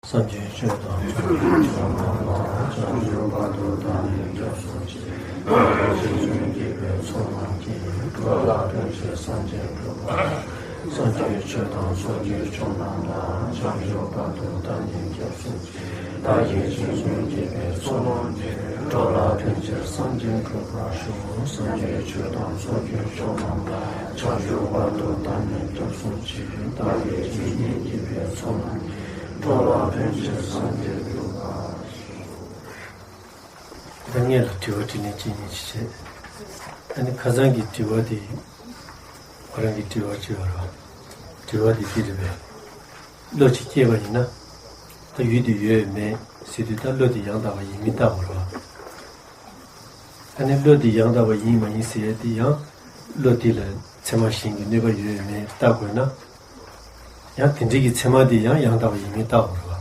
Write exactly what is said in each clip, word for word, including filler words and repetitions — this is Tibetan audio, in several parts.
སངས་རྒྱས་ཆོས་དང་ཆོས་ཀྱི་མཆོག་རྣམས་ལ། བྱང་ཆུབ་བར་དུ་བདག་ནི་སྐྱབས་སུ་མཆི། བདག་གིས་རྗེས་སུ་བགྱིས་པའི་ཚོགས་རྣམས་ཀྱིས། འགྲོ་ལ་ཕན་ཕྱིར་སངས་རྒྱས་འགྲུབ་པར་ཤོག་སངས་རྒྱས་ཆོས་དང་ཚོགས་ཀྱི་མཆོག་རྣམས་ལ། བྱང་ཆུབ་བར་དུ་བདག་ནི་སྐྱབས་སུ་མཆི། བདག་གིས་རྗེས་སུ་བགྱིས་པའི་ཚོགས་རྣམས་ཀྱིས། འགྲོ་ལ་ཕན་ཕྱིར་སངས་རྒྱས་འགྲུབ་པར་ཤོག་སངས་རྒྱས་ཆོས་དང་ཚོགས་ཀྱི་མཆོག་རྣམས་ལ། བྱང་ཆུབ་བར་དུ་བདག་ནི་སྐྱབས་སུ་མཆི། བདག་གིས་རྗེས་སུ་བགྱིས་པའི་ཚོགས་རྣམས་ཀྱིས། འགྲོ་ལ་ཕན་ཕྱིར་སངས་རྒྱས་འགྲུབ་པར་ཤོག་ད་སྔོན་ལ་དྲི་བ་དྲིས་ལན་གཅིག་གཉིས་ཅིག་བྱས། ཨ་ནི་ཁ་སང་གི་དྲི་བ་དེ་ཁོ་རང་གི་དྲི་བ་དྲི་བ་རེད་བ། དྲི་བ་དེ་འདི་རེད་པས། བློ་གཅིག་སྐྱེས་པ་ཡིན་ན། ད་ཡུལ་དེ་ཡོད་མེད་ཟེར་དུས་ད་བློ་དེ་ཡང་དག་པ་ཡིན་མིན་བལྟ་དགོས་རེད་བ། ཨ་ནི་བློ་དེ་ཡང་དག་པ་ཡིན་མ་ཡིན་ཟེར་ཡ་དེ་ཡང་། བློ་དེ་ལ་ཚད་མ་གཞན་གྱི་གནོད་པ་ཡོད་མེད་བལྟ་དགོས་ན། ཡང་དེ་འདྲའི་གི་ཚད་མ་དེ་ཡང་ཡང་དག་པ་ཡིན་མིན་བལྟ་དགོས་རེད་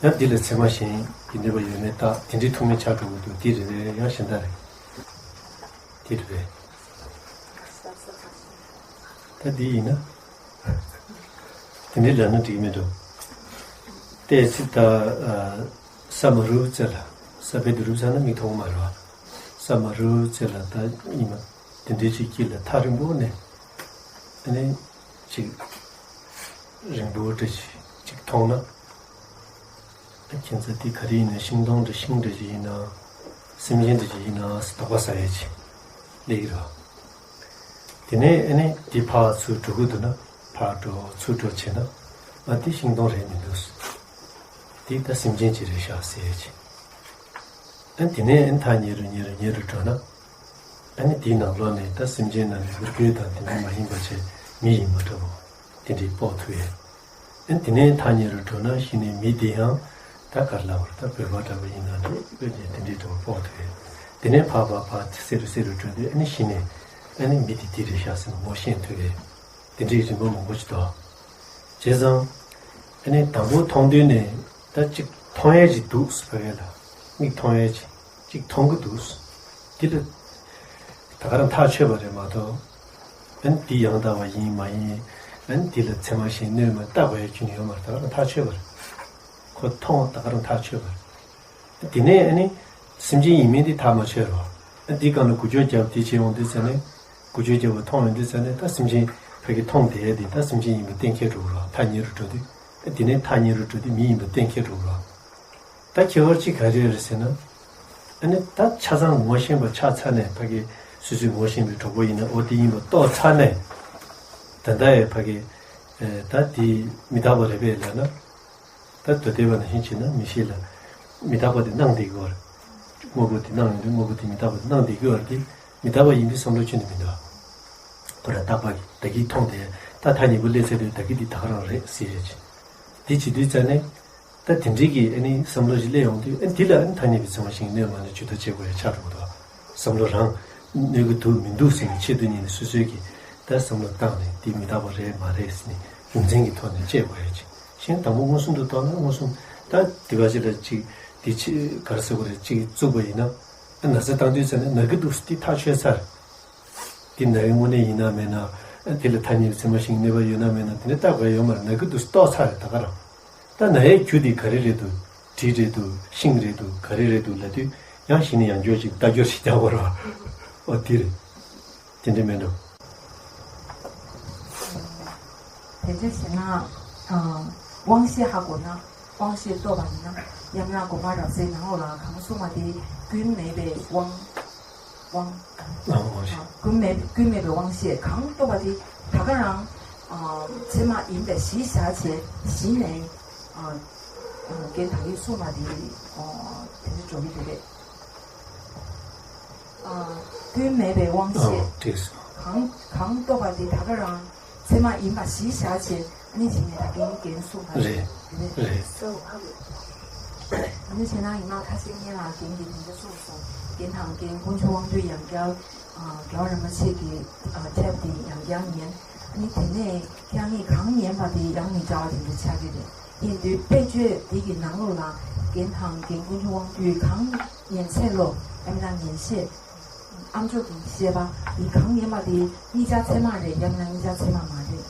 བ། ཡང་འདི་ལ་ཚད་མ་གཞན་གྱི་གནོད་པ་ཡོད་མེད་བལྟ། དེ་འདྲའི་ཐུག་མིན་ཆགས་འགྲོ་གི་འདུག་འདི་རེད་པས། ཡང་གཞན་དག་རེད། འདི་རེད་པས། ད་འདི་ཡིན་ན། དེ་འདྲའི་ལབ་ན་འགྲིག་མི་འདུག་ཏོག་ཙམ་ད། ཨ། ས་མ་རུབ་ཙམ་ལ། ས་རྦད་དེ་རུབ་ཚར་ན་མིག་མཐོང་གི་མ་རེད་བ། ས་མ་རུབ་ཙམ་ལ་ད་ཉི་མ་དེ་འདྲའི་ཅིག་དཀྱིལ་ལ་ཐག་རིང་པོ་ནས། ཨ་ནི། ཅིག་རིང་པོ་འདྲ་ཅིག་ཅིག་མཐོང་ན། ཨ། ཁྱེད་ཚོ་དེ་ག་རེ་ཡིན་ན། ཤིང་སྡོང་འདྲ་ཤིང་འདྲ་ཅིག་ཡིན་ན། སེམས་ཅན་འདྲ་ཅིག་ཡིན་ན་ཟེར་དོགས་པ་ཟ་ཡས་ཅིག་སླེབས་ཀྱི་རེད། དེ་ནས་ཨ་ནི་དེ་ཕར་ཚུར་འགྲོ་གི་འདུག་ན། ཕར་འགྲོ་ཚུར་འགྲོ་བྱས་ན། ཨ། དེ་ཤིང་སྡོང་རེད་མི་འདུག་དེ་ད་སེམས་ཅན་ཅིག་རེད་ཤག་ཟེར་ཡས་ཅིག་ཨ། དེ་ནས་ཨ་ནི་ཐག་ཉེ་རུ་ཉེ་རུ་ཉེ་རུ་འགྲོ་ན། ཨ་ནི་དེའི་ནང་ལོགས་ནས་ད་སེམས་ཅན་རྣམས་ནི་རུས་སྦལ་དང་དེ་འདྲ་མ་ཡིན་པ་བྱས། མི་ཡིན་པ་འདྲ་བོ་དེ་འདྲའི་དཔོག་ཐུབ་ཡས། ཨ་ནི་དེ་ནས་ཐག་ཉེ་རུ་འགྲོ་ན་གཞི་ནས་མི་དེ་ཡང་ད་ག་རེ་ལབ་དགོས་རེད། ད་བོད་པ་འདྲ་བོ་ཡིན་ན་འདྲ་བོ་དེ་འདྲའི་འདྲ་བོ་དཔོག་ཐུབ་ཡས། དེ་ནས་ཕར་ཕར་ཕར་སེ་རུ་སེ་རུ་འགྲོ་དུས། ཨ་ནི་གཞི་ནས་ཨ་ནི་མི་དེ་འདི་རེད་ཤག་ཟེར་ནས་ངོ་ཤེས་ཐུབ་ཡས། དེ་འདྲའི་རིམ་པ་མང་པོ་ཞིག་འདུག་བྱས་ཙང་། ཨ་ནི་དང་པོ་མཐོང་དུས་ནས་ད་ཅིག་མཐོང་ཡས་ཅིག་འདུག་ཟེར། ཕ་གི་ལ་མིག་མཐོང་ཡས་ཅིག་ཅིག་མཐོང་གི་འདུག་དེ་ལ་ད་ག་རང་ཐག་ཆོད་པ་རེད་མ་གཏོགས། ཨ་ནི་འདི་ཡང་དག་པ་ཡིན་མ་ཡིན། ཨ་ནི་འདི་ལ་ཚད་མ་གཞན་གནོད་མ་བལྟ་དགོས་ཡ་ཁྱོན་ནས་ཡོད་མ་རེད། ད་ག་རང་ཐག་ཆོད་པ་རེད། ཁོ་མཐོང་ད་ག་རང་ཐག་ཆོད་པ་རེད། དེ་ནས་ཨ་ནི་སེམས་ཅན་ཡིན་མིན་དེ་ཐག་མ་ཆོད་རོགས། ཨ། འདི་སྒང་ལ་འགུལ་སྐྱོད་བརྒྱབ་དེ་བྱས་ཡོང་དུས་ཙ་ནས། འགུལ་སྐྱོད་བརྒྱབ་པ་མཐོང་ཡོང་དུས་ཙ་ནས། ད་སེམས་ཅན་ཕ་གི་མཐོང་བསྡད་ཡ་དེ་ད་སེམས་ཅན་ཡིན་པ་གཏན་འཁེལ་འགྲོ་གི་རོགས། ཐག་ཉེ་རུ་འགྲོ་དུས། ཨ། དེ་ནས་ཐག་ཉེ་རུ་འགྲོ་དུས་མི་ཡིན་པ་གཏན་འཁེལ་འགྲོ་གི་རོགས། ད་ཁྱད་པར་གཅིག་ག་རེ་རེད་ཟེར་ན། ཨ་ནི་ད་ཆ་ཚང་ངོ་ཤེས་པ་ཆགས་ཚར་ནས། ཕ་གི་སོ་སོའི་ངོ་ཤེས་པའི་གྲོགས་པོ་ཡིན་ན་འོ་དེ་ཡིན་པ་རྟོགས་ཚར་ནས། ད་ལྟ་ཡི་ཕ་གི། ཨེ། ད་དེ་མི་རྟག་པ་རེད་པས་ལབ་ན། ད་མདོ་སྡེ་པ་ནང་བཞིན་བྱས་ན་མི་ཤེས་ལ། མི་རྟག་པ་དེ་སྣང་བསྡད་ཀྱི་ཡོད་རེད། དངོས་པོ་དེ་སྣང་ཡོང་དུས་དངོས་པོ་དེ་མི་རྟག་པ་དེ་སྣང་བསྡད་ཀྱི་ཡོད་རེད་དེ། མི་རྟག་པ་ཡིན་པའི་བསམ་བློ་ཁྱོན་ནས་མི་འདུག་ཁོ་རང་རྟག་པ་གི་བདག་གིས་མཐོང་དེ། ད་ཐག་ཉེ་པོ་སླེབས་ཚར་དུས་བདག་གིས་འདི་ད་ག་རང་རེད་ཟེར་ཡས་ཅིག་དེ་བྱེད་དུས་ཙ་ནས། ད་དེ་འདྲའི་གི་ཨ་ནི་བསམ་བློ་ཞིག་སླེབས་ཡོང་དུས། ཨ། འདི་ལ་ཨ་ནི་ཐ་སྙད་པའི་ཚད་མ་གཞན་གནོད་མ་ནི་ཇུས་གཏོགས་བྱེད་དགོས་ཡ་ཆགས་འགྲོ་གི་འདུག་བསམ་བློ་རང་གནོད་ཀྱི་འདུག་མི་འདུག་ཟེར་ནས་ཆེད་དུ་གཉེར་ནས་སོ་སོའི་གི་ད་བསམ་བློ་བཏང་ནས། འདི་མི་རྟག་པ་རེད་མ་རེད་ཟེར་ནས་རྒྱུ་མཚན་གྱི་ཐོག་ནས་དཔྱད་དགོས་ཡ་ཅིག་གཞན་དང་པོ་མངོན་སུམ་དུ་རྟོགས་ན། མངོན་སུམ། ད་དེ་བ་ཅིག་ལ་ཅིག་དེ་ཅིག་ག་རེ་ཟེར་དགོས་རེད། ཅིག་བཙུགས་པ་ཡིན་ན། ཨ། ན་ཚ་བཏང་དུས་ཙ་ནས་ན་གི་འདུག་ཟེར་དེ་ཐག་ཆོད་ཚར། དེ་ན་གི་དངོས་གནས་ཡིན་ན་མིན་ན། ཨ། དེ་ལ་ཐ་སྙད་ཚད་མ་གཞན་གནོད་པ་ཡོད་ན་མེད་ན་དེ་འདྲ་བལྟ་དགོས་ཡ་ཡོད་མ་རེད། ན་གི་འདུག་ཟེར་རྟོགས་ཚར་རེད་ད་ག་རང་། ད་ན་ཡའི་རྒྱུ་དེ་ག་རེ་རེད་འདུག་དྲི་རེད་འདུག་ཤིང་རེད་འདུག་ག་རེ་རེད་འདུག་ལབ་དུས། ཡང་གཞི་ནས་ཡང་བསྐྱར་ཅིག་ལྟ་སྐྱོར་ཞིག་རྒྱག་དགོས་རེད་བ། ཨོ་དེ་རེད། དེ་འདྲ་མེད་འགྲོ། དེ་འདྲ་བྱས་ན། ཨ། དབང་ཤེས་ཧ་གོ་ན། དབང་ཤེས་རྟོགས་པ་ཡིན་ན། ཡང་ན་དགོངས་པ་རབ་གསལ་ནང་ལོགས་ལ་གང་གསུངས་པ་དེ། ཀུན་མེད་པའི་དབང་། དབང་། ཨ། དབང་ཤེས། ཀུན་མེད། ཀུན་མེད་པའི་དབང་ཤེས་གང་རྟོགས་པ་དེ། ད་ག་རང་། ཨ། ཚད་མ་ཡིན་པ་གཞི་བཞག་བྱས་གཞི་ནས། ཨ། ཨ། རྒན་དག་གིས་གསུངས་པ་དེ། ཨ། དེ་འདྲ་འགྲོ་གི་འདུག་གས། ཨ། ཀུན་མེད་པའི་དབང་ཤེས། ཨ། འགྲིག་སོང་། གང་། གང་རྟོགས་པ་དེ་ད་ག་རང་ཚད་མ་ཡིན་པ་གཞི་བཞག་བྱས། ཨ་ནི་གཞི་ནས་ད་གིན་རྒན་གསུངས་པ་རེད། རེད། རེད། ཨ་ནི་བྱས་ན་ཡིན་ན་ཁ་ཤས་སྔོན་ལ་རྒན་གྱིས་དེ་འདྲ་གསུངས་སོང་། རྒན་དང་རྒན་དཀོན་མཆོག་དབང་འདུས་ཡང་བསྐྱར། ཨ། རྒྱལ་བ་རིན་པོ་ཆེ་གི། ཨ། ཊེབ་དེ་ཡང་བསྐྱར་ཉན། ཨ་ནི་དེ་ནས་ཁྱེད་རང་གིས་གང་ཉན་པ་དེ་ཡང་མི་འདྲ་བ་དེ་འདྲ་ཆགས་ཀྱི་རེད། ཡིན་དུས་དཔེ་བརྗོད་འདི་གི་ནང་ལོགས་ལ་རྒན་དང་རྒན་དཀོན་མཆོག་དབང་འདུས་གང་ཉན་ཚད་ལོ། ཨ་མི་དང་ཉན་བཤད། ཨ་མཆོག་གི་བཤད་པ་འདི་གང་ཉན་པ་དེ་གཉིས་ཆ་ཚད་མ་རེད། ཡང་ན་གཉིས་ཆ་ཚད་མ་མ་རེད།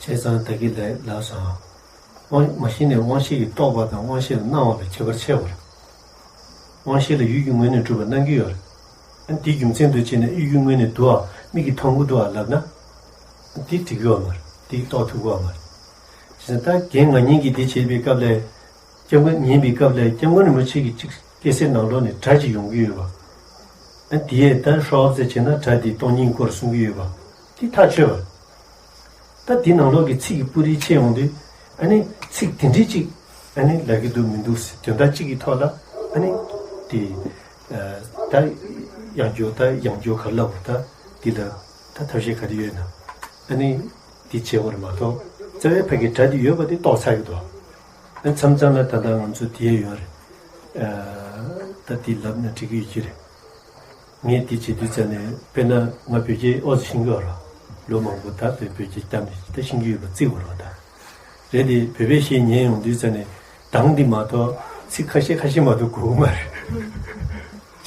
བྱས་ཙང་ད་གིན་ལབ་ལབ་སོང་། དབང་མ་གཞི་ནས་དབང་ཤེས་ཀྱིས་རྟོགས་པ་དང་དབང་ཤེས་ལ་སྣང་བ་ལ་ཁྱད་པར་ཆེ་བ་རེད། དབང་ཤེས་ལ་ཡུལ་གྱི་ངོས་ནས་གྲུབ་པ་སྣང་གི་ཡོད་རེད། ཨ་ནི་དེའི་རྒྱུ་མཚན་དུ་བྱས་ནས་ཡུལ་གྱི་ངོས་ནས་སྡུག་གམ་མིག་གིས་མཐོང་གི་འདུག་གམ་ལབ་ན། དེ་འགྲིག་གི་ཡོད་མ་རེད། དེ་རྟོགས་ཐུབ་ཀྱི་ཡོད་མ་རེད། བྱས་ཙང་ད་རྒན་ང་གཉིས་ཀྱིས་འདི་བྱེད་པའི་སྐབས་ལ། སྐྱབས་མགོན་ཉན་པའི་སྐབས་ལ་སྐྱབས་མགོན་རིན་པོ་ཆེ་གིས་གཅིག་སྐྱེ་སའི་ནང་ལོགས་ནས་སྒྲ་ཅིག་ཡོང་གི་ཡོད་པ། ཨ་དེ་ཡས་ད་ཧྲོབ་ཙེ་བྱས་ན་སྒྲ་དེ་སྟོང་ཉིད་སྐོར་གསུང་གི་ཡོད་པ། དེ་ཐག་ཆོད་པ། ད་དེ་ནང་ལོགས་ཀྱི་ཚིག་གི་སྤུ་རིས་ཕྱེ་ཡོང་དུས། ཨ་ནི་ཚིག་དེ་འདྲའི་ཅིག་ཨ་ནི་ལབ་ཀྱི་འདུག་མི་འདུག་དོན་དག་གཅིག་གི་ཐོག་ལ། ཨ་ནི་དེ་ད་ཡང་བསྐྱར་ད་ཡང་བསྐྱར་ག་རེ་ལབ་དགོས། ད་དེ་ལ་ད་ཐབས་ཤེས་ག་རེ་ཡོད་ན། ཨ་ནི་དེ་བྱེད་དགོས་རེད་མ་གཏོགས། རྩ་བའི་ཕ་གི་སྒྲ་དེ་ཡོད་པ་དེ་རྟོགས་ཚར་གྱི་འདུག་ཨ་མཚམས་མཚམས་ལ་ད་ལྟ་ང་ཚོ་དེ་ཡོད་རེད། ད་དེ་ལབ་ན་འགྲིག་གི་ཡོད་ཀྱི་རེད། ངས་དེ་བྱེད་དུས་ཙམ་ནས་དཔེར་ན་ང་བོད་སྐད་ཨོ་ཙི་ཤེས་ཀྱི་ཡོད་རེད། ལོ་མང་པོ་ད་བོད་བོད་སྐད་བརྒྱབ་ནས་ད་ཤེས་ཀྱི་ཡོད་པ་བརྩི་དགོས་རེད་པ། ད་རེད་དེ་བོད་པའི་གཞས་ཉན་ཡོང་དུས་ཙམ་ནས་གདངས་འདི་མ་གཏོགས་ཚིག་ཁ་ཤས་ཁ་ཤས་མ་གཏོགས་གོ་གི་མ་རེད།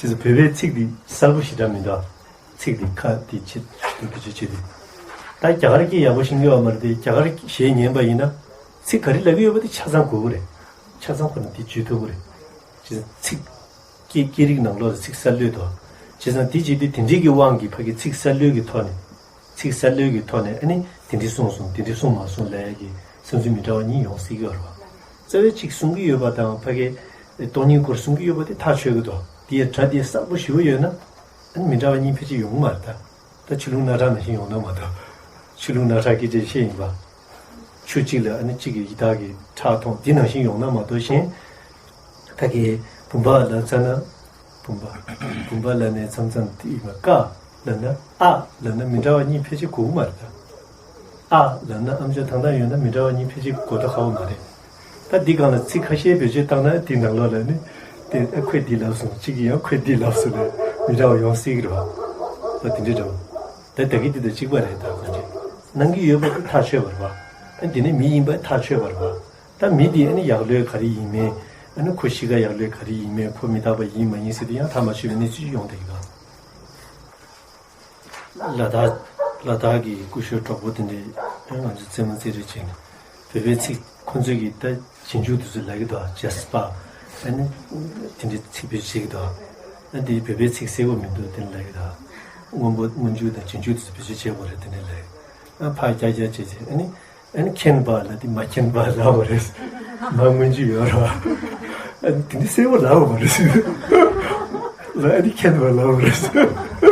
བྱས་ཙང་བོད་པའི་ཚིག་འདི་གསལ་པོ་ཞེ་དྲག་མི་འདུག་ཚིག་འདི་ཁ་འདི་ཆེད་དུ་བེད་སྤྱོད་བྱེད་དུས། ད་རྒྱ་གར་སྐད་ཡག་པོ་ཤེས་ཀྱི་ཡོད་མ་རེད་དེ། རྒྱ་གར་གཞས་ཉན་པ་ཡིན་ན་ཚིག་ག་རེ་ལབ་ཀྱི་ཡོད་པ་དེ་ཆ་ཚང་གོ་གི་རེད། ཆ་ཚང་གོ་ན་དེ་བརྗོད་ཐུབ་ཀྱི་རེད། བྱས་ཙང་ཚིག་སྐད་སྐད་རིགས་ནང་ལོགས་ལ་ཚིག་གསར་གླུད་དོ། བྱས་ཙང་དེ་བྱེད་དུས་དེ་འདྲའི་གི་དབང་གིས་ཕ་གི་ཚིག་གསར་གླུད་ཀྱི་ཐོག་ནས། ཚིག་གསར་གླུད་ཀྱི་ཐོག་ནས་ཨ་ནི་དེ་འདྲའི་གསུངས་སོང་དེ་འདྲའི་གསུངས་མ་སོང་ལབ་ཡ་གི་བསམ་ཚུལ་མི་འདྲ་བ་གཉིས་ཡོང་སྲིད་ཀྱི་ཡོད་རེད་པ། རྩ་བའི་གཅིག་གསུང་གི་ཡོད་པ་དང་ཕ་གི་སྟོང་ཉིད་སྐོར་གསུང་གི་ཡོད་པ་དེ་ཐག་ཆོད་ཀྱི་འདུག་དེ་ཡི་སྒྲ་དེ་གསལ་པོ་ཞེ་པོ་ཡོད་ན། ཨ་ནི་མི་འདྲ་བ་གཉིས་ཕལ་ཆེར་ཡོང་གི་མ་རེད་ད། ད་ཆུ་ཀླུང་རྣག་ཁྲག་ནང་བཞིན་ཡོང་ན་མ་གཏོགས། ཆུ་ཀླུང་རྣག་ཁྲག་སྐད་ཆ་བཤད་ཡིན་པ། ཆུ་གཅིག་ལ་ཨ་ནི་གཅིག་གི་ཡི་དྭགས་ཀྱི་ཁྲག་འཐུང་དེ་ནང་བཞིན་ཡོང་ན་མ་གཏོགས་གཞན། ད་གི་བུམ་པ་ལ་ཙ་ན། བུམ་པ། བུམ་པ་ལ་ནས་མཚམས་མཚམས་དེ་ཡིན་པ་ཀ་ལ་ན་ཨ་ལ་ན་མི་འདྲ་བ་གཉིས་ཕལ་ཆེར་གོ་གི་མ་རེད་ད། ཨ་ལ་ན་ཨམ་ཅོག་ཐང་ཐང་ཡོད་ན་མི་འདྲ་བ་གཉིས་ཕལ་ཆེར་གོ་ཐུབ་ཁག་པོ་མ་རེད། ད་འདི་སྒང་ལ་ཚིག་ཁ་ཤས་བེད་སྤྱོད་བཏང་ན་དེའི་ནང་ལོགས་ལ་ནི། དེ་ཨ་ཁོས་འདི་ལབ་སོང་གཅིག་གིས་ཡང་ཁོས་འདི་ལབ་སོང་ལས་མི་འདྲ་བ་ཡོང་སྲིད་ཀྱི་རེད་བ། ད་དེ་འདྲའི་འདྲ་བ། ད་ད་གི་འདི་དང་གཅིག་པ་རེད་ད་གང་ཅི། གནང་གི་ཡོད་པ་དེ་ཐག་ཆོད་པ་རེད་བ། ཨ་འདི་ནི་མི་ཡིན་པ་ཐག་ཆོད་པ་རེད་བ། ད་མི་དེ་ཨ་ནི་ཡག་ལོས་ག་རེ་ཡིན་མིན། ཨ་ནི་ཁོ་གཤིས་ཀ་ཡག་ལོས་ག་རེ་ཡིན་མིན། ཁོ་མི་རྟག་པ་ཡིན་མ་ཡིན་ཟེར་དེ་ཡང་ཐག་མ་ཆོད་པའི་གནས་ཚུལ་ཡོང་བསྡད་ཀྱི་འདུག་ལ་དྭགས། ལ་དྭགས་ཀྱི་སྐུ་ཞབས་གྲོགས་པོ་དེ་འདྲས་ང་ཚོ་རྩེད་མོ་རྩེ་རེས་བྱས་ནས་བོད་པའི་ཚིག་ཁོ་ཚོས་ཀྱི་ད་རྗེས་འཇུག་དེ་ཚོ་ལབ་ཀྱི་འདུག་ཇེ་སི་པ། ཨ་ནི་དེ་འདྲས་ཚིག་བེད་སྤྱོད་བྱེད་ཀྱི་འདུག་ཨ་འདི་བོད་པའི་ཚིག་གསལ་པོ་མི་འདུག་དེ་ལབ་ཀྱི་འདུག་སྔོན་པོ་སྔོན་འཇུག་དང་རྗེས་འཇུག་དེ་ཚོ་བེད་སྤྱོད་བྱེད་དགོས་རེད་དེ་འདྲས་ལབ། ཨ་ཕར་རྒྱག་རྒྱག་བྱས་བྱས་ཨ་ནི། ཨ་ནི་མཁྱེན་པ་ལ་དེ་མ་མཁྱེན་པ་ལབ་པ་རེད། མ་སྔོན་འཇུག་ཡོད་རེད་བ། ཨ་ནི་དེ་འདྲས་གསལ་པོ་ལབ་པ་རེད། ལ་ཨ་ནི་མཁྱེན་པ་ལབ་པ་རེད།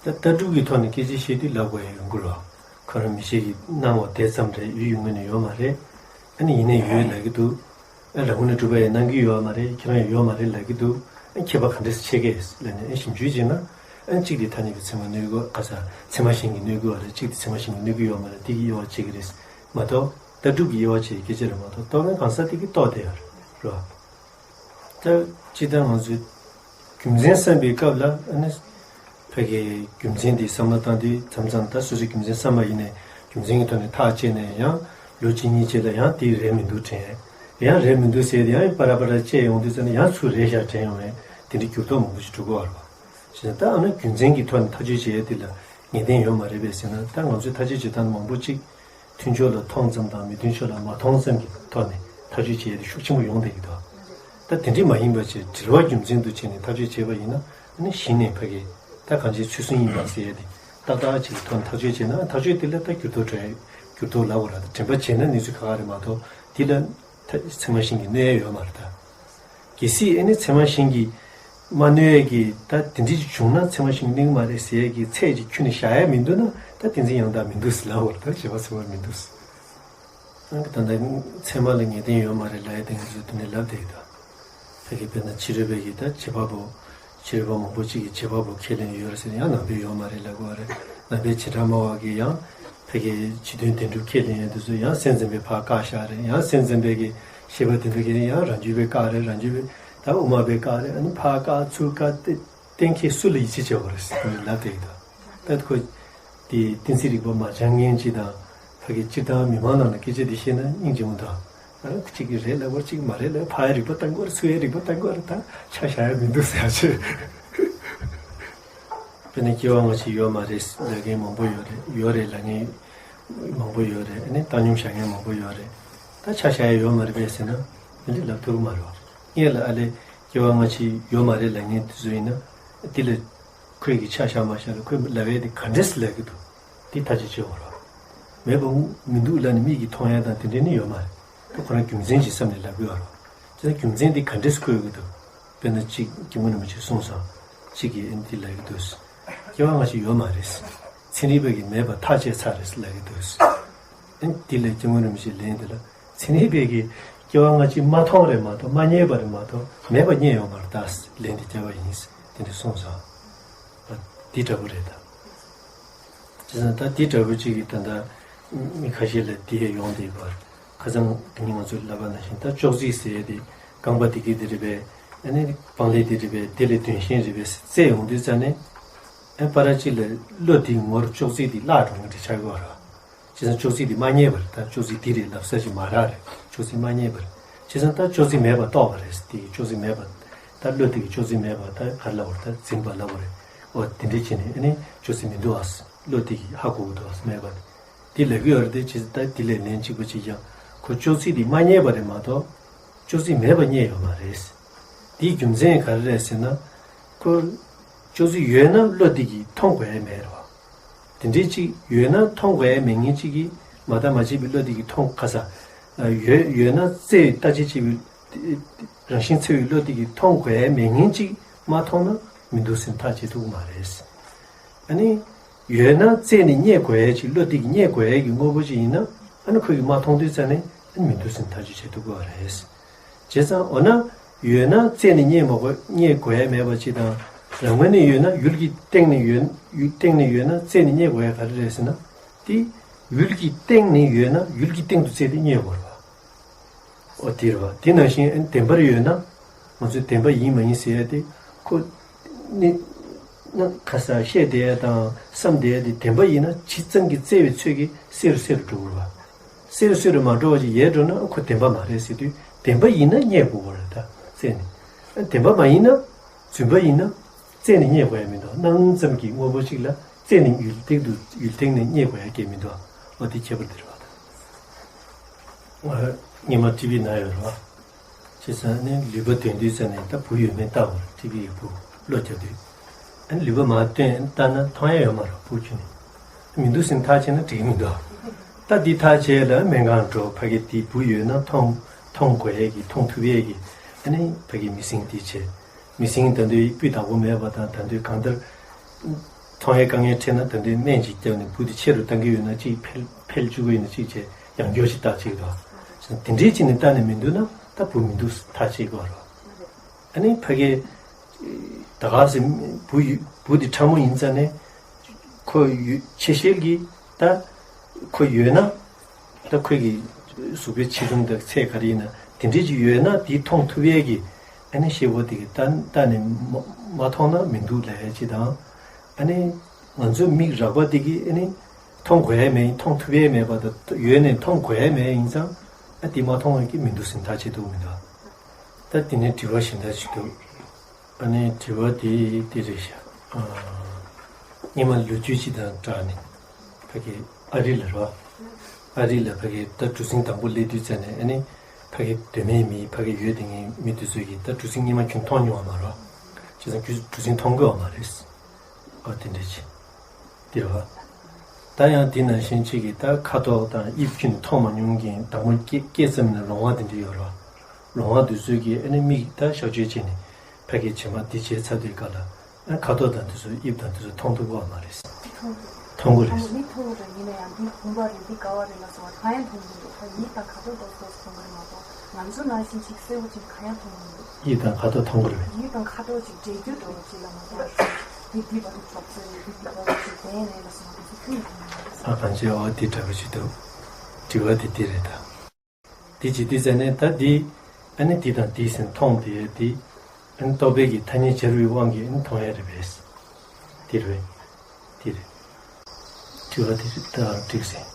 ད་ལྟ་གྲུབ་ཀྱི་ཐོག་ནས་སྐད་ཆ་བཤད་དུས་ལབ་དགོས་ཡ་ཡོང་གི་རེད། ཁོ་རང་མི་ཤེས་ཀྱི་སྣང་བ་དེ་ཙམ་རེད། ཡུལ་ཡུལ་ངོས་ནས་ཡོད་མ་རེད། ཨ་ནི་ཡིན་ནའི་ཡོད་ལབ་ཀྱི་འདུག་ཨ་ལ་ཧུ་ནི་གྲུབ་པ་ཡང་གནང་གི་ཡོད་མ་རེད། ཁྱེད་རང་ཡང་ཡོད་མ་རེད་ལབ་ཀྱི་འདུག་ཨ་ཁྱད་པར་ག་འདྲས་ཕྱེ་གས་ལབ་ནས་ཨ་ཞིབ་འཇུག་བྱས་ན། ཨ་གཅིག་དེ་ཐ་སྙད་པའི་ཚད་མ་གནོད་ཀྱི་ཨ་ས་ཚད་མ་གཞན་གྱིས་གནོད་ཀྱི་ཡོད་རེད། གཅིག་དེ་ཚད་མ་གཞན་གྱིས་གནོད་ཀྱི་ཡོད་མ་རེད། དེ་གི་དབྱེ་བ་ཕྱེ་གི་རེད་མ་གཏོགས་ལྟ་གྲུབ་ཀྱི་དབྱེ་བ་ཕྱེ་ཡི་སྐད་ཆ་རེད་མ་གཏོགས་རྟོགས་མཁན་གང་ཟག་དེ་གིས་རྟོགས་བསྡད་ཡོད་རེད་བ། ད་སྤྱིར་བཏང་ང་ཚོས་རྒྱུ་མཚན་བསམ་པའི་སྐབས་ལ་ཨ་ནི། ཕ་གིའི་རྒྱུ་མཚན་འདི་བསམ་བློ་བཏང་དུས་མཚམས་མཚམས་ད་སོ་སོའི་རྒྱུ་མཚན་བསམ་པ་ཡིན་ནའི་རྒྱུ་མཚན་གྱི་ཐོག་ནས་ཐག་བཅད་ནས་ཡང་ལོ་གཅིག་གཉིས་རྗེས་ལ་ཡང་དེ་རེད་མི་འདུག་དྲན། ཡང་རེད་མི་འདུག་ཟེར་ཏེ་ཡང་པ་ར་པ་ར་བཅད་ཡོང་དུས་ཙམ་ནས་ཡང་ཚུར་རེད་ཤག་དྲན་ཡོང་བས་དེ་འདྲའི་འགྱུར་ལྡོག་མང་པོ་ཞིག་འགྲོ་གི་ཡོད་རེད་བ། བྱས་ཙང་ད་ཨ་ནི་རྒྱུ་མཚན་གྱི་ཐོག་ནས་ཐག་གཅོད་བྱེད་ཡས་དེ་ལ་ངེས་གཏན་ཡོད་མ་རེད་པས་ཟེར་ན། ད་ང་ཚོས་ཐག་གཅོད་བྱེད་སྟངས་མང་པོ་གཅིག་མཐུན་ཕྱོགས་ལ་མཐོང་ཙམ་དང་མི་མཐུན་ཕྱོགས་ལ་མ་མཐོང་ཙམ་གྱི་ཐོག་ནས་ཐག་གཅོད་བྱེད་ཡས་དེ་ཤུགས་ཆེན་པོ་ཡོང་བསྡད་ཀྱི་འདུག་ད་དེ་འདྲས་མ་ཡིན་པ་བྱས་དྲི་བ་རྒྱུ་མཚན་དུ་བྱས་ནས་ཐག་གཅོད་བྱས་པ་ཡིན་ན། ཨ་ནི་གཞི་ནས་ཕ་གི་ད་གང་ཅིའི་ཚུལ་གསུམ་ཡིན་པ་ཟེར་ཡས་དེ་ཏག་ཏག་ཅིག་གི་ཐོག་ནས་ཐག་གཅོད་བྱས་ན་ཐག་གཅོད་དེ་ལ་ད་འགྱུར་ལྡོག་འགྲོ་ཡས་འགྱུར་ལྡོག་ལབ་དགོས་ར། ད་དྲན་པ་བྱས་ན་གནས་ཚུལ་ཁག་ཁག་རེད་མ་གཏོགས་དེ་ལ་ད་ཚད་མ་གཞན་གྱིས་གནོད་ཡས་ཡོད་མ་རེད་ད། གལ་སྲིད་ཨ་ནི་ཚད་མ་གཞན་གྱིས་མ་གནོད་ཡས་ཀྱི་ད་དེ་འདྲ་ཅིག་བྱུང་ན་ཚད་མ་གཞན་གྱིས་གནོད་ཀྱི་མ་རེད་ཟེར་ཡས་ཀྱི་ཚད་ཅིག་ཁྱོན་ནས་བཞག་ཡས་མི་འདུག་ན་ད་དེ་ཚོ་ཡང་དག་མི་འདུག་ཟེར་ལབ་དགོས་རེད། ད་བྱེད་པ་ཚད་མ་མི་འདུག་ཟེར། ད་ལྟ་ཚད་མ་ལ་ངེས་གཏན་ཡོད་མ་རེད་ལབ་ཡས་དེ་ང་ཚོས་དེ་ནས་ལབ་བསྡད་ཀྱི་འདུག་ཕ་གི་དཔེར་ན་ཕྱི་རོལ་པའི་གི་ད་བྱེད་པ་པོ། ཕྱི་རོལ་པ་མང་པོ་གཅིག་གིས་བྱེད་པ་པོ་ཁས་ལེན་ཡོད་རེད་ཟེར་ཡང་ནང་པའི་ཡོད་མ་རེད་ལབ་དགོས་རེད། ནང་པའི་བྱེ་བྲག་སྨྲ་བ་གིས་ཡང་ཕ་གི་སྤྱི་དོན་བདེན་གྲུབ་ཁས་ལེན་ཡོད་དུས་སུ་ཡང་སེམས་ཙམ་པས་ཕར་བཀག་བཞག་རེད། ཡང་སེམས་ཙམ་པས་གི་བཤད་པ་དེ་འདྲ་གི་ཡང་རང་རྒྱུད་པས་བཀག་རེད། རང་རྒྱུད་པས་ད་དབུ་མ་པས་བཀག་རེད། ཨ་ནི་ཕར་བཀག་ཚུར་བཀག་སྟེ། གཏན་འཁེལ་སུ་ལ་ཡིད་ཆེས་བྱེད་དགོས་རེད་ཟེར་ལབ་བསྡད་ཀྱི་འདུག་ད་ཁོ་དེ་གཏན་ཚིགས་རིག་པ་མ་སྦྱང་མཁན་ཅིག་དང་ཕ་གི་སྤྱིར་བཏང་མི་མང་ནང་ལ་སྐད་ཆ་འདི་བཤད་ན་སྙིང་རྗེ་མོ་འདུག་ཨ་གཅིག་གིས་རེད་ལབ་པ་གཅིག་མ་རེད་ལབ། ཕར་ཡ་རིག་པ་བཏང་དགོས་རེད། ཚུར་ཡ་རིག་པ་བཏང་དགོས་རེད། ད་ཆ་བཞག་ཡ་མི་འདུག་ཟེར་ཡ་ཆེ། དཔེར་ན་སྐྱེ་བ་སྔ་ཕྱི་ཡོད་མ་རེད་ལབ་མཁན་མང་པོ་ཡོད་རེད། ཡོད་རེད་ལབ་མཁན་མང་པོ་ཡོད་རེད། ཨ་ནི་བཏང་སྙོམས་བཞག་མཁན་མང་པོ་ཡོད་རེད། ད་ ད་ཆ་བཞག་ཡ་ཡོད་མ་རེད་པས་ཟེར་ན། དེ་འདྲ་ལབ་ཐུབ་ཀྱི་མ་རེད་བ། ངས་ལ་ཨ་ལས་སྐྱེ་བ་སྔ་ཕྱི་ཡོད་མ་རེད་ལབ་མཁན་དེ་ཚོ་ཡིན་ན། དེ་ལ་ཁོས་ཀྱི་ཆ་བཞག་མ་བཞག་ལ་ཁོས་ལབ་ཡས་དེ་ག་འདྲས་ལབ་ཀྱི་འདུག་དེ་ཐག་གཅོད་བྱེད་དགོས་རེད་བ། མེད་པ་མི་འདུག་ལབ་ནས་མིག་གིས་མཐོང་ཡ་དང་དེ་འདྲས་ནི་ཡོད་མ་རེད། ད་ཁོ་རང་རྒྱུ་མཚན་ཞིག་བསམ་ནས་ལབ་ཀྱི་ཡོད་རེད་བ། དེ་ན་རྒྱུ་མཚན་དེ་ག་འདྲས་བཀོད་ཀྱི་འདུག་དཔེར་ན་གཅིག་སྐྱེ་དངོས་རིན་པོ་ཆེས་གསུངས་སོང་། གཅིག་གིས་ཨེ་འདི་ལབ་ཀྱི་འདུག་སྐྱེ་བ་སྔ་ཕྱི་ཡོད་མ་རེད། ཚན་རིག་པ་གིས་མེད་པ་ཐག་བཅད་ཚར་རེད་ལབ་ཀྱི་འདུག་ཨེ་འདི་ལ་སྐྱེ་དངོས་རིན་པོ་ཆེས་ལན་འདི་ལ། ཚན་རིག་པས་ཀྱིས་སྐྱེ་བ་སྔ་ཕྱི་མ་མཐོང་རེད་མ་གཏོགས་མ་རྙེད་པ་རེད་མ་གཏོགས་མེད་པ་རྙེད་ཡོང་བར་གདའ། ལན་འདི་བརྒྱབ་པ་ཡིན། དེ་འདྲ་གསུངས་སོང་། འདི་འདྲ་པོ་རེད་ད། བྱས་ཙང་ད་འདི་འདྲ་པོ་གཅིག་གིས་ད་ལྟ་མི་ཁ་ཤས་ལ་འདི་ཡང་ཡོང་བསྡད་པར། ཁ་སང་དེ་ཉིན་ང་ཚོས་ལབ་པ་ནང་བཞིན་ད་ཅོག་ཙེ་ཟེར་ཡས་དེ་རྐང་པ་དེ་གི་དེ་རེད་པས། ཨ་ནི་སྤང་ལེབ་དེ་རེད་པས། དེ་ལས་དོན་གཞན་རེད་པས་རྩེ་ཡོང་དུས་ཙ་ནས། ཨ་པ་ར་གཅིག་ལ་བློ་དེའི་ངོར་ཅོག་ཙེ་དེ་བརླག་འགྲོ་མཁན་དེ་ཆགས་ཀྱི་ཡོད་རེད། བྱས་ཙང་ཅོག་ཙེ་དེ་མ་རྙེད་པར། ད་ཅོག་ཙེ་དེ་རེད་ལབ་ས་ཅིག་མ་རག་རེད། ཅོག་ཙེ་མ་རྙེད་པར། བྱས་ཙང་ད་ཅོག་ཙེ་མེད་པ་རྟོགས་པ་རེད། དེ་ཅོག་ཙེ་མེད་པ། ད་བློ་དེ་གིས་ཅོག་ཙེ་མེད་པ་ད་ག་རེ་ལབ་དགོས་རེད། ད་འཛིན་པ་ལབ་དགོས་རེད། འོ་དེ་འདྲས་བྱས་ནས་ཨ་ནི་ཅོག་ཙེ་མི་འདུག་ཨ། བློ་དེ་གིས་ཧ་གོ་གི་འདུག་ཨ། མེད་པ་དེ་ལབ་ཀྱི་ཡོད་རེད་དེ། བྱས་ཙང་ད་དེ་ལས་ལན་གཅིག་པ་གཅིག་ཀྱང་ཁོ་ཅོག་ཙེ་དེ་མ་རྙེད་པ་རེད་མ་གཏོགས་ཅོག་ཙེ་མེད་པ་རྙེད་ཡོད་མ་རེད། དེའི་རྒྱུ་མཚན་ག་རེ་རེད་ཟེར་ན། ཁོ་ཅོག་ཙེ་ཡོད་ན་བློ་དེ་གིས་མཐོང་དགོས་ཡ་མེད་རེད་བ། དེ་འདྲའི་གཅིག་ཡོད་ན་མཐོང་དགོས་ཡ་མེད་མཁན་གཅིག་གིས་མ་བརྟགས་མ་དཔྱད་པའི་བློ་དེ་གིས་མཐོང་ཁ་ས། ཡོད་ཡོད་ན་རྩེ་བའི་བརྟག་དཔྱད་བྱེད་པའི་རང་བཞིན་འཚོལ་བའི་བློ་དེ་གིས་མཐོང་དགོས་ཡ་མེད་མཁན་གཅིག་མ་མཐོང་ན་མི་འདུག་ཟེར་ཐག་བཅད་ཐུབ་ཀྱི་མ་རེད། ཨ་ནི། ཡོད་ན་རྩད་ནས་རྙེད་དགོས་ཡས་ཅིག་བློ་གཏིང་རྙེད་དགོས་ཡས་ཀྱི་དངོས་པོ་ཅིག་ཡིན་ན། ཨ་ནི་ཁོ་གིས་མ་མཐོང་དུས་ཙ་ནས་ཨ་ནི་མི་འདུག་ཟེར་ཐག་གཅོད་བྱེད་ཐུབ་ཀྱི་རེད། བྱས་ཙང་འོ་ན་ཡོད་ན་རྩད་ནས་རྙེད་མ་དགོས་རྙེད་དགོས་ཡས་མེད་པ་ཅིག་དང་། རང་ངོས་ནས་ཡོད་ན་ཡུལ་གྱི་སྟེང་ནས་ཡོད་ཡུལ་སྟེང་ནས་ཡོད་ན་རྩད་ནས་རྙེད་དགོས་ཡས་ག་རེ་རེད་ཟེར་ན། དེ་ཡུལ་གྱི་སྟེང་ནས་ཡོད་ན་ཡུལ་གྱི་སྟེང་དུ་རྩད་དེ་རྙེད་དགོས་རེད་བ། ཨོ་དེ་རེད་བ། དེ་ནང་བཞིན་བདེན་པར་ཡོད་ན། ང་ཚོས་བདེན་པ་ཡིན་མ་ཡིན་ཟེར་ཡ་དེ། ཁོ་ནི་ན་ཁ་ས་བཤད་བསྡད་ཡ་དང་བསམ་བསྡད་ཡ་དེ་བདེན་པ་ཡིན་ན་ཇི་ཙམ་གྱིས་བཙལ་བའི་ཚོད་ཀྱིས་གསལ་རུ་གསལ་རུ་འགྲོ་གི་རེད་བ། གསལ་རུ་གསལ་རུ་མ་འགྲོ་བ་ཞིག་ཡལ་འགྲོ་ན་ཁོ་བདེན་པ་མ་རེད་ཟེར་དུས། བདེན་པ་ཡིན་ན་རྙེད་དགོས་པ་རེད་ད་རྩད་ནས། བདེན་པ་མ་ཡིན་ན། རྫུན་པ་ཡིན་ན། རྩད་ནས་རྙེད་དགོས་ཡ་མི་འདུག་སྣང་ཙམ་གྱི་དངོས་པོ་ཞིག་ལ་རྩད་ནས་ཡུལ་སྟེང་དུ་ཡུལ་སྟེང་ནས་རྙེད་དགོས་ཡ་གང་ཡང་མི་འདུག་འོ་དེ་ཁྱད་པར་དེ་རེད་བ། ད་སྔོན་མ་ཊི་ཝི་ན་ཡོད་རེད་བ། བྱས་ཙང་ནི་ལུས་པ་འདོན་དུས་ཙ་ནས་ད་བུ་ཡོད་མེད་བལྟ་བར་ཊི་ཝི་ཡི་བུ་བློ་རྒྱག་དུས། ཨ་ནི་ལུས་པ་མར་བཏོན་བལྟ་ན་མཐོང་ཡ་ཡོད་མ་རེད་བུ་ཁྱོད་ནི། མི་འདུག་ཟེར་ཐག་བཅད་ན་འགྲིག་གི་མི་འདུག་ད་འདི་ཐག་བཅད་ལ་སྨན་ཁང་འགྲོ། ཕ་གི་འདི་བུ་ཡོད་ན་མཐོང་མཐོང་དགོས་ཡས་ཀྱི་མཐོང་ཐུབ་ཡས་ཀྱི། ཨ་ནི་ཕ་གི་མི་སེང་འདི་བྱས། མི་སེང་ད་དུང་སྤུས་དག་པོ་མེད་པ་དང་། ད་དུང་གང་ལྟར་མཐོང་ཡས་དཀའ་ངལ་འཕྲད་ན་ད་དུང་སྨན་ཅིག་བརྒྱབ་ནས་བུ་དེ་ཆེ་རུ་བཏང་གི་ཡོད་ན་གཅིག་འཕེལ་འཕེལ་བཅུག་གི་ཡོད་ན་གཅིག་བྱས་ཡང་སྐྱོར་ཞིག་བཏགས་གཅིག་དང་། དེ་འདྲའི་ཅིག་ནས་བལྟས་ནས་མི་འདུག་ན་ད་བུ་མི་འདུག་ཐག་བཅད་དགོས་རེད། ཨ་ནི་ཕ་གི་ད་ག་ཟེ་བུ་ཡོད་བུ་དེ་ཕྲ་མོ་ཡིན་ཙང་ནས། ཁོ་ཡོད་ཆེ་ཤེལ་གྱི་ད་ཁོ་ཡོད་ན། ད་ཁོ་གི་གཟུགས་པོའི་ཆེ་ཆུང་དང་ཚད་ག་རེ་ཡིན་ན་དེ་འདྲས་ཅིག་ཡོད་ན་དེ་མཐོང་ཐུབ་ཡས་ཀྱི། ཨ་ནི་ཤེལ་སྒོ་དེ་གི་ད་ལྟ་ནས་མ་མ་མཐོང་ན་མི་འདུག་ལབ་ཡས་ཅིག་དང་། ཨ་ནི་ང་ཚོའི་མིག་རགས་པ་དེ་གི་ཨ་ནི་མཐོང་དགོས་ཡས་མེད། མཐོང་ཐུབ་ཡས་མེད་པ་དང་། ཡོད་ནས་མཐོང་དགོས་ཡས་མེད་ཡིན་ཙང་། ཨ་དེ་མ་མཐོང་བ་གི་མི་འདུག་ཟེར་ཐག་བཅད་ཐུབ་མི་འདུག་ད་དེ་ནས་དྲི་བ་གཞན་དག་ཅིག་འདུག་ཨ་ནི་དྲི་བ་དེ་དེ་རེད་ཤག་ཨ། སྔོན་མ་ལོ་རྒྱུས་ཅིག་དང་སྦྲགས་ནས། ཕ་གི་ཨ་རི་ལ་རོ། ཨ་རི་ལ་ཕ་གི་ད་གྲུ་གཟིངས་དང་པོ་སླེབས་དུས་ཙ་ནས། ཨ་ནི་ཕ་གི་གདོད་མའི་མི། ཕ་གི་ཡོད་དེ་ངའི་མི་དེ་ཚོས་ཀྱིས་ད་གྲུ་གཟིངས་སྔོན་མ་ཁྱོན་མཐོང་མྱོང་བ་མ་རོ། བྱས་ཙང་ཁྱོད་གྲུ་གཟིངས་མཐོང་གི་ཡོད་མ་རེད། ཨ་དེ་འདྲ་ཅིག་དེ་རེད་བ། ད་ཡང་དེ་ནང་བཞིན་གཅིག་གིས་ད་ཁ་དོག་དང་དབྱིབས་ཁྱོན་མཐོང་མ་མྱོང་མཁན། དང་པོ་སྐྱེ་སྐྱེས་ཙམ་ནས་ལོང་བ་དེ་འདྲ་ཡོད་རེད་བ། ལོང་བ་དེ་ཚོས་ཀྱིས་ཨ་ནི་མིག་ད་གཤག་བཅོས་བྱས་ནས་ཕ་གི་བྱེ་མ་འདི་བྱས་ཚར་དུས་སྐབས་ལ། ཨ་ཁ་དོག་དང་དེ་ཚོ་དབྱིབས་དང་དེ་ཚོ་མཐོང་ཐུབ་ཀྱི་ཡོད་མ་རེད། མཐོང་ཐུབ། མཐོང་གི་རེད། མིག་མཐོང་གི་རེད། ཡིན་ན་ཡང་འདི་བུམ་པ་རེད། འདི་ཀ་བ་རེད་ལབ་སོང་བ་གང་ཡང་མཐོང་གི་མི་འདུག་ད་ཡིད་དང་ཁ་དོག་ཏོག་ཙམ་མཐོང་གི་རེད་མ་གཏོགས། ང་ཚོ་ནང་བཞིན་ཅིག་གསལ་པོ་ཅིག་གང་ཡང་མཐོང་གི་མི་འདུག་ཡིད་དང་ཁ་དོག་མཐོང་གི་རེད། ཡིད་དང་ཁ་དོག་ཅིག་འདྲེས་རྒྱུ་འདྲ་བོ་ཅིག་ལ་མ་གཏོགས། འདི་འདི་བར་དུ་གྲོགས་ཚོད་རེད། འདི་འདི་བར་དུ་ཅིག་བསྡད་ནས་ལ་སོང་བ་དེ་ཚོ་ཁྱོན་ནས་མཐོང་གི་མི་འདུག་ཨ་གང་བྱས་འོ་འདི་འདྲ་པོ་ཞིག་འདུག་དྲི་བ་འདི་འདི་རེད་ད། འདི་ཇི་འདི་ཟེར་ནས་ད་འདི། ཨ་ནི་འདི་དང་འདི་ཟེར་མཐོང་བསྡད་ཡས་འདི། ཨ་ནི་རྟོག་པའི་གི་ཐ་སྙད་སྦྱར་བའི་དབང་གིས་ཨ་ནི་མཐོང་ཡས་རེད་པས། འདི་རེད། འདི་རེད། དྲི་བ་དེ་ད་འགྲིག་ཟིན།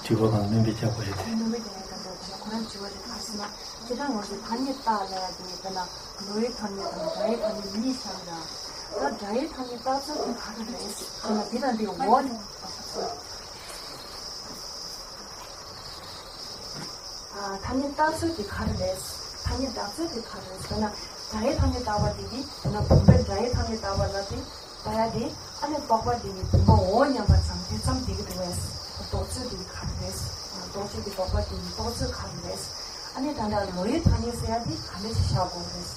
དྲི་བ་གང་སྣོན་པའི་རྒྱག་པ་རེད་དེ། སྣོན་པའི་རྒྱག་ཡས་དང་འདྲ་ཆགས། ཁོ་རང་དྲི་བ་དེ་ག་རེ་ཟེར་ན། སྤྱིར་བཏང་ང་ཚོས་ཐ་སྙད་བཏགས་ལབ་ཡ་དེ་དཔེར་ན་ལོའི་ཐ་སྙད་དང་སྒྲ་ཡི་ཐ་སྙད་གཉིས་ཆགས་ཀྱི་རེད། ད་སྒྲ་ཡི་ཐ་སྙད་བཏགས་ཚུལ་དེ་ག་རེ་རེད་ཟེར་ན། འདི་དང་འདི་འོ། ཨ་ ཐ་སྙད་བཏགས་ཚུལ་དེ་ག་རེ་རེད། ཐ་སྙད་བཏགས་ཚུལ་དེ་ག་རེ་རེད་ཟེར་ན། སྒྲ་ཡི་ཐ་སྙད་བཏགས་པ་དེ་དེ་ཡིན་ན། བུམ་པའི་སྒྲ་ཡི་ཐ་སྙད་བཏགས་པ་ལ་དེ་ལྟ་ཡ་དེ། ཨ་ནི་རྟོག་པ་དེ་ནི་བུམ་པ་འོ་མཉམ་པ་ཙམ་དེ་ཙམ་དེ་གི་འདུག་བས། རྟོགས་ཚུལ་དེ་ག་རེ་རེད། རྟོགས་བྱེད་ཀྱི་རྟོག་པ་དེ་ནི་རྟོགས་ཚུལ་ག་རེ་རེད། ཨ་ནི་ད་ལྟ་ལོ་ཡི་ཐ་སྙད་ཟེར་ཡ་དེ་ག་འདྲ་ཞིག་བཞག་དགོས་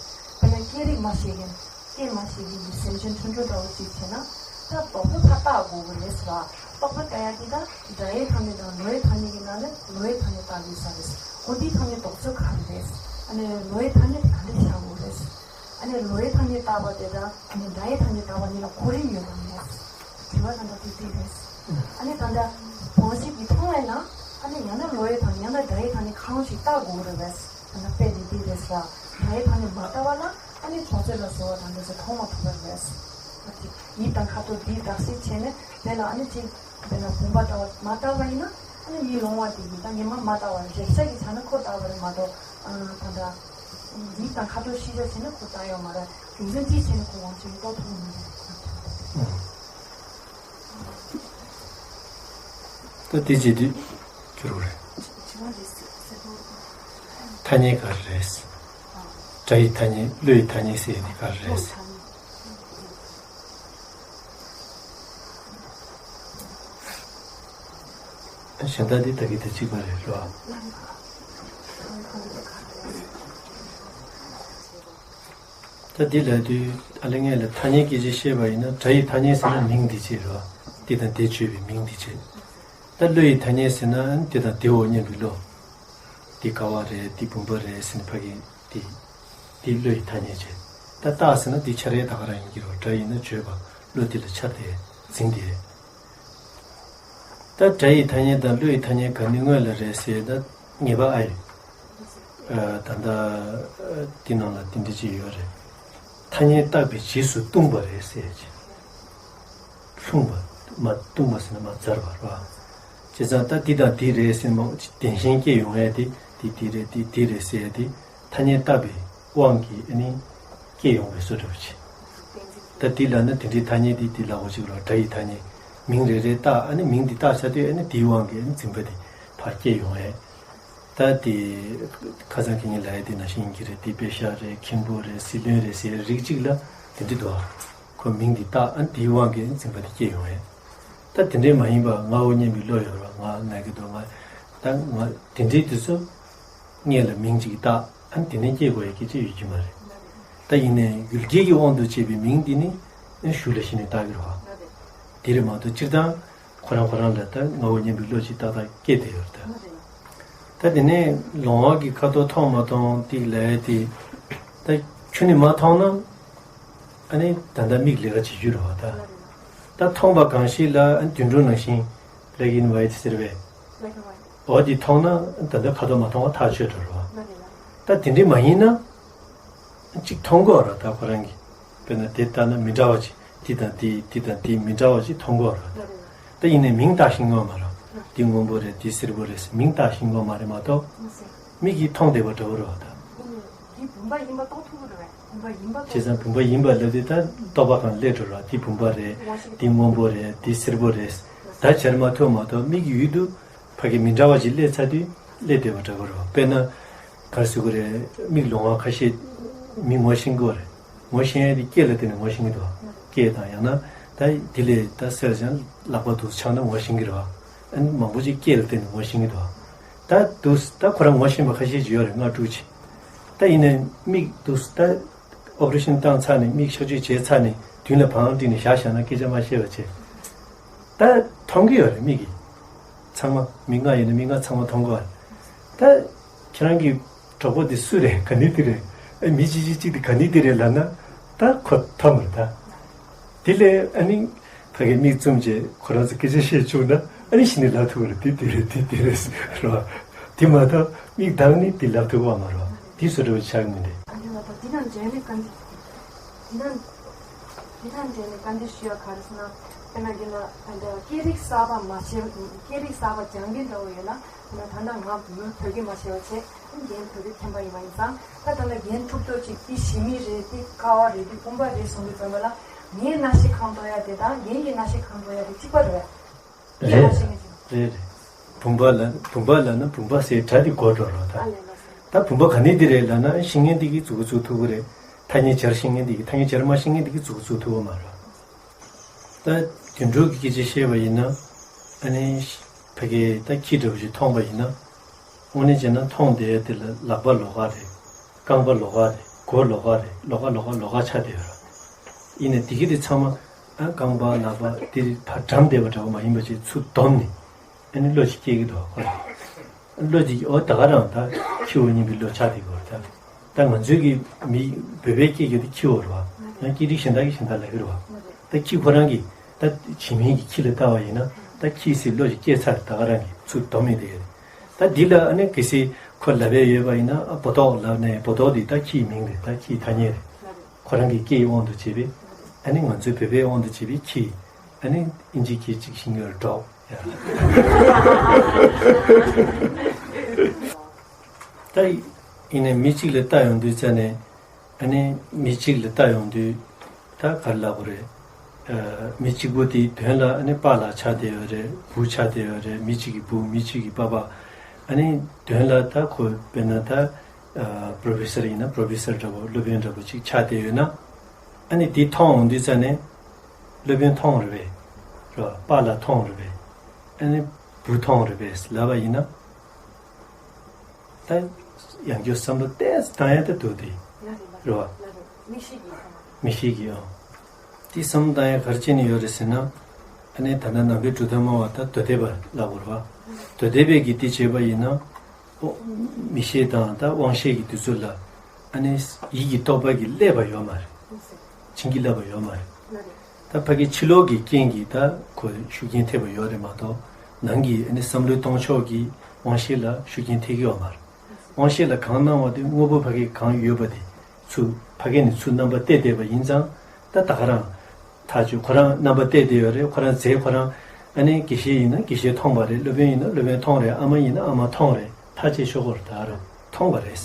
རེད། དཔེར་ན་སྐད་རིགས་མ་ཤེས་མཁན། སྐད་མ་ཤེས་མཁན་གྱི་སེམས་ཅན་ཆུང་ཆུང་འདྲ་བོ་ཅིག་བྱས་ན། ད་རྟོག་པ་ཕར་བཏགས་དགོས་ཀྱི་རེད་ཟེར་བ། རྟོག་པ་བཏགས་ཡ་དེ་ད་སྒྲ་ཡི་ཐ་སྙད་དང་ལོ་ཡི་ཐ་སྙད་ཀྱི་ནང་ནས་ལོ་ཡི་ཐ་སྙད་བཏགས་དགོས་ས་རེད། འོ་འདིའི་ཐ་སྙད་འདོགས་ཚུལ་ག་རེ་རེད། ཨ་ནི་ལོ་ཡི་ཐ་སྙད་དེ་ག་འདྲ་བཞག་དགོས་རེད། ཨ་ནི་ལོ་ཡི་ཐ་སྙད་བཏགས་པ་དེ་དང་ཨ་ནི་སྒྲ་ཡི་ཐ་སྙད་བཏགས་པ་གཉིས་ལ་གོ་རིམ་ཡོད་དམ་མེད། དྲི་བ་ད་ལྟ་དེ་དེ་རེད། ཨ་ནི་ད་ལྟ་བོད་ཞིག་གིས་མཐོང་བས་ན། ཨ་ནི་ཡང་ན་ལོ་ཡི་ཐ་སྙད་ཡང་ན་སྒྲ་ཡི་ཐ་སྙད་གང་ཞིག་བཏགས་དགོས་རེད་པས། ད་ལྟ་དཔེ་དེ་དེ་རེད་ཟེར། སྒྲ་ཡི་ཐ་སྙད་མ་བཏགས་པ་ལ། ཨ་ནི་ཅོག་ཙེ་ལ་སོགས་པ་དང་འདི་ཚོ་མཐོང་མ་ཐུབ་པ་རེད། ཨ་ཙི། ཡིབ་དང་ཁ་དོག་འདི་བརྟག་དཔྱད་བྱས་ནས་དེ་ལ་ཨ་ནི་ཅིག་དཔེར་ན་བུམ་པ་ལྟ་བུ་མ་བཏགས་པ་ཡིན་ན། ཨ་ནི་མིག་ལོང་བ་དེ་ཡིན་ད་ངས་མ་མ་བཏགས་པ་རེད། རེག་བྱ་གི་ཆ་ནས་ཁོ་བཏགས་པ་རེད་མ་གཏོགས། ཨ་ད་ལྟ་ཡིབ་དང་ཁ་དོག་ཤེས་བྱ་བྱས་ན་ཁོ་བཏགས་ཡོད་མ་རེད། རྒྱུ་མཚན་ཅི་བྱས་ནས་ཁོ་དབང་ཆ་གི་རྟོགས་ཐུབ་མི་འདུག་ད་དེ་རྗེས་དུས་འགྱུར་བ་རེད། ཐ་སྙད་ག་རེ་རེད། སྒྲ་ཡི་ཐ་སྙད་བློ་ཡི་ཐ་སྙད་ཟེར་ནི་ག་རེ་རེད། གཞན་དག་འདི་ད་གི་དེ་གཅིག་པ་རེད་རོ། ད་འདི་ལ་དུས་ཨ་ལེ་ངས་ལ་ཐ་སྙད་སྐད་ཆ་བཤད་པ་ཡིན་ན། སྒྲ་ཡི་ཐ་སྙད་ཟེར་ན་མིང་འདི་བྱེད་རོ། འདི་དང་འདི་བརྗོད་པའི་མིང་འདི་བྱེད། ད་བློ་ཡི་ཐ་སྙད་ཟེར་ན་འདི་དང་འདི་འོ་མཉམ་པའི་བློ། འདི་དགའ་བ་རེད། འདི་བུམ་པ་རེད་ཟེར་ནས་ཕ་གི་འདི་འདི་བློ་ཡི་ཐ་སྙད་བྱེད། ད་རྟགས་ཟེར་ན་འདི་འཆར་ཡས་ད་ག་རང་ཡིན་གྱི་རོ། སྒྲ་ཡིན་ན་བརྗོད་པ། བློ་འདི་ལ་འཆར་ཏེ་འཛིན་ཏེ། ད་སྒྲ་ཡི་ཐ་སྙད་དང་བློ་ཡི་ཐ་སྙད་ག་ནི་སྔོན་ལ་རེད་ཟེར་ན། ངེས་པ་ཨ་ཡོད། ཨ་ད་ལྟ་འདི་ནང་ལ་འདི་འདྲ་ཅིག་ཡོད་རེད། ཐ་སྙད་བཏགས་པའི་རྗེས་སུ་ལྟུང་བ་རེད་ཟེར་ཅིག་ལྟུང་བ། མ་ལྟུང་བ་ཟེར་ན་མ་ཟར་བ་རེད་བ། བྱས་ཙང་ད་འདི་དང་འདི་རེད་ཟེར་མ་བདེན་ཞེན་སྐྱེ་ཡོང་ཡ་དེ། འདི་འདི་རེད། འདི་འདི་རེད་ཟེར་ཡ་དེ། ཐ་སྙད་བཏགས་པའི་དབང་གིས་ཨ་ནི་སྐྱེ་ཡོང་བའི་བཟོ་འདྲ་བ་ཅིག་ད་འདི་ལབ་ན་དེ་འདྲའི་ཐ་སྙད་འདི་འདི་ལབ་དགོས་ཅིག་ལ། སྒྲ་ཡི་ཐ་སྙད། མིང་རེ་རེ་བཏགས། ཨ་ནི་མིང་འདི་བཏགས་ཚར་དུས་ཨ་ནི་འདིའི་དབང་གིས་ཨ་ནི་འཛིན་པ་འདི་ཕར་སྐྱེ་ཡོང་ཡས། ད་དེ་ཁ་སང་ཁེ་ཉིན་ལབ་ཡ་དེ་ནང་བཞིན་གྱི་རེད། དེ་དཔེ་ཤག་རེད། མཁན་པོ་རེད། སྲིད་བློན་རེད་ཟེར་རིགས་གཅིག་ལ་དེ་འདྲ་འདུག་ཁོ་མིང་འདི་བཏགས། ཨ་ནི་དེའི་དབང་གིས་ཨ་ནི་འཛིན་པ་འདི་སྐྱེ་ཡོང་ཡས། ད་དེ་འདྲའི་མ་ཡིན་པ་ང་འོ་མཉམ་པའི་བློ་ཡོད་ར། ང་ན་གི་འདུག་ང་ད་ང་དེ་འདྲའི་དུས་སུ། སྔོན་ལ་མིང་གཅིག་བཏགས། ཨ་ནི་དེ་ནས་སྐྱེ་དགོས་ཡ་སྐད་ཆ་ཡོད་ཀྱི་མ་རེད། ད་ཡིན་ནའི་ཡུལ་སྐད་ཀྱི་དབང་དུ་བྱས་པའི་མིང་འདི་ནི་ཨ་ནི་གཞུག་ལ་ཕྱིན་ནས་བཏགས་ཀྱི་རེད་བ། དེ་རེད་མ་གཏོགས་སྤྱིར་བཏང་ཁོ་རང་ཁོ་རང་ལ་ད་ང་འོ་མཉམ་པའི་བློ་ཅིག་ཏག་ཏག་སྐྱེས་བསྡད་ཡོད་རེད་ད། ད་དེ་ནས་ལོང་བ་གི་ཁ་དོག་མཐོང་མ་མཐོང་དེ་ལབ་ཡ་དེ། ད་ཁྱོན་ནས་མ་མཐོང་ན། ཨ་ནི་ད་ལྟ་མིག་ལས་ཀ་བྱེད་རྒྱུ་རེད་བ་ད། ད་མཐོང་བ་གང་ཞིག་ལ་ཨ་ནི་དུད་འགྲོ་ནང་བཞིན་black and white ཟེར་བས། འོ་དེ་མཐོང་ན་ད་ལྟ་ཁ་དོག་མ་མཐོང་བ་ཐག་ཆོད་འགྲོ་རོ། ད་དེ་འདྲ་མ་ཡིན་ན། གཅིག་མཐོང་གི་ཡོད་ར་ད་ཁོ་རང་གིས། དཔེར་ན་དེ་ལྟ་ན་མི་འདྲ་བ་ཅིག་འདི་དང་འདི། འདི་དང་འདི་མི་འདྲ་བ་ཅིག་མཐོང་གི་ཡོད་ར་ད། ད་ཡིན་ནའི་མིང་བཏགས་ཤེས་ཀྱི་ཡོད་མ་རེད། འདི་སྔོན་པོ་རེད། འདི་སེར་པོ་རེད་ཟེར་མིང་བཏགས་ཤེས་ཀྱི་ཡོད་མ་རེད་མ་གཏོགས། མིག་གིས་མཐོང་བསྡད་པ་འདྲ་བོ་རེད་བ་ད། འདི་བུམ་པ་ཡིན་པ་རྟོགས་ཐུབ་ཀྱི་རེད་པས། བྱས་ཙང་བུམ་པ་ཡིན་པ་ལབ་དུས་ད་རྟོག་པ་གང་སླེབས་འགྲོ་ར། འདི་བུམ་པ་རེད། འདི་སྔོན་པོ་རེད། འདི་སེར་པོ་རེད། ད་བྱར་མ་ཐུབ་མ་གཏོགས་མིག་གི་ཡུལ་དུ་ཕ་གི་མི་འདྲ་བ་ཅིག་སླེབས་ཚར་དུས་སླེབས་བསྡད་པ་འདྲ་པོ་རེད། དཔེར་ན་ག་རེ་ཟེར་དགོས་རེད། མིག་ལོང་བ་ཁ་ཤས་མི་ངོ་ཤེས་ཀྱི་ཡོད་རེད། ངོ་ཤེས་ཡ་དེ་སྐད་ལ་བརྟེན་ནས་ངོ་ཤེས་ཀྱི་འདུག་སྐད་དང་ཡང་ན་ད་དེ་ལས་ད་གསལ་ཞིང་ལག་པ་འདུག་ཆགས་ན་ངོ་ཤེས་ཀྱི་རེད་བ། ཨ་ནི་མང་པོ་ཅིག་སྐད་ལ་བརྟེན་ནས་ངོ་ཤེས་ཀྱི་འདུག་ད་འདུག་ད་ཁོ་རང་ངོ་ཤེས་པ་ཁ་ཤས་ཅིག་ཡོད་རེད། ལྔ་དྲུག་ཅིག་ད་ཡིན་ནའི་མིག་འདུག་ད་ཨོ་པ་རེ་ཤན་བཏང་ཚར་ནས་མིག་གཤག་བཅོས་བྱས་ཚར་ནས་མདུན་ལ་བང་བསྒྲིགས་ནས་བཞག་བཞག་ན་སྐད་ཆ་མ་བཤད་པ་བྱས། ད་མཐོང་གི་ཡོད་རེད་མིག་གིས། ཚང་མ་མི་ལྔ་ཡིན་ན་མི་ལྔ་ཚང་མ་མཐོང་གི་ཡོད་རེད། ད་ཁྱེད་རང་གི་གྲོགས་པོ་དེ་སུ་རེད། ག་ནི་དེ་རེད། ཨ་མི་གཅིག་གཅིག་གཅིག་དེ་ག་ནི་དེ་རེད་ལབ་ན་ད་ཁོ་མཐོང་གི་རེད་ད། དེ་ལས་ཨ་ནི་ཕ་གི་མིག་བཙུམས་བྱས་ཁོ་རང་ཚོ་སྐད་ཆ་བཤད་བཅུག་ན་ཨ་ནི་གཞི་ནས་ལབ་ཐུབ་ཀྱི་རེད། དེ་དེ་རེད། དེ་དེ་རེད་ཟེར་བ། དེ་མ་གཏོགས་མིག་གདངས་ནས་དེ་ལབ་ཐུབ་ཀྱི་ཡོད་མ་རེད་བ། དེ་བཟོ་འདྲ་བོ་ཆགས་ཀྱི་མི་འདུག་ཨ་ནི་ལ་ད་དེ་དང་འབྲེལ་ནས་ག་འདི། དེ་དང་དེ་དང་འབྲེལ་ནས་བཀའ་འདྲི་ཞུ་ཡ་ག་རེ་ཟེར་ན། དཔེར་ན་རྒན་ལགས་ད་ལྟ་སྐད་རིགས་གསར་པ་མ་བྱས། སྐད་རིགས་གསར་པ་སྦྱང་མཁན་འདྲ་བོ་ཡོད་ན། དཔེར་ན་ད་ལྟ་ང་བོད་སྐད་མ་བྱས་པ་བྱས། རྒན་བོད་སྐད་མཁྱེན་པ་ཡིན་པ་ཡིན་ཙང་། ད་ལྟ་རྒན་ཐུབ་ཐུབ་ཅིག་འདི་ཞི་མི་རེད། འདི་ཀ་བ་རེད། འདི་བུམ་པ་རེད་གསུང་གི་ཙམ་པ་ལ། ངས་རྣ་ཤེས་གང་གཏོང་ཡ་དེ་དང་རྒན་གྱི་རྣ་ཤེས་གང་གཏོང་ཡ་དེ་གཅིག་པ་རེད། རེད་རེད་རེད། བུམ་པ་ལ་བུམ་པ་ལབ་ན་བུམ་པ་ཟེར་སྒྲ་དེ་གོ་འགྲོ་རོགས་ད། ད་བུམ་པ་ག་ནས་འདི་རེད་ལབ་ན་ཤེས་མཁན་དེ་གིས་མཛུབ་གུ་བཙུགས་ཐུབ་ཀྱི་རེད། ཐ་སྙད་སྦྱར་ཤེས་མཁན་དེ་གིས་ཐ་སྙད་སྦྱར་མ་ཤེས་མཁན་དེ་གིས་མཛུབ་གུ་བཙུགས་ཐུབ་ཀྱི་མ་རེད། ད་དུད་འགྲོ་གི་སྐད་ཆ་བཤད་པ་ཡིན་ན། ཨ་ནི་ཕ་གི་ད་ཁྱི་འདྲ་བོ་ཞིག་མཐོང་པ་ཡིན་ན། དངོས་གནས་བྱས་ན་མཐོང་བསྡད་དེ་ལ་ལག་པ་ལོགས་ཀ་རེད། རྐང་པ་ལོགས་ཀ་རེད། མགོ་ལོགས་ཀ་རེད། ལོགས་ཀ་ལོགས་ཀ་ལོགས་ཀ་ཆགས་བསྡད་ཡོད་རེད། ཡིན་ནའི་དེ་གི་དེ་ཚང་མ་ཨ་རྐང་པ་ལག་པ་དེ་ཕར་འགྲམ་བསྡད་པ་འདྲ་བོ་མ་ཡིན་པ་ཅིག་ཚུར་བསྡོམས་ནས་ཨ་ནི་བློ་ཞིག་སྐྱེ་གི་འདུག་ཁོ་རང་། བློ་ཅིག་འོ་ད་ག་རང་ད་ཁྱི་བོ་ཡིན་པའི་བློ་ཆགས་བསྡད་ཀྱི་ཡོད་རེད་ད། ད་ང་ཚོའི་གི་མི་བོད་པའི་སྐད་ཀྱི་དེ་ཁྱི་བོ་རེད་བ། ཡང་སྐད་རིགས་གཞན་དག་གི་གཞན་དག་ལབ་ཀྱི་རེད་བ། ད་ཁྱི་ཁོ་རང་གིས་ད་བྱིས་མིན་གྱི་ཁྱི་ལ་ལྟ་བ་ཡིན་ན་ད་ཁྱི་ཟེར་བློ་ཞིག་སྐྱེས་ཚར་ད་ག་རང་གིས་ཚུར་བསྡོམས་ཡིན་དེ་གི་རེད། ད་འདི་ལ་ཨ་ནི་གལ་སྲིད་ཁོ་ལབ་པའི་ཡོད་པ་ཡིན་ན་ཨ་སྦོ་ཏོག་ལབ་ནས་སྦོ་ཏོག་འདི་ད་ཁྱིའི་མིང་རེད། ད་ཁྱིའི་ཐ་སྙད་རེད། ཁོ་རང་གི་སྐད་ཡིག་དབང་དུ་བྱས་པས་ཨ་ནི་ང་ཚོའི་བོད་པའི་དབང་དུ་བྱས་པའི་ཁྱི་ཨ་ནི་ཨིན་ཇིའི་སྐད་ཅིག་ཤིང་ཡོར་ཌོག་ཡ། ད་ཡིན་ནའི་མི་གཅིག་ལ་ལྟ་ཡོང་དུས་ཙ་ནས། ཨ་ནི་མི་གཅིག་ལ་ལྟ་ཡོང་དུས་ད་ག་རེ་ལབ་དགོས་རེད། ཨ་མི་གཅིག་པོ་དེའི་མདུན་ལ་ཨ་ནི་པཱ་ལགས་ཆགས་བསྡད་ཡོད་རེད། བུ་ཆགས་བསྡད་ཡོད་རེད། མི་གཅིག་གི་བུ་མི་གཅིག་གི་པཱ་པཱ། ཨ་ནི་མདུན་ལ་ད་ཁོ་དཔེར་ན་ད་ཨ་པྲོ་ཕེ་སར་ཡིན་ན་པྲོ་ཕེ་སར་འདྲ་པོ་སློབ་དཔོན་འདྲ་པོ་ཅིག་ཆགས་བསྡད་ཡོད་ན། ཨ་ནི་དེ་མཐོང་ཡོང་དུས་ཙ་ནས་སློབ་དཔོན་མཐོང་རེད་པས། རེད་པ། པཱ་ལགས་མཐོང་རེད་པས། ཨ་ནི་བུ་མཐོང་རེད་པས་ལབ་པ་ཡིན་ན། ད་ཡང་བསྐྱར་བསམ་བློ་ཏོག་ཙམ་བཏང་ཡ་ད་འདུག་དེ། རེད་བ། མིག་ཤེས་ཀྱིས་ཨང་། དེ་བསམ་བློ་བཏང་ཡ་ག་རེ་བྱས་ནས་ཡོད་རེད་ཟེར་ན། ཨ་ནི་ད་ལྟ་ནང་པའི་གྲུབ་མཐའ་སྨྲ་བ་ད་མདོ་སྡེ་པ་ལབ་དགོས་རེད་བ། མདོ་སྡེ་པས་ཀྱིས་དེ་བྱས་པ་ཡིན་ན། ཨོ། མིག་ཤེས་དང་ད་དབང་ཤེས་ཀྱི་དུས་ཚོད་ལ། ཨ་ནི་ཡིད་ཀྱི་རྟོག་པ་གིས་བསླད་པ་ཡོད་མ་རེད། བྱིན་གྱིས་བརླབས་པ་ཡོད་མ་རེད། ད་ཕ་གི་ཕྱི་ལོགས་ཀྱི་རྐྱེན་གྱིས་ད་ཁོ་ཤུགས་རྐྱེན་ཐེབས་པ་ཡོད་རེད་མ་གཏོགས། ནང་གི་ཨ་ནི་བསམ་བློའི་སྟོང་ཕྱོགས་ཀྱི་དབང་ཤེས་ལ་ཤུགས་རྐྱེན་ཐེབས་ཀྱི་ཡོད་མ་རེད། དབང་ཤེས་ལ་གང་སྣང་བ་དེ་དངོས་པོ་ཕ་གི་གང་ཡོད་པ་དེ་ཚུར་ཕ་གི་ནས་ཚུར་རྣམ་པ་གཏད་བསྡད་པ་ཡིན་ཙང་། ད་ད་ག་རང་ཐག་ཆོད། ཁོ་རང་རྣམ་པ་གཏད་བསྡད་ཡོད་རེད། ཁོ་རང་རྫས་ཁོ་རང་། ཨ་ནི་དགེ་བཤེས་ཡིན་ན་དགེ་བཤེས་མཐོང་བ་རེད། སློབ་དཔོན་ཡིན་ན་སློབ་དཔོན་མཐོང་རེད། ཨ་མ་ཡིན་ན་ཨ་མ་མཐོང་རེད། ཐག་བཅད་ཆོག་གི་རེད། ད་རུང་མཐོང་བ་རེད།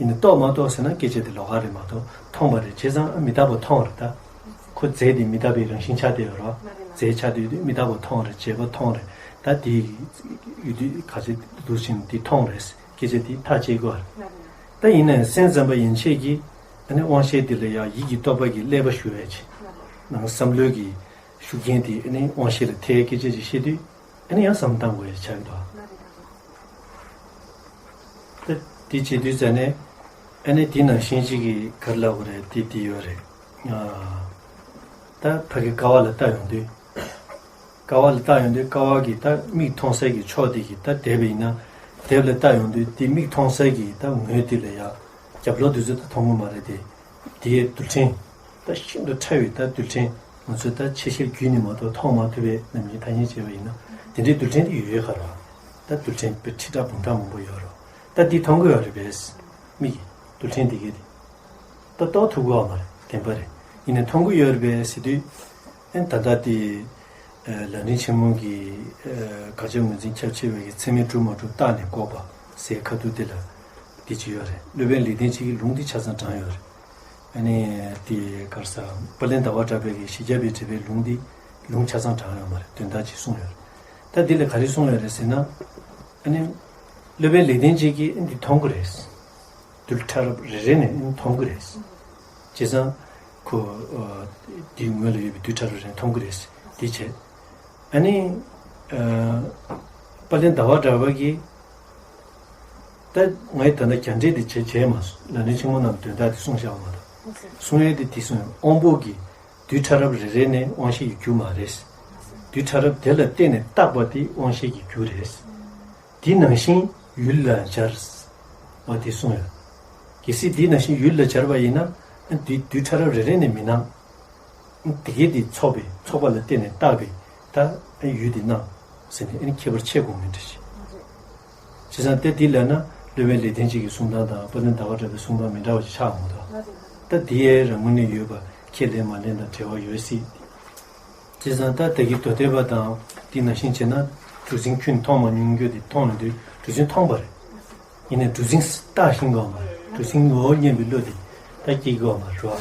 ཡིན་ནའི་རྟོགས་མ་རྟོགས་ཟེར་ན་སྐད་ཆ་དེ་ལོགས་ཀ་རེད་མ་གཏོགས་མཐོང་བ་རེད། བྱས་ཙང་ཨ་མི་རྟག་པ་མཐོང་བ་རེད་ད། ཁོ་རྫས་དེ་མི་རྟག་པའི་རང་བཞིན་ཆགས་བསྡད་ཡོད་རེད་བ། རྫས་ཆགས་བསྡད་ཡོད་དུས་མི་རྟག་པ་མཐོང་བ་རེད། བྱས་པ་མཐོང་བ་རེད། ད་དེ་ཡོད་དུས་ག་ཚོད་འདུག་ཕྱིན་དེ་མཐོང་རེད། སྐད་ཆ་དེ་ཐག་བཅད་དགོས་རེད། ད་ཡིན་ནའི་སེམས་ཙམ་པ་ཡན་ཆད་ཀྱིས་ཨ་ནི་དབང་ཤེས་དེ་ལ་ཡང་ཡིད་ཀྱི་རྟོག་པ་གིས་བསླད་པ་ཞུ་ཡས་ཆེ། ནང་བསམ་བློའི་གི་ཤུགས་རྐྱེན་དེ་ཨ་ནི་དབང་ཤེས་ལ་ཐེབས་སྐད་ཆ་ཅིག་བཤད་དུས། ཨ་ནི་ཡང་བསམ་བཏང་དགོས་ཡ་ཆགས་ཀྱི་འདུག་ད་དེ་བྱེད་དུས་ཙ་ནས་ཨ་ནི་དེ་ནང་བཞིན་ཅིག་གི་ག་རེ་ལབ་དགོས་རེད། དེ་དེ་ཡོད་རེད། ཨ། ད་ཕ་གི་ཀ་བ་ལ་ལྟ་ཡོང་དུས། ཀ་བ་ལ་ལྟ་ཡོང་དུས་ཀ་བ་གི་ད་མིག་མཐོང་སའི་གི་ཕྱོགས་དེ་གི་ད་དེབ་ཡིན་ན། དེབ་ལ་ལྟ་ཡོང་དུས་དེ་མིག་མཐོང་སའི་གི་ད་ངོས་དེ་ལ་ཡ། རྒྱབ་ལོགས་དེ་ཚོ་ད་མཐོང་གི་མ་རེད་དེ། དེའི་རྡུལ་ཕྲན། ད་ཤིན་ཏུ་ཕྲ་བའི་ད་རྡུལ་ཕྲན། ང་ཚོས་ད་ཆེ་ཤེལ་བརྒྱུད་ནས་མ་གཏོགས་མཐོང་མ་ཐུབ་པའི་ནམ་རྒྱུན་ཐ་སྙད་བྱས་པ་ཡིན་ན། དེ་འདྲའི་རྡུལ་ཕྲན་དེ་ཡོད་ཡོད་ག་རེད། ད་རྡུལ་ཕྲན་དཔེ་ཁྲི་ཕྲག་འབུམ་ཕྲག་མང་པོ་ཡོད་རེད། ད་འདི་མཐོང་གི་ཡོད་རེད་པས། མིག་གིས་རྡུལ་ཕྲན་དེ་གས་དེ། ད་རྟོགས་ཐུབ་ཀྱི་ཡོད་མ་རེད། བདེན་པ་རེད། ཡིན་ནའི་མཐོང་གི་ཡོད་རེད་པས་ཟེར་དུས། ཨེ་ད་ལྟ་དེ། ཨ་ལམ་རིམ་ཆེན་མོ་གི། ཨ་དགག་བྱ་ངོས་འཛིན་ཁྱབ་ཆེ་བའི་གི་ཚད་མས་གྲུབ་མ་གྲུབ་བརྟགས་ནས་འགོག་པ་ཟེར་ཁ་ཐུག་དེ་ལ། དེ་ཅི་ཡོད་རེད། སློབ་དཔོན་ལེགས་ལྡན་འབྱེད་ཀྱི་ལུང་འདི་ཆ་ཚང་དྲངས་ཡོད་རེད། ཨ་ནི་དེ་ག་རེ་ཟེར། དཔལ་ལྡན་ཟླ་བ་གྲགས་པའི་གི་གཞི་རྒྱ་བའི་འགྲེལ་པའི་ལུང་འདི་ལུང་ཆ་ཚང་དྲངས་ཡོད་མ་རེད། དོན་དག་ཅིག་གསུངས་ཡོད་རེད། ད་འདི་ལ་ག་རེ་གསུངས་ཡོད་རེད་ཟེར་ན། ཨ་ནི་སློབ་དཔོན་ལེགས་ལྡན་འབྱེད་ཀྱིས་འདི་མཐོང་གི་རེད། རྡུལ་ཕྲ་རབ་རེ་རེ་ནས་མཐོང་གི་རེད། བྱས་ཙང་ཁོ། ཨ་དེའི་ངོས་ལ་ཡོད་པའི་རྡུལ་ཕྲ་རབ་རེ་རེ་མཐོང་གི་རེད། དེ་བྱས། ཨ་ནི། ཨ་དཔལ་ལྡན་ཟླ་བ་གྲགས་པ་གིས། ད་ངས་ད་ལྟ་རྒྱ་འགྲེལ་དེ་བྱས་བྱས་མ་སོང་། ལམ་རིམ་ཆེན་མོ་ནང་དོན་དག་དེ་གསུངས་བཞག་པ་མ་གཏོགས། གསུང་ཡས་དེ་དེ་གསུངས་ཡོད། དབང་པོ་གི་རྡུལ་ཕྲ་རབ་རེ་རེ་ནས་དབང་ཤེས་ཀྱི་རྒྱུ་མ་རེད། རྡུལ་ཕྲ་རབ་དེ་ལ་བརྟེན་ནས་བཏགས་པ་དེ་དབང་ཤེས་ཀྱི་རྒྱུ་རེད། དེ་ནང་བཞིན་ཡུལ་ལ་སྦྱར་བ་དེ་གསུངས་ཡོད། གལ་སྲིད་དེ་ནང་བཞིན་ཡུལ་ལ་སྦྱར་བ་ཡིན་ན། དེ་རྡུལ་ཕྲ་རབ་རེ་རེ་ནས་མི་སྣང་། དེ་གས་དེ་ཚོགས་པའི་ཚོགས་པ་ལ་བརྟེན་ནས་བཏགས་པའི་ད་ཡུལ་དེ་སྣང་ཟེར་ནས་ཨ་ནི་ཁྱད་པར་ཕྱེ་དགོས་མིན་འདྲ་ཞིག་བྱས་ཙང་དེ་དེ་ལབ་ན་སློབ་དཔོན་ལེགས་ལྡན་འབྱེད་ཀྱི་གསུང་སྟངས་དང་དཔལ་ལྡན་ཟླ་བ་གྲགས་པའི་གསུང་སྟངས་མི་འདྲ་བ་ཞིག་ཆགས་འོང་། ད་དེ་ཡས་རང་ངོས་ནས་ཡོད་པ་ཁས་ལེན་མ་ལེན་དང་འབྲེལ་བ་ཡོད་སྲིད། བྱས་ཙང་ད་ལྟ་གི་མདོ་སྡེ་པ་དང་དེ་ནང་བཞིན་བྱས་ན་གྲུ་གཟིངས་ཁྱོན་མཐོང་མ་མྱོང་རྒྱུ་དེ་མཐོང་ཡོང་དུས་གྲུ་གཟིངས་མཐོང་པ་རེད། ཡིན་ནའི་གྲུ་གཟིངས་བལྟ་ཤེས་ཀྱི་ཡོད་མ་རེད། གྲུ་གཟིངས་ངོ་བོ་མཉམ་པའི་བློ་དེ་ད་སྐྱེ་གི་ཡོད་མ་རེད་བ།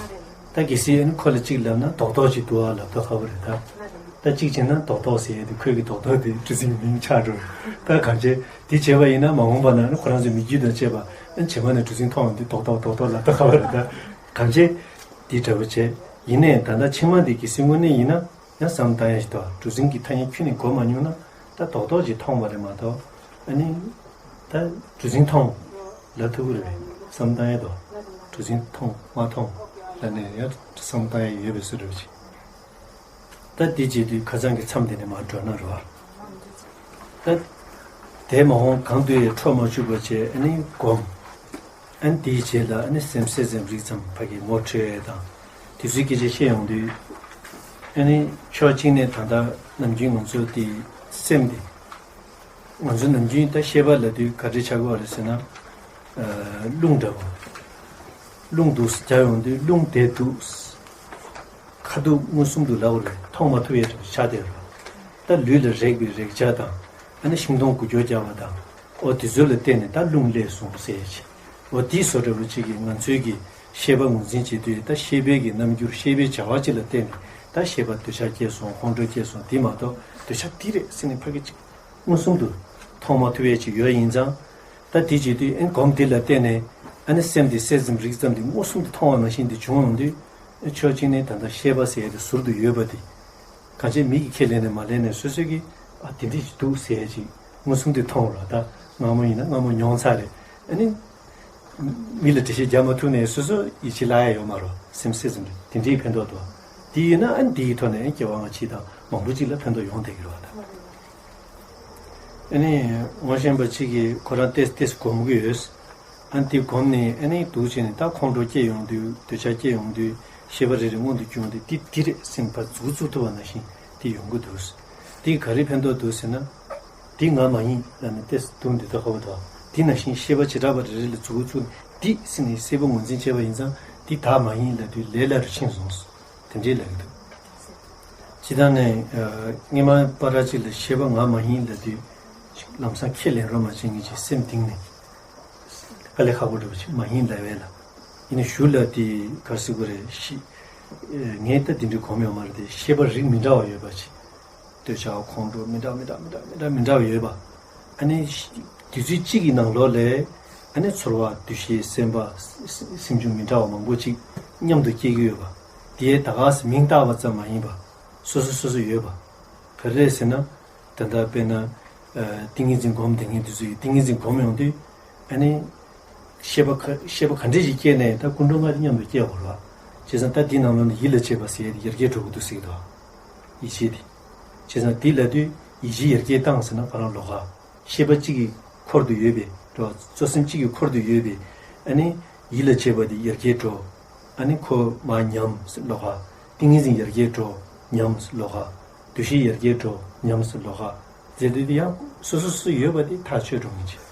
ད་གལ་སྲིད་ཨ་ནི་ཁོ་ལ་གཅིག་ལབ་ན་རྡོག་རྡོག་ཅིག་འདུག་ཨ་ལབ་ད་ཁག་པོ་རེད་ད། ད་གཅིག་བྱས་ན་རྡོག་རྡོག་ཟེར་ཡས་དེ་ཁོས་ཀྱི་རྡོག་རྡོག་དེ་གྲུ་གཟིངས་མིང་ཆགས་འགྲོ། ད་གང་བྱས་དེ་བྱས་པ་ཡིན་ན་མ་འོངས་པ་ན་ནི་ཁོ་རང་ཚོའི་མི་རྒྱུད་དང་བཅས་པ་ཨ་ནི་བྱེ་མ་ནས་གྲུ་གཟིངས་མཐོང་བ་འདི་རྡོག་རྡོག་རྡོག་རྡོག་ལབ་ད་ག་བ་རེད། ད་གང་བྱས་དེ་འདྲ་བོ་བྱས། ཡིན་ནའི་ད་ལྟ་ཕྱི་མ་འདི་གི་སེམས་ངོ་ནས་ཡིན་ན་ཡང་བསམ་བཏང་ཡས་ཞིག་འདུག་གྲུ་གཟིངས་ཀྱི་ཐ་སྙད་ཁྱོན་ནས་གོ་མ་མྱོང་ན་ད་རྡོག་རྡོག་ཅིག་མཐོང་བ་རེད་མ་གཏོགས། ཨ་ནི་ད་གྲུ་གཟིངས་མཐོང་ལབ་ཐུབ་ཀྱི་རེད་བསམ་བཏང་ཡས་འདུག་གྲུ་གཟིངས་མཐོང་མ་མཐོང་ལབ་ནས་ཡང་བསམ་བཏང་ཡས་ཡོད་པའི་བཟོ་འདྲ་བོ་ཅིག་ད་དེ་བྱེད་དུས་ཁ་སང་གི་མཚམས་དེ་ནས་མར་འགྲོ་ན་རོ། ད་དེ་མ་འོངས་གང་དུ་ཡང་འཕྲོ་མ་བཅུག་པ་བྱས། ཨ་ནི་སྒོམ། ཨ་ནི་དེའི་རྗེས་ལ་ཨ་ནི་སེམས་གསལ་ཙམ་རིག་ཙམ་ཕ་གི་ངོ་འཕྲོད་དང་དེ་ཚོའི་སྐད་ཆ་བཤད་ཡོང་དུས། ཨ་ནི་ཕྱོགས་གཅིག་ནས་ད་ལྟ་ནམ་རྒྱུན་ང་ཚོ་དེ་སེམས་དེ། ང་ཚོ་ནམ་རྒྱུན་ད་ཤེས་པ་ལབ་དུས་ག་འདྲ་ཆགས་ཀྱི་ཡོད་རེད་ཟེར་ན། ཨ། རླུང་འདྲ་བོ། རླུང་འདུག་སེ་རྒྱག་ཡོང་དུས་རླུང་དེ་འདུག་སེ། ཁ་ཐུག་མངོན་སུམ་དུ་ལབ་དགོས་རེད། མཐོང་མ་ཐུབ་ཡས་འདྲ་བོ་ཆགས་བསྡད་ཡོད་རེད། ད་ལུས་ལ་རེག་པའི་རེག་བྱ་དང་། ཨ་ནི་ཤིང་སྡོང་འགུལ་སྐྱོད་རྒྱག་པ་དང་། འོ་དེ་ཚོ་ལ་བརྟེན་ནས་ད་རླུང་སླེབས་སོང་ཟེར་ཡས་ཅིག་འོ་དེའི་བཟོ་འདྲ་བོ་ཅིག་གིས་ང་ཚོའི་གི་ཤེས་པ་ངོས་འཛིན་བྱེད་དུས། ད་ཤེས་པའི་གི་རྣམ་འགྱུར་ཤེས་པའི་བྱ་བ་ཅིག་ལ་བརྟེན་ནས་ད་ཤེས་པ་འདོད་ཆགས་སྐྱེས་སོང་། ཁོང་ཁྲོ་སྐྱེས་སོང་། དེ་མ་གཏོགས་འདོད་ཆགས་འདི་རེད་ཟེར་ནས་ཕ་གི་ཅིག་མངོན་སུམ་དུ་མཐོང་མ་ཐུབ་ཡས་ཅིག་ཡོད་ཡིན་ཙང་། ད་དེ་བྱེད་དུས་ཨ་ནི་སྒོམ་དེ་ལ་བརྟེན་ནས་ཨ་ནི་སེམས་དེ་གསལ་ཙམ་རིག་ཙམ་དེ་མངོན་སུམ་དུ་མཐོང་བ་ནང་བཞིན་དེ་བྱུང་ཡོང་དུས། ཕྱོགས་གཅིག་ནས་ད་ལྟ་ཤེས་པ་ཟེར་ཡས་དེ་ཟུར་དུ་ཡོད་པ་དེ། གང་ཅི་མིག་གིས་ཁས་ལེན་ནས་མ་ལེན་ནས་སོ་སོ་གིས་ཨ་དེ་འདྲ་ཞིག་འདུག་ཟེར་ཡས་ཅིག་མངོན་སུམ་དུ་མཐོང་རོགས། ད་སྔ་མོ་ཡིན་ན་སྔ་མོ་མྱོང་ཚར་རེད། ཨ་ནི། མི་ལ་འགྲེལ་བཤད་རྒྱག་མ་ཐུབ་ནའི་སོ་སོ་ཡིད་ཆེས་བརླག་ཡ་ཡོད་མ་རེད། སེམས་གསལ་ཙམ་རེད། དེ་འདྲའི་ཕན་ཐོགས་འདུག་དེ་ཡིན་ན་ཨ་ནི་དེའི་ཐོག་ནས་ཨ་ནི་སྐྱེ་བ་སྔ་ཕྱི་དང་མང་པོ་ཅིག་ལ་ཕན་ཐོགས་ཡོང་བསྡད་ཀྱི་རེད་བ། ད་ཨ་ནི་ངོ་ཤེས་པ་ཅིག་གིས་ཁོ་རང་ཏོག་ཙམ་ཏོག་ཙམ་སྒོམ་གྱི་ཡོད། ཨ་ནི་དེ་སྒོམ་ནས་ཨ་ནི་འདུག་བྱས་ནས་ད་ཁོང་ཁྲོ་སྐྱེ་ཡོང་དུས། འདོད་ཆགས་སྐྱེ་ཡོང་དུས། ཤེས་པ་རེ་རེ་མངོན་དུ་གྱུར་ཡོང་དུས། འདི་འདི་རེད་ཟེར་ནས་ཕར་མཛུབ་བཙུགས་ཐུབ་པ་ནང་བཞིན་དེ་ཡོང་གི་འདུག་དེ་ག་རེ་ཕན་ཐོགས་འདུག་ཟེར་ན། འདི་ང་མ་ཡིན་ལབ་ནས་ཏོག་ཙམ་འདུག་འདི་ལྟ་ཁོ་བ་དང་། འདི་ནང་བཞིན་ཤེས་པ་བྱེ་བྲག་པ་རེ་རེ་ལ་མཛུབ་བཙུགས་ནས་འདི་ཟེར་ནས་གསལ་པོ་ངོས་འཛིན་བྱས་པ་ཡིན་ཙང་འདི་བདག་མ་ཡིན་ལབ་དུས་ལས་སླ་རུ་ཕྱིན་སོང་། དེ་འདྲའི་ལབ་ཀྱི་འདུག་སྤྱིར་བཏང་ནས་ཨ་སྔོན་མ་བར་ཅིག་ལ་ཤེས་པ་ང་མ་ཡིན་ལབ་དུས་ལམ་སང་ཁས་ལེན་རོགས་མ་བྱེད་མཁན་ཅིག་སེམས་གཏིང་ནས། དཀའ་ལས་ཁག་པོ་འདྲ་བོ་ཞིག་མ་ཡིན་ལབ་ཡས་ལ། ཡིན་ནའི་གཞུག་ལ་དེ་ག་རེ་ཟེར་དགོས་རེད། ཤི། ངས་ད་དེ་འདྲའི་གོམས་ཡོད་མ་རེད་དེ། ཤེས་པ་རིགས་མི་འདྲ་བ་ཡོད་པ་ཞིག་འདོད་ཆགས་ཁོང་ཁྲོ་མི་འདྲ་མི་འདྲ་མི་འདྲ་མི་འདྲ་མི་འདྲ་བ་ཡོད་པ། ཨ་ནི་ཤི། དུས་ཚོད་གཅིག་གི་ནང་ལོགས་ལ་ཨ་ནི་ཚོར་བ་འདུ་ཤེས་སེམས་པ་སེམས་བྱུང་མི་འདྲ་བ་མང་པོ་ཅིག་མཉམ་དུ་སྐྱེ་གི་ཡོད་པ། དེ་ད་ག་སེ་མིང་བཏགས་པ་ཙམ་མ་ཡིན་པ། སོ་སོ་སོ་སོ་ཡོད་པ། ག་རེ་རེད་ཟེར་ན། ད་ལྟ་དཔེར་ན། ཨ་ཏིང་ངེ་འཛིན་སྒོམ་བསྡད་མཁན་དེ་ཚོ་ཡིས་ཏིང་ངེ་འཛིན་སྒོམ་ཡོང་དུས། ཨ་ནི། ཤེས་པ་ག་ཤེས་པ་ག་འདྲ་ཞིག་སྐྱེས་ནའི་ད་ཀུན་འགྲོ་ལྔ་དེ་མཉམ་དུ་སྐྱེ་དགོས་རེད་བ། བྱས་ཙང་ད་འདི་ནང་ལོགས་ནས་ཡིད་ལ་བྱེད་པ་ཟེར་ཡ་དེ་ཡར་རྒྱས་འགྲོ་གི་འདུག་ཟེར་གྱི་འདུག་ཡིད་ཆེས་དེ། བྱས་ཙང་འདི་ལབ་དུས་ཡིད་ཆེས་ཡར་རྒྱས་བཏང་ཟེར་ན་ཁོ་རང་ལོགས་ཀ་ཤེས་པ་གཅིག་གི་འཁོར་དུ་ཡོད་པའི་འགྲོ། གཙོ་སེམས་གཅིག་གི་འཁོར་དུ་ཡོད་པའི། ཨ་ནི། ཡིད་ལ་བྱེད་པ་དེ་ཡར་རྒྱས་འགྲོ། ཨ་ནི་ཁོ་མར་ཉམས་ལོགས་ཀ་ཏིང་ངེ་འཛིན་ཡར་རྒྱས་འགྲོ། ཉམས་ལོགས་ཀ་འདུ་ཤེས་ཡར་རྒྱས་འགྲོ། ཉམས་ལོགས་ཀ་ཟེར་དུས་དེ་ཡང་སོ་སོ་སོ་ཡོད་པ་དེ་ཐག་ཆོད་འགྲོ་མི་བྱེད།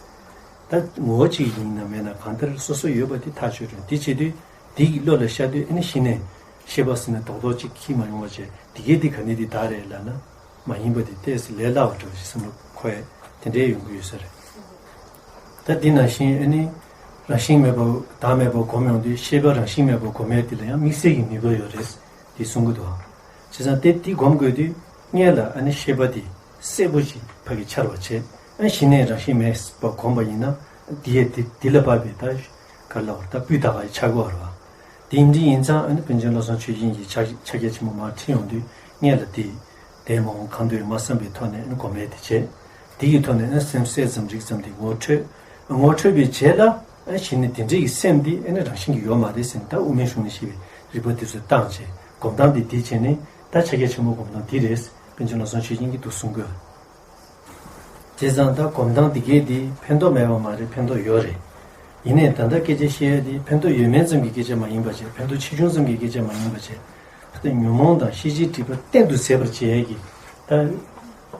ད་ངོ་བོ་གཅིག་ཡིན་ན་མེད་ན་གང་ལྟར་སོ་སོ་ཡོད་པ་དེ་ཐག་ཆོད་འགྲོ། དེ་བྱེད་དུས་དེ་གི་བློ་ལ་ཤར་དུས་ཨ་ནི་གཞི་ནས་ཤེས་པ་ཟེར་ན་རྡོག་རྡོག་གཅིག་ཁྱི་མ་ཡོང་བ་བྱས། དེ་གས་དེ་ག་ནས་དེ་བདག་རེད་ལབ་ན། མ་ཡིན་པ་དེ་ཏོག་ཙམ་ལས་སླ་བ་འདྲ་བ་ཞིག་བསམ་བློ་འཁོར་ཡ་དེ་འདྲའི་ཡོང་གི་ཡོད་ས་རེད། ད་འདི་ནང་བཞིན་ཨ་ནི་རང་བཞིན་མེད་པ་བདག་མེད་པ་སྒོམ་ཡོང་དུས་ཤེས་པ་རང་བཞིན་མེད་པ་སྒོམ་ཡ་དེ་ལ་ཡང་དམིགས་བསལ་གྱི་ནུས་པ་ཡོད་རེད་དེ་གསུང་གི་འདུག་ཨང་། བྱས་ཙང་དེ་འདི་སྒོམ་དགོས་དུས་སྔོན་ལ་ཨ་ནི་ཤེས་པ་དེ་གསལ་པོ་ཞིག་ཕ་གི་འཆར་བ་བྱས། ཨ་གཞི་ནས་རང་བཞིན་མེད་པ་སྒོམ་པ་ཡིན་ན་དེ་ཡས་དེ་དེ་ལ་བབས་པའི་ད་ག་ལ་བར་ད་སྤུས་དག་པ་ཆགས་ཀྱི་ཡོད་རེད་བ། དེ་འདྲ་ཡིན་ཙང་ཨ་ནི་པཎ་ཆེན་བློ་བཟང་ཆོས་དབྱིངས་ཀྱིས་ཕྱག་ཕྱག་རྒྱ་ཆེན་པོ་མར་ཁྲིད་ཡོང་དུས་སྔོན་ལ་དེ། དེ་མ་འོངས་གང་དུ་ཡང་མ་བསམ་པའི་ཐོག་ནས་ཨ་ནི་སྒོམ་ཡས་དེ་བྱས། དེ་ཡི་ཐོག་ནས་ཨ་ནི་སེམས་གསལ་ཙམ་རིག་ཙམ་དེ་ངོ་འཕྲོད། ངོ་འཕྲོད་པའི་རྗེས་ལ་ཨ་ནི་གཞི་ནས་དེ་འདྲ་ཡི་སེམས་དེ་ཨ་ནི་རང་བཞིན་གྱིས་ཡོད་མ་རེད་ཟེར་ནས་ད་དབུ་མའི་གཞུང་ནས་བཤད་པའི་རིགས་པ་དེ་ཚོ་བཏང་བྱས་སྒོམ་སྟངས་དེ་དེ་བྱས་ནས་ད་ཕྱག་རྒྱ་ཆེན་པོ་སྒོམ་སྟངས་དེ་རེད། པཎ་ཆེན་བློ་བཟང་ཆོས་དབྱིངས་ཀྱིས་འདུག་གསུང་གི་ཡོད། བྱས་ཙང་ད་སྒོམ་སྟངས་འདི་གས་འདི་ཕན་ཐོགས་མེད་པ་མ་རེད། ཕན་ཐོགས་ཡོད་རེད། ཡིན་ནའི་ད་ལྟ་སྐད་ཆ་བཤད་ཡ་འདི་ཕན་ཐོགས་ཡོད་མེད་ཙམ་གྱི་སྐད་ཆ་མ་ཡིན་པ་བྱས། ཕན་ཐོགས་ཆེ་ཆུང་ཙམ་གྱི་སྐད་ཆ་མ་ཡིན་པ་བྱས། ད་ཉོན་མོངས་དང་ཤེས་བྱའི་སྒྲིབ་པ་གཏན་དུ་ཟད་པར་བྱེད་ཡ་གི་ད་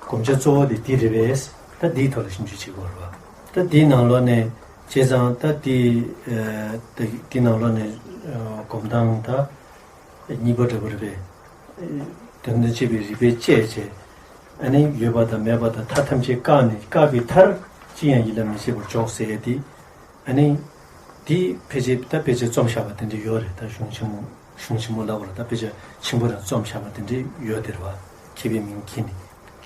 སྒོམ་བྱ་གཙོ་བོ་དེ་འདི་རེད་པས། ད་འདིའི་ཐོག་ལ་ཞིབ་འཇུག་བྱེད་དགོས་རེད་བ། ད་འདིའི་ནང་ལོགས་ནས་བྱས་ཙང་ད་འདི་ཨ་ད་འདིའི་ནང་ལོགས་ནས་ཨ་སྒོམ་སྟངས་ད། གཉིས་པ་འདྲ་པོ་རེད་པས། དོན་དམ་དཔྱོད་པའི་རིགས་པས་དཔྱད་བྱས། ཨ་ནི་ཡོད་པ་དང་མེད་པ་དང་མཐའ་ཐམས་ཅད་བཀག་ནས། བཀག་པའི་མཐར་ཅི་ཡང་ཡིད་ལ་མི་བྱེད་པར་འཇོག་ཟེར་ཡས་དེ། ཨ་ནི་དེ་ཕལ་ཆེར་ད་ཕལ་ཆེར་རྩོམ་བཞག་པ་དེ་འདྲ་ཡོད་རེད། ད་གཞུང་ཆེན་མོ་གཞུང་ཆེན་མོ་ལབ་པ་རེད། ད་ཕལ་ཆེར་ཆེན་པོ་རང་རྩོམ་བཞག་པ་དེ་འདྲ་ཡོད་དེ་རེད་བ། མཁས་པའི་མིང་གིས་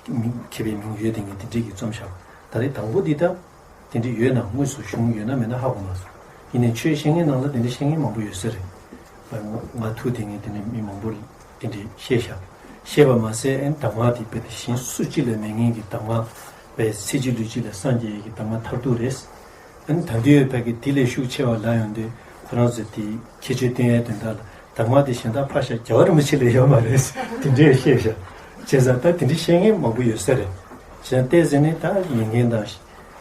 ནི། མིང་མཁས་པའི་མིང་ཡོད་དེ་ངས་དེ་འདྲས་ཀྱི་རྩོམ་བཞག་པ། ད་རེས་དང་པོ་འདི་ད་དེ་འདྲས་ཡོད་ན་དངོས་སུ་བྱུང་ཡོད་ན་མེད་ན་ཧ་གོ་མ་སོང་། ཡིན་ནའི་ཆོས་བཤད་མཁན་ནང་ལ་དེ་འདྲས་བཤད་མཁན་མང་པོ་ཡོད་ས་རེད། ང་ང་ཐུག་དེ་ངས་དེ་ནས་མི་མང་པོ་ལ་དེ་འདྲས་བཤད་བཞག་བཤད་པ་མ་ཟད་ཨེ་གདམས་ངག་དེ་དཔེ་དེ་གཞན་སུ་གཅིག་ལ་མེད་མཁན་གྱི་གདམས་ངག་དཔེ་ཚེ་གཅིག་ལུས་གཅིག་ལ་སངས་རྒྱས་ཀྱི་གདམས་ངག་མཐར་ཐུག་རེད། ཨ་ནི་ད་དུང་ཡོད་པའི་གི་དེ་ལས་ཤུགས་ཆེ་བ་ལ་ཡོང་དུས་ཁོ་རང་ཚོས་དེའི་ཁྱད་ཆོས་སྟོན་ཡའི་དོན་དག་ལ་གདམས་ངག་དེ་གཞན་དག་ཕར་བཞག་རྒྱལ་བ་རིན་པོ་ཆེ་ལ་ཡོད་མ་རེད། དེ་འདྲས་བཤད་བཞག་བྱས་ཙང་ད་དེ་འདྲས་བཤད་མཁན་མང་པོ་ཡོད་ས་རེད། བྱས་ཙང་བལྟས་ཟིན་ནས་ད་ཉན་མཁན་དང་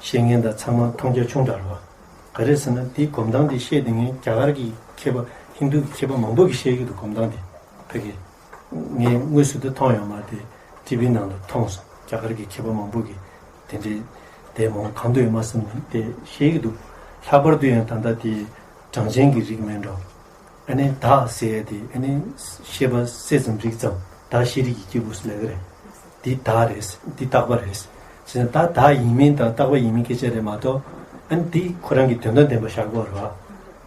བཤད་མཁན་དང་ཚང་མ་མཐོང་རྒྱ་ཆུང་དྲགས་རེད་བ། ག་རེ་ཟེར་ན་དེའི་སྒོམ་སྟངས་དེ་བཤད་དེ་ངས་རྒྱ་གར་གྱི་མཁས་པ་ཧིན་རྡུ་གི་མཁས་པ་མང་པོ་གིས་བཤད་ཀྱི་འདུག་སྒོམ་སྟངས་དེ་ཕ་གི་ངས་དངོས་སུ་དེ་མཐོང་ཡོད་མ་རེད་དེ་ཊི་ཝི་ནང་ལ་མཐོང་སོང་། རྒྱ་གར་གྱི་མཁས་པ་མང་པོ་གིས་དེ་འདྲའི་དེ་མང་གང་དུ་ཡོད་མ་བསམ་ནས་དེ་བཤད་ཀྱི་འདུག་ལྷག་པར་དུ་ཡང་ད་ལྟ་དེ་གྲངས་ཅན་གྱི་རིགས་མིན་འགྲོ། ཨ་ནི་བདག་ཟེར་ཡ་དེ་ཨ་ནི་ཤེས་པ་གསལ་ཙམ་རིག་ཙམ་བདག་ཤེས་རིག་གི་སྐྱེས་བུ་ཟེར་ལབ་ཀྱི་རེད། འདི་བདག་རེད། འདི་རྟག་པ་རེད། བྱས་ཙང་ད་བདག་ཡིན་མིན་དང་རྟག་པ་ཡིན་མིན་སྐད་ཆ་རེད་མ་གཏོགས་ཨ་ནི་འདི་ཁོ་རང་གི་དོན་དམ་བདེན་པ་བཞག་དགོས་རེད་བ། བྱས་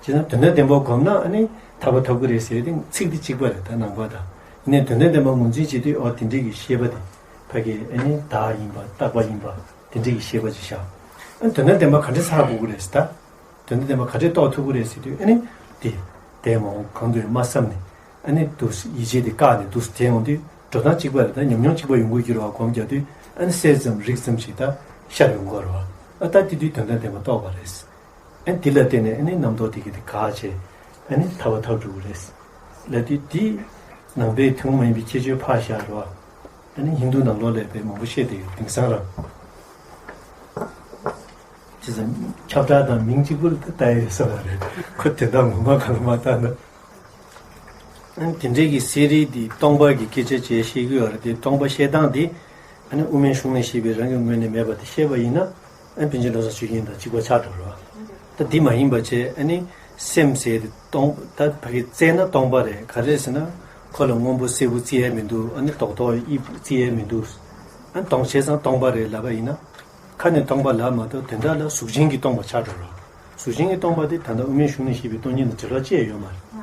ཙང་དོན་དམ་བདེན་པ་སྒོམ་ན་ཨ་ནི་ཐར་པ་ཐོབ་ཀྱི་རེད་ཟེར་ཏེ་ཚིག་འདི་གཅིག་པ་རེད། ད་ནང་པ་དང་ཡིན་ནའི་དོན་དམ་བདེན་པ་ངོས་འཛིན་བྱེད་དུས་ཨོ་དེ་འདྲའི་གི་ཤེས་པ་དེ་ཕ་གི་ཨ་ནི་བདག་ཡིན་པ་རྟག་པ་ཡིན་པ་དེ་འདྲའི་གི་ཤེས་པ་ཅིག་བཞག་ཨ་ནི་དོན་དམ་བདེན་པ་ག་འདྲས་ཚར་དགོས་ཀྱི་རེད་ཟེར་ད། དོན་དམ་བདེན་པ་ག་འདྲས་རྟོགས་ཐུབ་ཀྱི་རེད་ཟེར་དུས་ཨ་ནི་དེ་དེ་མ་འོངས་གང་དུ་ཡང་མ་བསམ་ནས་ཨ་ནི་འདུག་ཡིད་ཆེས་དེ་བཀག་ནས་འདུག་དེ་འོང་དུས་འགྲོ་སྟངས་གཅིག་པ་རེད། ད་ཉམས་མྱོང་གཅིག་པ་ཡོང་དགོས་ཀྱི་རེད་བ། སྒོམ་རྒྱག་དུས་ཨ་ནི་གསལ་ཙམ་རིག་ཙམ་ཞིག་ད་ཤར་ཡོང་གི་རེད་བ། ཨ་ད་དེ་དུས་དོན་དམ་བདེན་པ་རྟོགས་པ་རེད། ཨ་ནི་དེ་ལ་བརྟེན་ནས་ཨ་ནི་རྣམ་རྟོག་དེ་གི་དེ་བཀག་བྱས་ཨ་ནི་ཐར་པ་ཐོབ་འགྲོ་གི་རེད། ལབ་དུས་དེ་ནང་པའི་ཐུན་མོང་མ་ཡིན་པའི་ཁྱད་ཆོས་ཕར་བཞག་རེད་བ། ཨ་ནི་ཧིན་རྡུ་ནང་ལོགས་ལ་དཔེ་མང་པོ་བཤད་དེ་དེང་སང་རང་། བྱས་ཙང་ཁྱབ་བསྒྲགས་དང་མིང་གཅིག་པུ་ལ་ལྟ་ཡི་ཟེར་བ་རེད། ཁོ་དེ་འདྲ་ངོ་མ་གང་ལ་མ་ལྟ་ན། ཨ་ནི་དེ་འདྲའི་གི་གསེར་རིས་འདི་སྟོང་པ་གི་སྐད་ཆ་བྱས་བཤད་ཀྱི་ཡོད་རེད་དེ། སྟོང་པ་བཤད་སྟངས་འདི་ཨ་ནི་དབུ་མའི་གཞུང་ནས་བཤད་པའི་རང་གི་ངོས་ནས་མེད་པ་དེ་བཤད་པ་ཡིན་ན་ཨ་ནི་པཎ་ཆེན་བློ་བཟང་ཆོས་རྒྱན་དང་གཅིག་པ་ཆགས་འགྲོ་རེད་བ། ད་འདི་མ་ཡིན་པ་བྱས་ཨ་ནི་སེམས་ཟེར་དེ་སྟོང་ད་ཕ་གི་བཙལ་ན་སྟོང་པ་རེད། ག་རེ་ཟེར་ན་ཁོ་ལ་སྔོན་པོ་སེར་པོ་བརྩི་ཡས་མི་འདུག་ཨ་ནི་རྡོག་རྡོག་དབྱིབས་བརྩི་ཡས་མི་འདུག་ཨ་ནི་སྟོང་བྱས་ཙང་སྟོང་པ་རེད་ལབ་པ་ཡིན་ན། ཁ་ནས་སྟོང་པ་ལབ་མ་གཏོགས་དེ་འདྲ་ལ་གཟུགས་ཅན་གྱི་སྟོང་པ་ཆགས་འགྲོ་རོགས། གཟུགས་ཅན་གྱི་སྟོང་པ་དེ་ད་ལྟ་དབུ་མའི་གཞུང་ནས་བཤད་པའི་སྟོང་ཉིད་དང་འབྲེལ་བ་ཅི་ཡང་ཡོད་མ་རེད།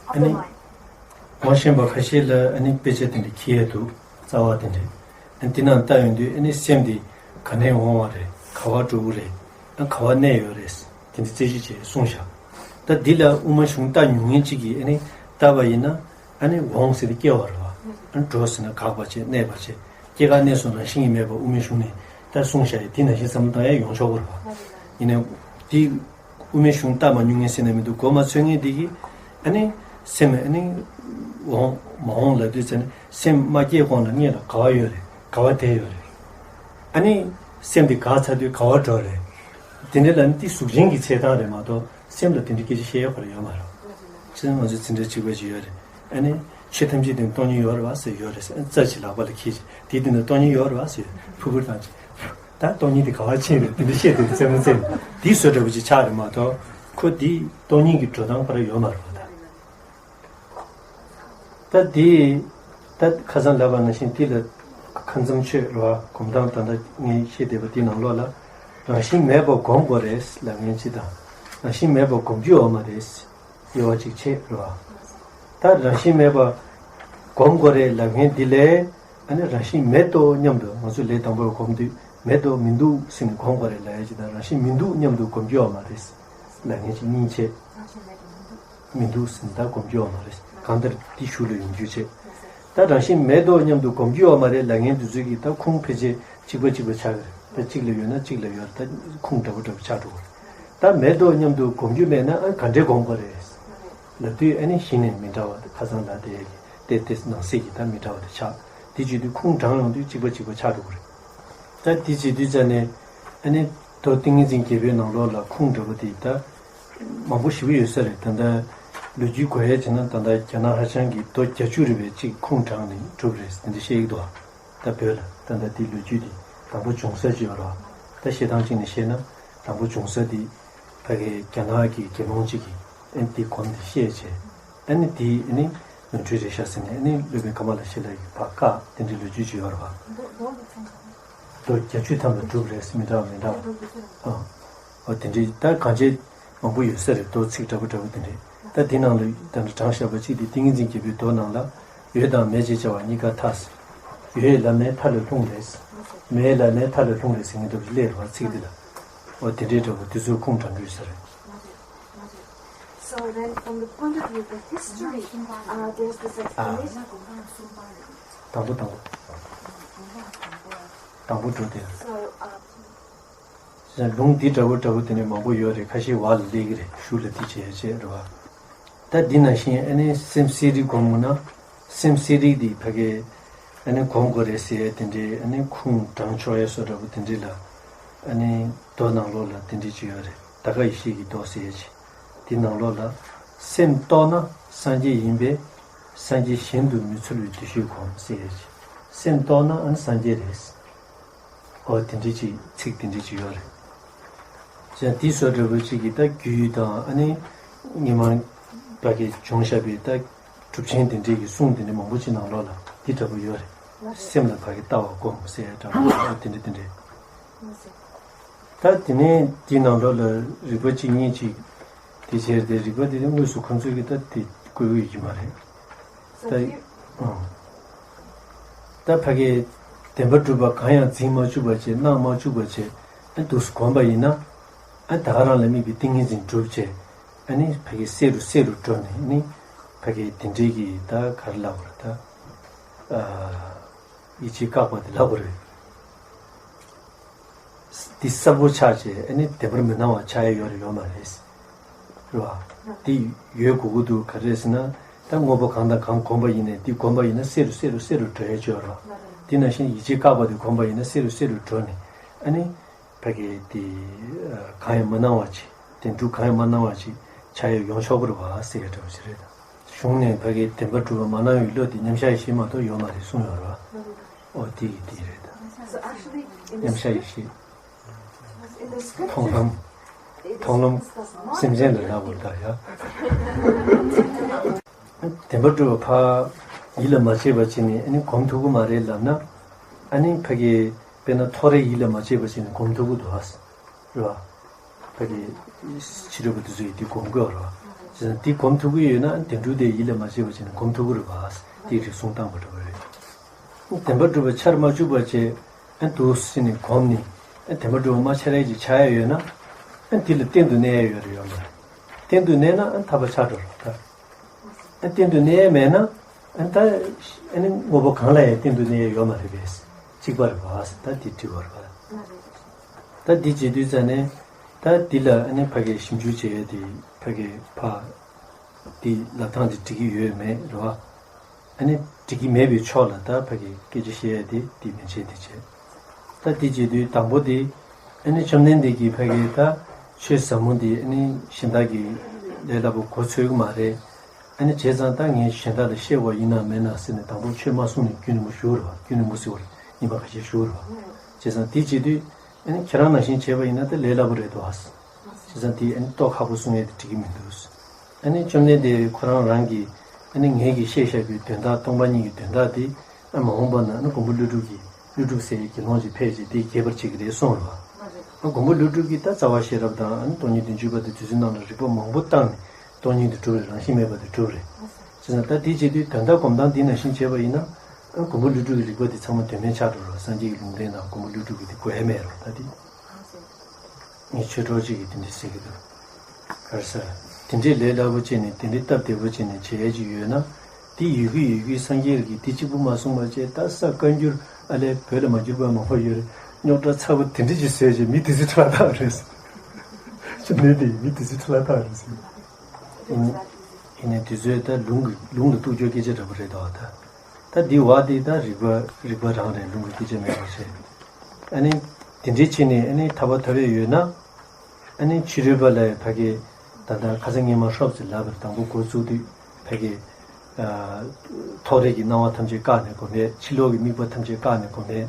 ཨ་ནི། ངོ་ཤེས་པ་ཁ་ཤས་ལ་ཨ་ནི་དཔེ་ཆ་དེ་འདྲ་འཁྱེར་ཡས་འདུག་རྩ་བ་དེ་འདྲ། ཨ་ནི་དེ་ནང་ལྟ་ཡོང་དུས་ཨ་ནི་སེམས་དེ་ག་ནས་འོང་བ་རེད། ག་བ་འགྲོ་གི་རེད། ཨ་ག་བ་གནས་ཡོད་རེད། དེ་འདྲ་རྩད་གཅོད་བྱས་གསུངས་བཞག་ད་འདི་ལ་དབུ་མ་གཞུང་ལྟ་མྱོང་མཁན་གཅིག་གིས་ཨ་ནི་ལྟ་བ་ཡིན་ན། ཨ་ནི་འོང་ཟེར་ཏེ་སྐྱེ་བ་རེད་བ། ཨ་ནི་འགྲོ་ཟེར་ན་འགག་པ་བྱས་གནས་པ་བྱས། སྐྱེ་འགག་གནས་གསུམ་རང་བཞིན་གྱིས་མེད་པ་དབུ་མའི་གཞུང་ནས་ད་གསུངས་བཞག་ཡོད། དེ་ནང་བཞིན་བསམ་བློ་བཏང་ཡ་ཡོང་ཆོག་གི་རེད་བ། ཡིན་ནའི་དེ་དབུ་མའི་གཞུང་ལྟ་མ་མྱོང་མཁན་ཟེར་ན་མི་འདུག་གོ་མ་ཚོད་མཁན་དེ་གིས་ཨ་ནི་སེམས་ཨ་ནི་འོང་མ་འོང་ལབ་དུས་ཙ་ནི་སེམས་མ་སྐྱེས་གོང་ལ་སྔོན་ལ་ག་བ་ཡོད་རེད། ག་བ་བསྡད་ཡོད་རེད། ཨ་ནི་སེམས་དེ་འགག་ཚར་དུས་ག་བ་འགྲོ་རེད། དེ་འདྲ་ལ་ནི་དེ་གཟུགས་ཅན་གྱི་ཚེ་ཐང་རེད་མ་གཏོགས། སེམས་ལ་དེ་འདྲའི་སྐད་ཆ་བཤད་ཡ་ཁོ་རང་ཡོད་མ་རེད། བྱས་ཙང་ང་ཚོ་འཛིན་གྲྭ་གཅིག་པ་ཅིག་ཡོད་རེད། ཨ་ནི་ཆོས་ཐམས་ཅད་དེ་སྟོང་ཉིད་ཡོད་རེད་བ་ཟེར། ཡོད་རེད་ཟེར། ཨ་ནི་རྩ་ཅིག་ལག་པ་ལ་འཁྱེར་བྱས་དེའི་སྟེང་ན་སྟོང་ཉིད་ཡོད་རེད་བ་ཟེར་ཕུར་ཕུར་བཏང་བྱས། ད་སྟོང་ཉིད་དེ་ག་བ་ཕྱིན་རེད། དེ་འདྲ་བཤད་དེ་རྩེད་མོ་རྩེ་ནས་དེའི་བཟོ་འདྲ་པོ་ཅིག་ཆགས་རེད་མ་གཏོགས་ཁོ་དེའི་སྟོང་ཉིད་ཀྱི་འགྲོ་སྟངས་ཁོ་རང་ཡོད་མ་རེད་བ། ད། ད་དེ། ད་ཁ་སང་ལབ་པ་ནང་བཞིན་དེ་ལ་ཁ་མཚམས་ཆོད་རེད་བ། སྒོམ་སྟངས་ད་ལྟ་ངས་བཤད་བསྡད་པ་དེའི་ནང་ལོགས་ལ་རང་བཞིན་མེད་པར་སྒོམ་དགོས་རེད་ལབ་མཁན་གཅིག་དང་། རང་བཞིན་མེད་པར་སྒོམ་རྒྱུ་ཡོད་མ་རེད་ཟེར་ཡོད་པ་གཅིག་བྱས་རེད་བ། ད་རང་བཞིན་མེད་པར་སྒོམ་དགོས་རེད་ལབ་མཁན་འདི་ལས་ཨ་ནི་རང་བཞིན་མེད་དོ་སྙམ་དུ་ང་ཚོ་ལས་དང་པོར་སྒོམ་དུས་མེད་དོ་མི་འདུག་ཟེར་ནས་སྒོམ་དགོས་རེད་ལབ་ཡ་གཅིག་དང་། རང་བཞིན་མི་འདུག་སྙམ་དུ་སྒོམ་རྒྱུ་ཡོད་མ་རེད་ལབ་མཁན་གཅིག་གཉིས་བྱས། མི་འདུག་ཟེར་ནས་ད་སྒོམ་རྒྱུ་ཡོད་མ་རེད། གང་ལྟར་འདི་གཞུག་ལ་ཡོང་རྒྱུ་བྱས། ད་རང་བཞིན་མེད་དོ་སྙམ་དུ་སྒོམ་རྒྱུ་ཡོད་མ་རེད་ལབ་མཁན་འདི་ཚོ་གིས་ད་ཁུངས་ཕལ་ཆེར་གཅིག་པ་གཅིག་པ་ཆགས་ཀྱི་རེད། ད་གཅིག་ལ་ཡོད་ན་གཅིག་ལ་ཡོད་རེད། ད་ཁུངས་འདྲ་པོ་འདྲ་པོ་ཆགས་འགྲོ་གི་རེད། ད་མེད་དོ་སྙམ་དུ་སྒོམ་རྒྱུ་མེད་ན་ཨ་ག་འདྲས་སྒོམ་དགོས་རེད་ལབ་དུས་ཨ་ནི་གཞི་ནས་མི་འདྲ་བ་དེ་ཁ་སང་ལ་དེ་ཡ་གི་དེ་དེ་ནང་གསེས་ཀྱི་ད་མི་འདྲ་བ་དེ་ཆགས། དེ་བྱེད་དུས་ཁུངས་དྲངས་ཡོང་དུས་གཅིག་པ་གཅིག་པ་ཆགས་འགྲོ་གི་རེད། ད་དེ་བྱེད་དུས་ཙ་ནས་ཨ་ནི་མདོ་ཏིང་ངེ་འཛིན་རྒྱལ་པོའི་ནང་ལོགས་ལ་ཁུངས་འདྲ་པོ་དེ་ད་མང་པོ་ཞེ་པོ་ཡོད་ས་རེད། ད་ལྟ་ལོ་རྒྱུས་གོ་ཡ་བྱས་ན་ད་ལྟ་རྒྱ་ནག་ཧ་ཅང་གི་མདོ་བརྒྱད་ཅུ་རེ་བའི་གཅིག་ཁུངས་དྲངས་ནས་གྲུབ་རེད་དེ་འདྲ་བཤད་ཀྱི་འདུག་ད་བོད་ལ་ད་ལྟ་དེ་ལོ་རྒྱུས་དེ་དང་པོ་བྱུང་ས་ཅིག་ཡོད་རེད་བ། ད་བཤད་སྟངས་གཅིག་ནས་བཤད་ན་དང་པོ་བྱུང་ས་དེ་ཕ་གི་རྒྱ་ནག་གི་རྒྱལ་མོ་གཅིག་གིས་ཨ་ནི་དེ་གོམས་ཏེ་བཤད་བྱས། ཨ་ནི་དེ་ཨ་ནི་ནོར་འཁྲུལ་རེད་ཤག་ཟེར་ནས་ཨ་ནི་སློབ་དཔོན་ཀ་མ་ལ་ཤཱི་ལ་ཡིས་ཕར་བཀག་དེ་འདྲའི་ལོ་རྒྱུས་ཅིག་ཡོད་རེད་བ། མདོ་བརྒྱད་ཅུ་ཐམ་ལ་གྲུབ་རེད་ཟེར་མི་འདྲ་བ་མི་འདྲ་བ། ཨ། འོ་དེ་འདྲའི་ད་གང་ཅི་མང་པོ་ཡོད་ས་རེད། མདོ་ཚིག་འདྲ་པོ་འདྲ་པོ་དེ་འདྲའི། ད་དེ་ནང་ལ་ད་ནི་དྲངས་བཞག་པ་གཅིག་དེ་ཏིང་ངེ་འཛིན་རྒྱལ་པོའི་མདོ་ནང་ལ་ཡོད་དང་མེད་ཅེས་བྱ་བ་གཉིས་ཀ་ཐལ་ཟེར། ཡོད་ལབ་ནས་མཐའ་ལ་ལྷུང་རེད། མེད་ལབ་ནས་མཐའ་ལ་ལྷུང་རེད་ཟེར་མཁན་འདྲ་པོ་ཅིག་སླེབས་རེད་བ། ཚིག་འདི་ལ། འོ་དེ་འདྲའི་འདྲ་པོ་དེ་ཚོའི་ཁུངས་དྲངས་དགོས་ས་རེད། So then, from the point of view of the history, uh, there's this explanation. དང་པོ་དང་པོ། དང་པོ་འགྲོ་དེ། So, uh, ལུང་འདི་འདྲ་པོ་འདྲ་པོ་དེ་ནས་མང་པོ་ཡོད་རེད། ཁ་ཤས་བར་ལ་སླེབས་ཀྱི་རེད། གཞུག་ལ་འདི་བྱས་བྱས་རེད་བ། ད་འདི་ནང་བཞིན་ཨ་ནི་སེམས་གསལ་རིག་སྒོམ་དགོས་ན། སེམས་གསལ་རིག་འདི་ཕ་གི་ཨ་ནི་སྒོམ་དགོས་རེད་ཟེར་ཡས་དེ་འདྲའི་ཨ་ནི་ཁུངས་དྲངས་ཆོག་ཡས་བཟོ་འདྲ་པོ་དེ་འདྲའི་ལ། ཨ་ནི་མདོ་ནང་ལོགས་ལ་དེ་འདྲའི་ཅིག་ཡོད་རེད། ད་ག་ཡེ་ཤེས་ཀྱི་མདོ་ཟེར་ཡས་ཅིག། དེ་ནང་ལོགས་ལ། སེམས་རྟོགས་ན་སངས་རྒྱས་ཡིན་པས། སངས་རྒྱས་གཞན་དུ་མི་འཚོལ་བའི་འདུ་ཤེས་སྒོམ་ཟེར་ཡས་ཅིག། སེམས་རྟོགས་ན་ཨ་ནི་སངས་རྒྱས་རེད། ཨོ་དེ་འདྲའི་ཅིག་ཚིག་དེ་འདྲའི་ཅིག་ཡོད་རེད། ཅན་དེ་བཟོ་འདྲ་པོ་ཅིག་གི་ད་རྒྱུད་དང་ཨ་ནི་སྔོན་མ་ཕ་གི་བྱུང་བཞག་པའི་ད་གྲུབ་ཆེན་དེ་འདྲའི་གི་གསུང་དེ་འདྲའི་མང་པོ་ཅིག་ནང་ལོགས་ལ་དེ་འདྲ་པོ་ཡོད་རེད། སེམས་ལ་ཕ་གི་ལྟ་བ་སྒོམ་ཟེར་ཡ་འདྲ་པོ་ཨ་དེ་འདྲ་དེ་འདྲའི། ད་དེ་ནས་དེའི་ནང་ལོགས་ལ་རིག་པ་གཅིག་གཉིས་ཅིག་དེ་བྱས་ཏེ། རིག་པ་དེ་དངོས་སུ་ཁོང་ཚོས་ཀྱི་ད་དེ་བཀོད་ཡོད་ཀྱི་མ་རེད། ད་ཨང་། ད་ཕ་གི་བདེན་པ་གྲུབ་པ་གང་ཡང་འཛིན་མ་བཅུག་པ་བྱས། སྣང་མ་བཅུག་པ་བྱས། ཨ་འདུག་སེ་གོམས་པ་ཡིན་ན། ཨ་ད་ག་རང་ལ་དམིགས་པའི་ཏིང་ངེ་འཛིན་གྲུབ་བྱས། ཨ་ནི་ཕ་གི་གསལ་རུ་གསལ་རུ་འགྲོ་ནས་ནི། ཕ་གི་དེ་འདྲའི་གི་ད་ག་རེ་ལབ་དགོས་རེད་ད། ཨ་ཡིད་ཆེས་བཀག་པ་དེ་ལབ་དགོས་རེད། འདི་གསལ་པོ་ཆགས་བྱས་ཨ་ནི་བདེན་པར་མི་སྣང་བ་ཆགས་ཡ་ཡོད་རེད་ཡོད་མ་རེད། རེད་བ། འདི་ཡོད་དགོས་ཀྱི་འདུག། ག་རེ་རེད་ཟེར་ན། ད་དངོས་པོ་གང་དང་གང་གོམས་པ་ཡིན་ནའི། འདི་གོམས་པ་ཡིན་ན་གསལ་རུ་གསལ་རུ་གསལ་རུ་འགྲོ་ཡ་ཅིག་ཡོད་རེད་བ། འདི་ནང་བཞིན་ཡིད་ཆེས་བཀག་པ་དེ་གོམས་པ་ཡིན་ན་གསལ་རུ་གསལ་རུ་འགྲོ་ནས། ཨ་ནི་ཕ་གི་དེ་གང་ཡང་མ་སྣང་བ་ཅིག། བདེན་གྲུབ་གང་ཡང་མ་སྣང་བ་ཅིག་ཆགས་ཡ་ཡོང་ཆོག་གི་རེད་བ་ཟེར་ཡ་འདྲ་པོ་ཞིག་རེད་ད། གཞུང་ནས་ཕ་གི་བདེན་པ་གྲུབ་པ་མ་སྣང་བའི་བློ་དེ་མཉམ་གཞག་ཡེ་ཤེས་མ་གཏོགས་ཡོད་མ་རེད་གསུངས་ཡོད་རེད་བ། ཨོ་དེ་གི་དེ་རེད་ད། So actually, in the མཉམ་གཞག་ཡེ་script, ཤེས། In the མཐོང་ལམ། scriptures, མཐོང་ལམ། སེམས་ཅན་ལ་ལབ་དགོས་ད་ཡ། བདེན་པ་གྲུབ་པ་ཕར་ཡིད་ལ་མ་བྱས་པ་བྱས་ནས་ཨ་ནི་སྒོམ་ཐུབ་ཀྱི་མ་རེད་ལབ་ན། ཨ་ནི་ཕ་གི་དཔེར་ན་ཐོ་རེ་ཡིད་ལ་མ་བྱས་པ་བྱས་ནས་སྒོམ་ཐུབ་ཀྱི་འདུག་ཨ། རེད་བ། ཕ་གི་ཕྱི་རོལ་པ་དེ་ཚོ་ཡིས་དེ་སྒོམ་དགོས་རེད་བ། བྱས་ཙང་དེ་སྒོམ་ཐུབ་ཀྱི་ཡོད་ན་བདེན་གྲུབ་དེ་ཡིད་ལ་མ་བྱས་པ་བྱས་ནས་སྒོམ་ཐུབ་ཀྱི་རེད་བ། དེ་རིགས་གསུང་སྟངས་པ་འདྲ་བ་རེད། བདེན་པ་གྲུབ་པ་འཆར་མ་བཅུག་པ་བྱས། ཨ་འདུག་སེ་ནས་གོམས་ནས། ཨ་བདེན་པ་གྲུབ་པ་མ་འཆར་ཡས་ཅིག་ཆགས་ཡས་ཡོད་ན། ཨ་འདི་ལ་གཏན་དུ་གནས་ཡས་ཡོད་རེད་ཡོད་མ་རེད། གཏན་དུ་གནས་ན་ཨ་ཐར་པ་ཆགས་འགྲོ་རེད་ད། ཨ་གཏན་དུ་གནས་ཡས་མེད་ན། ཨ་ད་ཨ་ནི་དངོས་པོ་གང་ལ་ཡང་གཏན་དུ་གནས་ཡས་ཡོད་མ་རེད་པས། གཅིག་པ་རེད་བ། ད་འདི་འགྲིག་པ་རེད་བ། ད་འདི་བྱེད་དུས་ཙ་ནས། ད་འདི་ལ་ཨ་ནི་ཕ་གིའི་ཞིབ་འཇུག་བྱེད་ཡས་དེ་ཕ་གིའི་ཕ། འདི་ལབ་སྟངས་འདི་འགྲིག་གི་ཡོད་མེད་རེད་བ། ཨ་ནི་འགྲིག་གི་མེད་པའི་ཕྱོགས་ལ་ད་ཕ་གི་སྐད་ཆ་བཤད་ཡ་དེ་འདི་མན་ཆད་འདི་བྱས། ད་འདི་བྱེད་དུས་དང་པོ་དེ། ཨ་ནི་བཅོམ་ལྡན་འདས་ཀྱིས་ཕ་གི་ད་ཆོས་ཟབ་མོ་འདི་ཨ་ནི་གཞན་དག་གིས་ལས་སླ་པོ་གོ་ཚོད་ཀྱི་མ་རེད། ཨ་ནི་བྱས་ཙང་ད་ངས་གཞན་དག་ལ་བཤད་དགོས་ཡིན་ན་མེད་ན་ཟེར་ནས་དང་པོ་ཆོས་མ་གསུངས་ནས་རྒྱུན་རིང་པོ་བཞུགས་རེད་བ། རྒྱུན་རིང་པོ་ཟེར་བ་རེད། ཉིན་པ་ཁ་ཤས་བཞུགས་རེད་བ། བྱས་ཙང་འདི་བྱེད་དུས། ཨ་ནི་ཁྱེད་རང་ནང་བཞིན་བྱས་པ་ཡིན་ན་ད་ལས་སླ་པོ་རེད་དོ། བྱས་ཙང་དེ་ཨ་ནི་རྟོགས་ཁག་པོ་གསུང་ཡས་དེ་འགྲིག་གི་མི་འདུག། ཨ་ནི་བཅོམ་ལྡན་འདས་ཁོ་རང་རང་གིས་ཨ་ནི་ངེད་ཀྱིས་བཤད་བཞག་པའི་དོན་དག་སྟོང་པ་ཉིད་ཀྱི་དོན་དག་དེ་ཨ་མ་འོངས་པ་ན་ཨ་ནི་མགོན་པོ་ཀླུ་སྒྲུབ་ཀྱིས་ཀླུ་སྒྲུབ་ཟེར་བའི་དགེ་སློང་ཅིག་ཕེབས་རྗེས་དེ་རྒྱས་པར་བྱེད་ཀྱི་རེད་གསུངས་རེད་བ། ཨ་མགོན་པོ་ཀླུ་སྒྲུབ་ཀྱིས་ད་རྩ་བ་ཤེས་རབ་དང་ཨ་ནི་སྟོང་ཉིད་བདུན་ཅུ་པ་དེ་རྗེ་བཙུན་རྣམས་ལ་རིགས་པ་མང་པོ་བཏང་ནས་སྟོང་ཉིད་དུ་གྲུབ་རེད། རང་བཞིན་མེད་པ་དེ་གྲུབ་རེད། བྱས་ཙང་ད་དེ་བྱེད་དུས་དོན་དག་སྒོམ་སྟངས་འདི་ནང་བཞིན་བྱས་པ་ཡིན་ན། ཨ་མགོན་པོ་ཀླུ་སྒྲུབ་ཀྱི་རིགས་པ་དེ་ཚང་མ་དོན་མེད་ཆགས་འགྲོ་རེད་བ། སངས་རྒྱས་ཀྱི་ལུང་བསྟན་དང་མགོན་པོ་ཀླུ་སྒྲུབ་ཀྱི་དེ་དགོས་ཡ་མེད་རེད་བ་ད་དེ། ངས་ཆོས་གྲོགས་གཅིག་གིས་དེ་འདྲ་ཟེར་གྱི་འདུག། ག་རེ་ཟེར། དེ་འདྲའི་ལས་སླ་པོ་བྱས་ནས་དེ་འདྲའི་སྟབས་བདེ་པོ་བྱས་ནས་བྱེད་ཡས་ཅིག་ཡོད་ན། དེ་ཡོད་ཀྱི་ཡོད་ཀྱི་སངས་རྒྱས་ཀྱིས་དེ་གཅིག་པུ་མ་གསུངས་པ་བྱས། ད་ས་བཀའ་འགྱུར་ཨ་ལས་བོད་ལ་མ་འགྱུར་བ་མང་པོ་ཡོད་རེད། རྙོག་དྲ་ཚ་པོ་དེ་འདྲ་ཅིག་བཟོས་བྱས་མི་དེ་ཚོའི་ཁྲག་ཐག་རེད་ཟེར། ཅི་ནས་དེ་མི་དེ་ཚོའི་ཁྲག་ཐག་རེད་ཟེར། ཡིན་ཡིན་ནའི་དེ་ཚོའི་ད་ལུང་གི་ལུང་ལ་གཏུགས་རྒྱུ་སྐད་ཆ་འདྲ་པོ་རེད་དོ་ད། ད་འདི་བ་འདི་ད་རིགས་པ་རིགས་པ་རང་རེད། ལུང་གི་སྐད་ཆ་མེད་པ་བྱས། ཨ་ནི་དེ་འདྲའི་ཕྱིར་ནས་ཨ་ནི་ཐར་པ་ཐོབ་ཡས་ཡོད་ན། ཨ་ནི་ཕྱི་རོལ་པ་ལ་ཕ་གི་ད་ལྟ་ཁ་སང་ངས་མར་ཧྲོབ་ཙེ་ལབ་པར་དང་པོ་འགོ་བཙུགས་དུས་ཕ་གི་ཐོག་རེག་གི་སྣང་བ་ཐམས་ཅད་བཀག་ནས་སྒོམ་ཡས། ཕྱི་ལོགས་ཀྱི་དམིགས་པ་ཐམས་ཅད་བཀག་ནས་སྒོམ་ཡས།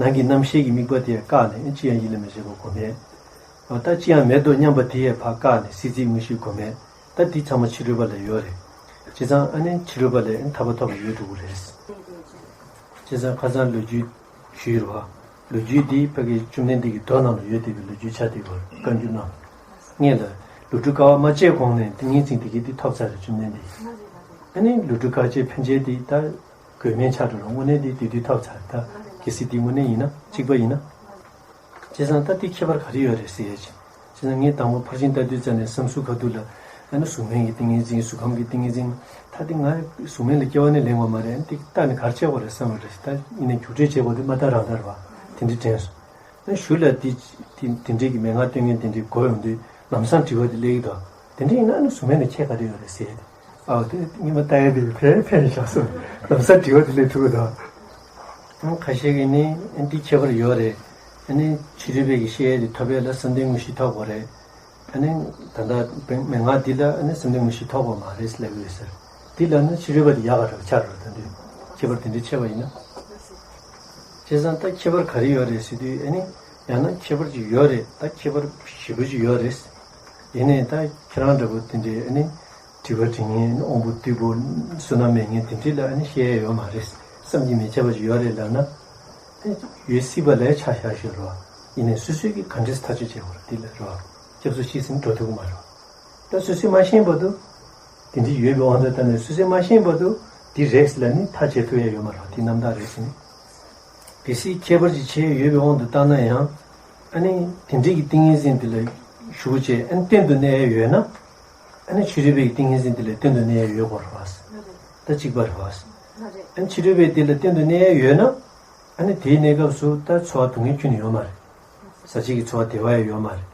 ནང་གི་རྣམ་ཤེས་ཀྱི་དམིགས་པ་དེ་ཡང་བཀག་ནས་ཅི་ཡང་ཡིད་ལ་མི་བྱེད་པར་སྒོམ་ཡས། ད་ཅི་ཡང་མེད་དོ་སྙམ་པ་དེ་ཡང་ཕར་བཀག་ནས་སྲིད་རྩེའི་དངོས་གཞིར་སྒོམ་ཡས། ད་འདི་ཚང་མ་ཕྱི་རོལ་པ་ལ་ཡོད་རེད། བྱས་ཙང་ཨ་ནི་ཕྱི་རོལ་པ་ལ་ཨ་ནི་ཐར་པ་ཐོབ་པ་ཡོད་འགྲོ་གི་རེད། བྱས་ཙང་ཁ་སང་ལོ་རྒྱུས་ཞུས་རེད་བ། ལོ་རྒྱུས་འདི་ཕ་གི་བཅོམ་ལྡན་འདས་ཀྱི་མདོ་ནང་ལ་ཡོད་བསྡད་པའི་ལོ་རྒྱུས་ཆགས་བསྡད་ཡོད་རེད། བཀའ་འགྱུར་ནང་། སྔོན་ལ་ལོ་དྲུག་དཀའ་བ་མ་སྤྱད་གོང་ནས་ཏིང་ངེ་འཛིན་དེ་གི་འདི་ཐོབ་ཚར་རེད་བཅོམ་ལྡན་འདས། ཨ་ནི་ལོ་དྲུག་དཀའ་སྤྱད་ཕན་ཆད་འདི་ད། དགོས་མེད་ཆགས་འགྲོ་རུང་དངོས་གནས་དེ་དེ་དུས་ཐོབ་ཚར། ད་གལ་སྲིད་དེ་དངོས་གནས་ཡིན་ན་གཅིག་པ་ཡིན་ན། བྱས་ཙང་ད་དེ་ཁྱད་པར་ག་རེ་ཡོད་རེད་ཟེར་ཡས་ཅིག་བྱས་ཙང་ངས་དང་པོ་ཕར་ཕྱིན་ལྟ་དུས་ཙམ་ནས་བསམ་གཟུགས་ཁ་ཐུག་ལ་ཨ་ནི་གཟུགས་མེད་ཀྱི་ཏིང་ངེ་འཛིན། གཟུགས་ཁམས་ཀྱི་ཏིང་ངེ་འཛིན། ད་དེ་ང་གཟུགས་མེད་ལ་སྐྱེ་བ་ནས་ལེན་དགོས་མ་རེད། ཨ་ནི་དེ་ལྟ་ནས་ག་རེ་བྱེད་དགོས་རེད་བསམ་པ་རེད། ད་ཡིན་ནའི་རྒྱུ་འབྲས་བྱེད་དགོས་དེ་མ་ད་རང་ལྟར་བ་དེ་འདྲ་དྲན་སོང་། ཨ་ནི་གཞུག་ལ་དེ་དེ་དེ་འདྲའི་གི་མན་ངག་སྟོན་མཁན་དེ་འདྲའི་དགོས་ཡོང་དུས་ལམ་སང་དྲི་བ་དེ་སླེབས་ཀྱི་འདུག་དེ་འདྲ་ཡིན་ན་ཨ་ནི་གཟུགས་མེད་ནས་ཁྱད་ག་རེ་ཡོད་རེད་ཟེར་ཏེ། ཨའོ་དེ་སྔོན་མ་ལྟ་ཡ་དེ་ཕན་ཕན་བཞག་སོང་། ལམ་སང་དྲི་བ་དེ་སླེབས་ཐུབ་ཀྱི་འདུག་ཁ་ཤས་ཀྱིས་ནི་འདི་ཁྱད་པར་ཡོད་རེད། ཨ་ནི་ཕྱི་རོལ་པའི་གི་ཤེས་ཡས་དེ་ཐོབ་ཡས་ལ་བསམ་གཏན་དངོས་གཞི་ཐོབ་དགོས་རེད། ཨ་ནི་ད་ལྟ་མན་ངག་འདི་ལ་ཨ་ནི་བསམ་གཏན་དངོས་གཞི་ཐོབ་དགོས་མ་རེད་ལབ་ཀྱི་ཡོད་ཟེར། འདི་ལ་ནི་ཕྱི་རོལ་པ་དེ་ཡག་ག་འདྲ་ཆགས་རེད། ད་འདི་ཁྱད་པར་དེ་འདྲ་ཕྱེ་བ་ཡིན་ན། བྱས་ཙང་ད་ཁྱད་པར་ག་རེ་ཡོད་རེད་ཟེར་དུས་ཨ་ནི་ཡང་ན་ཁྱད་པར་ཅིག་ཡོད་རེད། ད་ཁྱད་པར་ཞེ་པོ་ཅིག་ཡོད་རེད། ཡིན་ནའི་ད་ཁྱེད་རང་འདྲ་པོ་དེ་འདྲའི་ཨ་ནི་དྲི་བ་དྲི་མཁན་དབང་པོ་རྟུལ་པོ་བསོད་ནམས་མེད་མཁན་དེ་འདྲ་ལ་ཨ་ནི་བཤད་ཡས་ཡོད་མ་རེད། བསམ་གྱིས་མི་ཁྱབ་པ་ཞིག་ཡོད་རེད་ལབ་ན། ཨ་ནི་ཡོད་སྲིད་པ་ལས་ཆ་བཞག་ཞོར་རོ། ཡིན་ནའི་སོ་སོས་ཀྱིས་ག་འདྲས་ཐག་གཅོད་བྱེད་དགོས་རེད་དེ་ལ་རོ། སྐྱབས་སུ་མཆི་ཟིན་འགྲོ་ཐུབ་ཀྱི་མ་རེད། ད་སོ་སོས་མ་ཤེས་བར་དུ། དེ་འདྲ་ཡོད་པའི་དབང་དུ་བཏང་ནས་སོ་སོས་མ་ཤེས་བར་དུ་འདི་རེད་ལབ་ནས་ཐག་བཅད་ཐུབ་ཡ་ཡོད་མ་རེད། དེ་རྣམ་དག་རེད་ཟེར་ནས། གལ་སྲིད་ཁྱད་པར་ཅིག་ཕྱེ་ཡོད་པའི་དབང་དུ་བཏང་ན་ཡང་། ཨ་ནི་དེ་འདྲའི་གི་ཏིང་ངེ་འཛིན་དེ་ལ་ཞུགས་བྱས་ཨ་ནི་གཏན་དུ་གནས་ཡ་ཡོད་ན། ཨ་ནི་ཕྱི་རོལ་པའི་གི་ཏིང་ངེ་འཛིན་དེ་ལ་གཏན་དུ་གནས་ཡ་ཡོད་དགོས་རེད་བ། ད་གཅིག་པ་རེད་བ། ཨ་ནི་ཕྱི་རོལ་པའི་དེ་ལ་གཏན་དུ་གནས་ཡ་ཡོད་ན། ཨ་ནི་དེའི་གནས་སྐབས་སུ་ད་ཚོར་བ་སྡུག་བསྔལ་ཁྱོན་ནས་ཡོད་མ་རེད། ཟག་བཅས་ཀྱི་ཚོར་བ་བདེ་བ་ཡང་ཡོད་མ་རེད།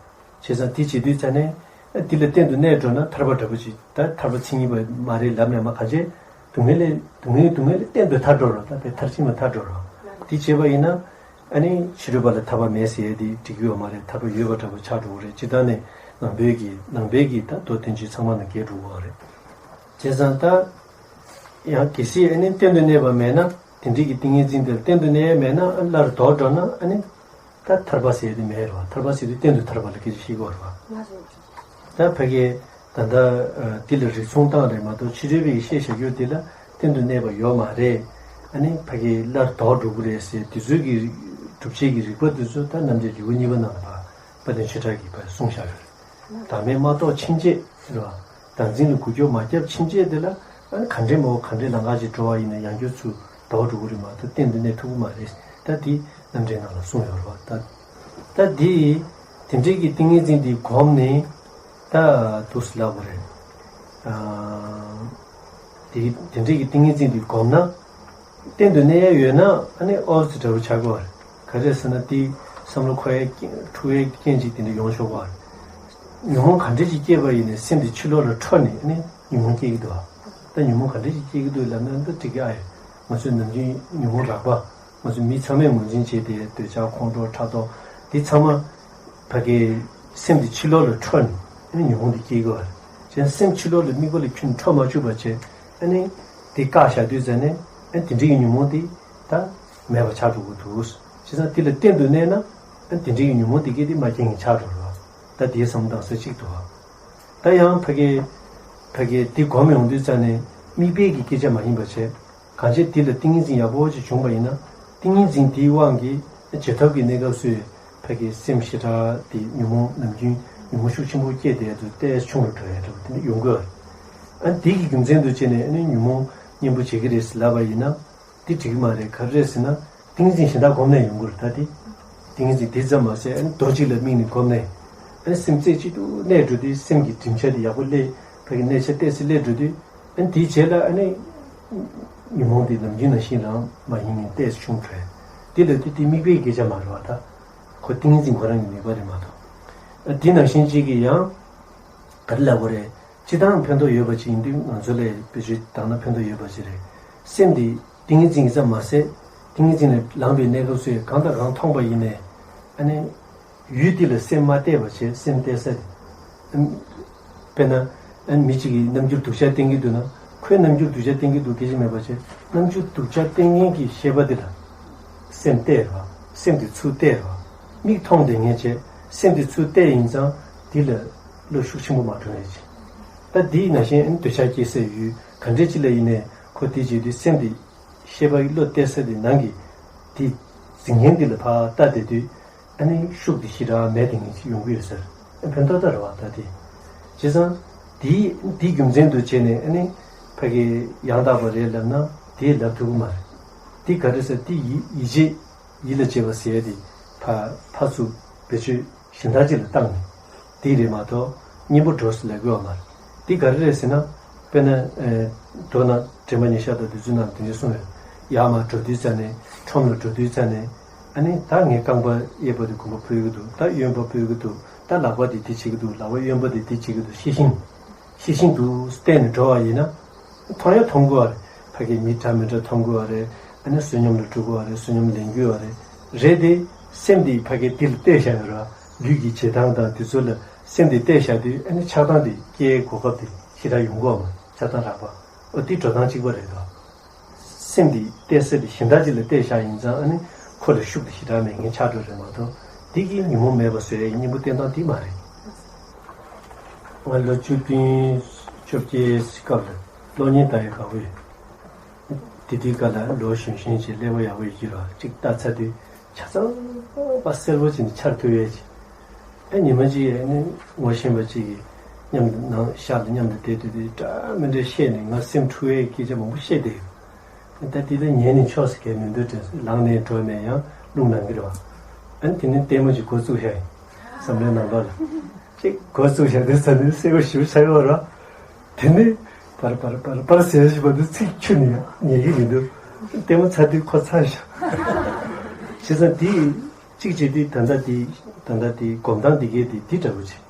བྱས་ཙང་དེ་བྱེད་དུས་ཙ་ནས་ཨ་འདི་ལ་གཏན་དུ་གནས་འགྲོ་ན་ཐར་པ་འདྲ་པོ་ཅིག་ད་ཐར་པ་མཚན་ཉིད་པ་མ་རེད་ལབ་ནས་མ་ག་ཅེ། སྡུག་བསྔལ་ལས་སྡུག་བསྔལ་སྡུག་བསྔལ་ལས་གཏན་དུ་ཐར་འགྲོ་རོགས། ད་དེ་མཐར་ཕྱིན་པ་ཐར་འགྲོ་རོགས། དེ་བྱས་པ་ཡིན་ན་ཨ་ནི་ཕྱི་རོལ་པ་ལ་ཐར་པ་མེད་ཟེར་ཡས་དེ་འགྲིག་གི་ཡོད་མ་རེད། ཐར་པ་ཡོད་པ་འདྲ་པོ་ཆགས་འགྲོ་གི་རེད། སྤྱིར་བཏང་ནས་ནང་པའི་གི་ནང་པའི་གི་ད་མདོ་བསྟན་བཅོས་ཚང་མ་ནང་འགལ་འགྲོ་གི་རེད། བྱས་ཙང་ད་ཡང་གལ་སྲིད་ཨ་ནི་གཏན་དུ་གནས་པ་མེད་ན་དེ་འདྲའི་གི་ཏིང་ངེ་འཛིན་དེར་གཏན་དུ་གནས་མེད་ན་ཨ་སླར་ལྡོག་འགྲོ་ན་ཨ་ནི། ད་ཐར་པ་ཟེར་དེ་མེད་རེད་བ། ཐར་པ་ཟེར་དུས་གཏན་དུ་ཐར་པ་ལ་སྐད་ཆ་བཤད་ཀྱི་ཡོད་རེད་བ། ད་ཕ་གི་ད་ལྟ་འདི་ལ་རིགས་མཚུངས་བཏང་རེད་མ་གཏོགས་ཕྱི་རོལ་པའི་བཤད་བྱ་རྒྱུ་དེ་ལ་གཏན་དུ་གནས་པ་ཡོད་མ་རེད། ཨ་ནི་ཕ་གི་སླར་ལྡོག་འགྲོ་གི་རེད་ཟེར་དེ་ཚོའི་གི་སྒྲུབ་བྱེད་ཀྱི་རིགས་པ་དེ་ཚོ་ད་རྣམ་འབྱེད་ལེའུ་གཉིས་པ་ནང་ལ་ཕ་དཔལ་ལྡན་ཆོས་གྲགས་ཀྱིས་ཕ་གསུངས་བཞག་ཡོད་རེད། བདག་མེད་མ་རྟོགས་ཕྱིན་ཆད་རེད་བ། བདག་འཛིན་ལ་འགུལ་སྐྱོད་མ་བརྒྱབ་ཕྱིན་ཆད་དེ་ལ་ཨ་ནི་ག་འདྲའི་མོ་ག་འདྲའི་ལམ་ཁ་ཅིག་འགྲོ་བ་ཡིན་ན་ཡང་བསྐྱར་ཚུར་ལྡོག་འགྲོ་གི་རེད་མ་གཏོགས་གཏན་དུ་གནས་ཐུབ་ཀྱི་མ་རེད། ད་འདི་རྣམ་འགྲེལ་ནང་ལ་གསུངས་ཡོད་རེད་བ། ད་ད་འདི་དེ་འདྲའི་གི་ཏིང་ངེ་འཛིན་འདི་བསྒོམས་ནས་ད་འདུག་སེ་ལབ་དགོས་རེད། ཨ་དེ་དེ་འདྲའི་གི་ཏིང་ངེ་འཛིན་འདི་བསྒོམས་ན། གཏན་དུ་གནས་ཡ་ཡོད་ན་ཨ་ནི་ཨོ་ཙི་འདྲ་བོ་ཆགས་ཀྱི་ཡོད་རེད། ག་རེ་ཟེར་ན་དེ་བསམ་བློ་འཁོར་ཡ་འཁྲུག་ཡའི་རྐྱེན་ཅིག་དེ་འདྲ་ཡོང་ཆོག་གི་ཡོད་རེད། ཉོན་མོངས་ག་འདྲ་ཅིག་སྐྱེས་པ་ཡིན་ནའི་སེམས་དེ་ཕྱི་ལོགས་ལ་འཕྲོ་ནས་ཨ་ནི་ཉོན་མོངས་སྐྱེ་གི་འདུག་ད་ཉོན་མོངས་ག་འདྲ་ཅིག་སྐྱེ་གི་འདུག་ལབ་ན་འདི་འགྲིག་གི་ཨ་ཡོད། ང་ཚོའི་ནམ་རྒྱུན་ཉོན་མོངས་རགས་པ། ང་ཚོ་མི་ཚང་མས་ངོས་འཛིན་བྱས་ཏེ་འདོད་ཆགས་ཁོང་ཁྲོ་ཕྲག་དོག་འདི་ཚང་མ་ཕ་གི་སེམས་དེ་ཕྱི་ལོགས་ལ་འཕྲོ་ནས་ཨ་ནི་ཉོན་མོངས་དེ་སྐྱེ་གི་ཡོད་རེད། བྱས་ན་སེམས་ཕྱི་ལོགས་ལ་དམིགས་པ་ལ་ཁྱོན་འཕྲོ་མ་བཅུག་པ་བྱས། ཨ་ནི་དེ་བཀག་བཞག་དུས་ཙ་ནས་ཨ་ནི་དེ་འདྲའི་གི་ཉོན་མོངས་དེ་ད་མེད་པ་ཆགས་འགྲོ་གི་འདུག་བྱས་ཙང་དེ་ལ་གཏན་དུ་གནས་ན་ཨ་ནི་དེ་འདྲའི་གི་ཉོན་མོངས་དེ་སྐད་དེ་མ་སྐྱེ་ངེས་ཆགས་འགྲོ་རེད་བ། ད་དེའི་བསམ་སྟངས་ས་གཅིག་འདུག་བ། ད་ཡང་ཕ་གི་ཕ་གི་དེ་སྒོམ་ཡོང་དུས་ཙ་ནས་དམིགས་པའི་གི་སྐད་ཆ་མ་ཡིན་པ་བྱས། གང་ཅི་དེ་ལ་ཏིང་ངེ་འཛིན་ཡག་པོ་ཅིག་བྱུང་བ་ཡིན་ན། ཏིང་ངེ་འཛིན་དེའི་དབང་གིས་རྗེས་ཐོབ་ཀྱི་གནས་སྐབས་སུ་ཕ་གི་སེམས་ཞེ་དྲག་དེ་ཉོན་མོངས་ནམ་རྒྱུན་ཉོན་མོངས་ཤུགས་ཆེན་པོ་སྐྱེས་དེ་དུ་ཏོག་ཙམ་ཆུང་རུ་འགྲོ་ཡ་འདྲ་བོ་དེ་འདྲ་ཡོང་གི་ཡོད་རེད། ཨ་ནི་དེ་གི་རྒྱུ་མཚན་དུ་བྱས་ནས་ཨ་ནི་ཉོན་མོངས་གཉེན་པོ་བྱེད་ཀྱི་རེད་ཟེར་ལབ་པ་ཡིན་ན། དེ་འགྲིག་གི་མ་རེད། ག་རེ་རེད་ཟེར་ན། ཏིང་ངེ་འཛིན་གཞན་དག་སྒོམ་ནས་ཡོང་གི་རེད། ད་དེ་ཏིང་ངེ་འཛིན་དེ་ཙམ་མ་ཟད་ཨ་ནི་རྡོ་གཅིག་ལ་དམིགས་ནས་སྒོམ་ནས། ཨ་ནི་སེམས་རྩེ་གཅིག་ཏུ་གནས་འགྲོ་དུས་སེམས་ཀྱི་གྲིབ་ཆ་དེ་ཡག་པོ་སླེབས། ཕ་གི་གནས་ཆ་ཏོག་ཙམ་སླེབས་འགྲོ་དུས། ཨ་ནི་དེའི་རྗེས་ལ་ཨ་ནི་ཉོན་མོངས་དེ་ནམ་རྒྱུན་ནང་བཞིན་རང་མ་ཡིན་ནས་ཏོག་ཙམ་ཆུང་དྲགས། དེ་ལ་དེ་དེ་དམིགས་པའི་སྐད་ཆ་མ་རེད་བ། ད་ཁོ་ཏིང་ངེ་འཛིན་ཁོ་རང་གི་དམིགས་པ་རེད་མ་གཏོགས། ཨ་དེ་ནང་བཞིན་གཅིག་གིས་ཡང་ག་རེ་ལབ་དགོས་རེད། སྤྱིར་བཏང་ཕན་ཐོགས་ཡོད་པ་ཅིག་ཡིན་དུས་ང་ཚོ་ལ་བེད་སྤྱོད་བཏང་ན་ཕན་ཐོགས་ཡོད་པ་ཅིག་རེད། སེམས་དེ་ཏིང་ངེ་འཛིན་གྱི་ཙམ་མ་ཟད། ཏིང་ངེ་འཛིན་ལ་ལངས་པའི་གནས་སྐབས་སུ་ཡང་གང་དང་གང་མཐོང་པ་ཡིན་ནའི། ཨ་ནི། ཡུལ་དེ་ལ་སེམས་མ་གཏད་པ་བྱས་སེམས་གཏད་ས་དེ། དཔེར་ན། ཨ་ནི་མི་གཅིག་གིས་རྣམ་འགྱུར་སྡུག་ཅག་བསྟན་གྱི་འདུག་ན། ཁོས་རྣམ་འགྱུར་སྡུག་ཅག་བསྟན་གྱི་འདུག་སྐད་ཆ་མེད་པ་བྱས། རྣམ་འགྱུར་སྡུག་ཅག་བསྟན་མཁན་གྱི་ཤེས་པ་དེ་ལ། སེམས་གཏད་རེད་བ། སེམས་དེ་ཚུར་གཏད་རེད་བ། མིག་མཐོང་བསྡད་མཁན་བྱས། སེམས་དེ་ཚུར་གཏད་ཡིན་ཙང་དེ་ལ་བློ་ཤུགས་ཆེན་པོ་མ་འགྲོ་ཡ་ཅིག་ད་དེའི་ནང་བཞིན་འདོད་ཆགས་སྐྱེ་སའི་ཡུལ་ག་འདྲས་ཅིག་ལ་ཡིན་ནའི་ཁོ་དེ་བྱེད་དུས་སེམས་དེ་ཤེས་པ་ཡི་བློ་གཏད་ས་དེ་ནང་གི་དེ་འཛིན་མཁན་དེ་ལ་ཕར་ལྟ་བསྡད་དུས་ཨ་ནི་ཤུགས་དེ་ཞེ་དྲག་མེད་དེ་ངེས་ཅིག་ཡོང་གི་ཡོད་ཟེར། ཨ་ཕན་ཐོགས་ད་རེད་བ་ད་དེ། བྱས་ཙང་དེའི་དེའི་རྒྱུ་མཚན་དུ་བྱས་ནས་ཨ་ནི་ཕ་གི་ཡང་དག་པ་རེད་ལབ་ན། དེ་ལབ་ཐུབ་ཀྱི་མ་རེད། དེ་ག་རེ་ཟེར་དེ་ཡིད་ཡིད་ཆེས་ཡིད་ལ་བྱེད་པ་ཟེར་ཡ་དེ་ཕ་ཕར་ཚུར་བེད་སྤྱོད་གཞན་དག་ཅིག་ལ་བཏང་ནས་དེ་རེད་མ་གཏོགས་གཉེན་པོ་འགྲོ་ཟེར་ལབ་དགོས་པ་མ་རེད། དེ་ག་རེ་རེད་ཟེར་ན། དཔེར་ན། ཨེ། མདོར་ན་དྲན་པ་ཉེར་བཞག་དང་དེ་ཚོའི་ནང་དེ་འདྲ་གསུངས་ཡོད། ཡར་མར་འགྲོ་དུས་ཙ་ནས་ཁྲོམ་ལ་འགྲོ་དུས་ཙ་ནས་ཨ་ནི་ད་ངས་རྐང་པ་གཡས་པ་དེ་གོམ་པ་སྤོས་ཀྱི་འདུག་ད་གཡོན་པ་སྤོས་ཀྱི་འདུག་ད་ལག་པ་དེ་དེ་བྱེད་ཀྱི་འདུག་ལག་པ་གཡོན་པ་དེ་དེ་བྱེད་ཀྱི་འདུག་ཤེས་བཞིན། ཤེས་བཞིན་དུ་བལྟས་ནས་འགྲོ་བ་ཡིན་ན། མཐོང་ཡ་མཐོང་དགོས་པ་རེད། ཕ་གིའི་མི་འདྲ་མི་འདྲ་མཐོང་དགོས་པ་རེད། ཨ་ནི་བསོད་སྙོམས་ལ་འགྲོ་དགོས་པ་རེད། བསོད་སྙོམས་ལེན་དགོས་པ་རེད། རེད་དེ། སེམས་དེ་ཕ་གིའི་འདི་ལ་གཏད་བཞག་ཡོད་ར། ལུས་ཀྱི་བྱེད་སྟངས་དང་དེ་ཚོ་ལ་སེམས་དེ་གཏད་བཞག་དུས་ཨ་ནི་ཆགས་སྡང་དེ་སྐྱེའི་གོ་སྐབས་དེ་ཞེ་དྲག་ཡོང་གི་ཡོད་མ་རེད། ཆགས་སྡང་རགས་པ། ཨོ་དེ་འགྲོ་སྟངས་གཅིག་པ་རེད་དོ། སེམས་དེ་གཏད་ས་དེ་གཞན་དག་ཅིག་ལ་གཏད་བཞག་ཡིན་ཙང་ཨ་ནི་ཁོ་ལ་ཤུགས་དེ་ཞེ་དྲག་མེད་མཁན་ཆགས་འགྲོ་རེད་མ་གཏོགས་དེ་གིས་ཉོན་མོངས་མེད་པ་བཟོ་ཡའི་གཉེན་པོ་བསྟེན་སྟངས་དེ་མ་རེད། ང་ལོ་བཅུ་བདུན་བཅོ་བརྒྱད་སྐབས་ལ་གློག་བརྙན་ལྟ་ཡ་དགའ་པོ་ཡོད། དེ་དུས་སྐབས་ལ་ལོ་གཞོན་གཞོན་གྱི་ཀླད་པ་ཡག་པོ་ཡོད་ཀྱི་རེད་བ། གཅིག་ལྟ་ཚར་དུས་ཆ་ཚང་པ་གསལ་པོ་ཅིག་ནས་འཆར་ཐུབ་ཡས་ཀྱི། ཨ་ཉི་མ་གཅིག་ཨ་ནི་ངོ་ཤེས་པ་གཅིག་གིས་མཉམ་དུ་ནང་ཤག་ལ་མཉམ་དུ་བསྡད་དུས་དེ་འདྲ་མི་འདྲ་བཤད་ནས་ང་སེམས་འཁྲུག་ཡས་སྐད་ཆ་མང་པོ་བཤད་བསྡད་ཡོད། ད་དེ་ལ་ཉན་ནས་ཆོག་ཟེར་མཁན་མི་འདུག་དྲན་སོང་། ལངས་ནས་འགྲོ་ནས་ཡང་རླུང་ལངས་ཀྱི་རེད་བ། ཨ་ནི་དེ་ནས་ལྟད་མོ་ཅིག་འགོ་བཙུགས་བཞག་ཡིན། བསམ་བློའི་ནང་པ་ལ། ཅིག་འགོ་བཙུགས་བཞག་དུས་ཙ་ནས་སེམས་པ་ཞེ་པོ་ཚ་གི་ཡོད་རེད་བ། དེ་ནས་པར་པར་པར་པར་ཟེར་བཞིན་པ་དེ་ཚིག་ཁྱོན་ནས་ཡང་ཉན་གྱི་མི་འདུག་ལྟད་མོ་ཚར་དུས་ཁོ་ཚར་བཞག་བྱས་ཙང་དེ་གཅིག་བྱས་དུས་ད་ལྟ་དེ་ད་ལྟ་དེ་སྒོམ་སྟངས་དེ་གས་དེ་དེ་འདྲ་བོ་ཅིག་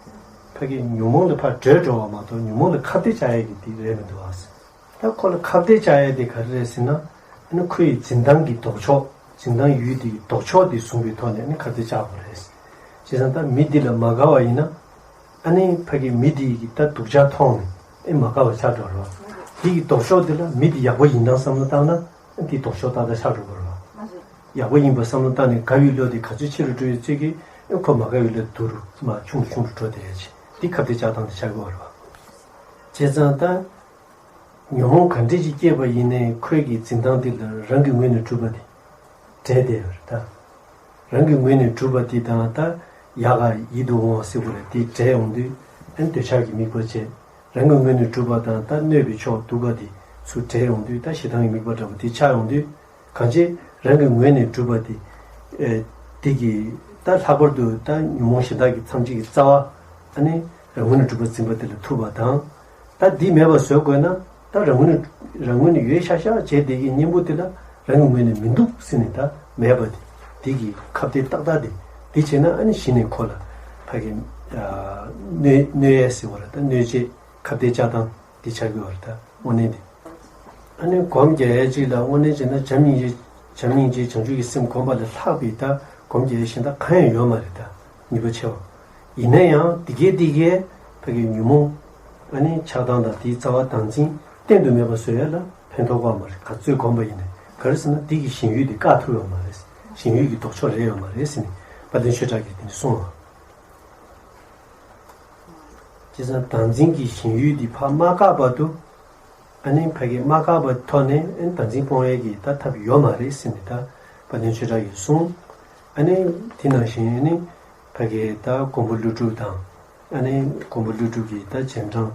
ཕ་གི་ཉོན་མོངས་ལ་ཕར་བྲོས་འགྲོ་བ་མ་གཏོགས་ཉོན་མོངས་ལ་ཁ་གཏད་བཅག་ཡས་ཀྱི་དེ་རེད་མི་འདུག་ཨ། ད་ཁོ་ལ་ཁ་གཏད་བཅག་ཡས་དེ་ག་རེ་རེད་ཟེར་ན། ཨ་ནི་ཁོའི་འཛིན་སྟངས་ཀྱི་ལྡོག་ཕྱོགས། འཛིན་སྟངས་ཡུལ་དེའི་ལྡོག་ཕྱོགས་དེ་བཟུང་བའི་ཐོག་ནས་ཨ་ནི་ཁ་གཏད་བཅག་དགོས་རེད། བྱས་ཙང་ད་མི་འདི་ལ་མ་དགའ་བ་ཡིན་ན། ཨ་ནི་ཕ་གི་མི་འདི་གི་ད་སྡུག་ཅག་མཐོང་ནས་ཨེ་མ་དགའ་བ་ཆགས་འགྲོ་རོགས། དེ་གི་ལྡོག་ཕྱོགས་དེ་ལ་མི་འདི་ཡག་པོ་ཡིན་སྟངས་བསམ་བློ་བཏང་ན་ཨ་དེ་ལྡོག་ཕྱོགས་ཏག་ཏག་ཆགས་འགྲོ་དགོས་རོགས། ཡག་པོ་ཡིན་པ་བསམ་བློ་བཏང་ནས་དགའ་བའི་བློ་དེ་ག་ཚོད་ཆེ་རུ་འགྲོ་ཡོད་ཚད་ཀྱིས་ཨེ་ཁོ་མ་དགའ་བའི་བློ་དེ་དུ་རུ་མ་ཆུང་རུ་ཆུང་རུ་འགྲོ་བསྡད་ཡ་ཆེ། དེ་ཁ་གཏད་བཅག་སྟངས་དེ་ཆགས་དགོས་རོགས། བྱས་ཙང་ད། ཉོན་མོངས་ག་འདྲས་ཅིག་སྐྱེས་པ་ཡིན་ནའི་ཁོའི་གི་འཛིན་སྟངས་འདི་ལ་རང་གི་ངོས་ནས་གྲུབ་པ་དེ་འབྲེལ་བསྡད་ཡོད་རེད་ད། རང་གི་ངོས་ནས་གྲུབ་པ་དེ་དང་ད་ཡག་ག་ཡིད་དུ་འོང་བ་ཟེར་བ་རེད། དེ་འབྲེལ་ཡོང་དུས་ཨ་ནི་འདོད་ཆགས་ཀྱི་དམིགས་པ་བྱས། རང་གི་ངོས་ནས་གྲུབ་པ་དང་ད་གནོད་པའི་ཕྱོགས་སྡུག་པ་དེ་ཚུར་འབྲེལ་ཡོང་དུས་ད་ཞེ་སྡང་གི་དམིགས་པ་འདྲ་པོ་དེ་ཆགས་ཡོང་དུས། གང་ཅི་རང་གི་ངོས་ནས་གྲུབ་པ་དེ། ཨེ། དེ་གི་ད་ལྷག་པར་དུ་ད་ཉོན་མོངས་གཞན་དག་གི་ཐམས་ཅད་ཀྱི་རྩ་བ། ཨ་ནི་རང་ངོས་ནས་གྲུབ་པ་འཛིན་པ་དེ་ལ་ཐུག་པ་དང་། ད་འདི་མེད་པ་བཟོ་དགོས་ན་ད་རང་ངོས་ནས་རང་ངོས་ནས་ཡོད་ཤག་ཤག་བྱས་དེ་གི་གཉེན་པོ་དེ་ལ་རང་གི་ངོས་ནས་མི་འདུག་ཟེར་ནས་ད་མེད་པ་དེ། དེ་གི་ཁ་གཏད་ཏག་ཏག་དེ། དེ་བྱས་ན་ཨ་ནི་གཞི་ནས་ཁོ་ལ་ཕ་གི། ཨ། གནོད་གནོད་ཡས་ཟེར་བ་ལ་ད་གནོད་བྱེད་ཁ་གཏད་བཅག་སྟངས། འདི་ཆགས་ཀྱི་ཡོད་རེད་ད་དངོས་གནས་འདི། ཨ་ནི་སྒོམ་རྒྱག་ཡས་གཅིག་ལ་དངོས་གནས་བྱས་ན་བྱམས་སྙིང་རྗེ་བྱམས་སྙིང་རྗེ་བྱང་ཆུབ་ཀྱི་སེམས་སྒོམ་པ་ལས་ལྷག་པའི་ད་སྒོམ་རྒྱག་ཡས་གཞན་དག་གང་ཡང་ཡོད་མ་རེད་ད་ནུས་པ་ཆེ་བ། ཡིན་ན་ཡང་འདི་གས་འདི་གས་ཕ་གི་ཉོན་མོངས་ཨ་ནི་ཆགས་སྡང་དང་དེའི་རྩ་བ་བདག་འཛིན་གཏན་དུ་མེད་པ་བཟོ་ཡས་ལ་ཕན་ཐོགས་པ་མ་རེད། ག་ཚོད་སྒོམ་པ་ཡིན་ནའི་ག་རེ་ཟེར་ན་འདི་གི་ཞེན་ཡུལ་འདི་བཀག་ཐུབ་ཡོད་མ་རེད། ཞེན་ཡུལ་གྱི་ལྡོག་ཕྱོགས་རེད་ཡོད་མ་རེད་ཟེར་ནས་དཔལ་ལྡན་ཆོས་གྲགས་ཀྱིས་དེ་ནས་གསུངས་པ། བྱས་ཙང་བདག་འཛིན་གྱི་ཞེན་ཡུལ་འདི་ཕར་མ་བཀག་བར་དུ། ཨ་ནི་ཕ་གི་མ་བཀག་པའི་ཐོག་ནས་ཨ་ནི་བདག་འཛིན་སྤོང་ཡས་ཀྱི་ད་ཐབས་ཡོད་མ་རེད་ཟེར་ནས་ད་དཔལ་ལྡན་ཆོས་གྲགས་ཀྱིས་གསུངས། ཨ་ནི་དེ་ནང་བཞིན་ཨ་ནི་ཕ་གི་ད་མགོན་པོ་ཀླུ་སྒྲུབ་དང་། ཨ་ནི་མགོན་པོ་ཀླུ་སྒྲུབ་ཀྱི་ད་རྗེས་འབྲང་།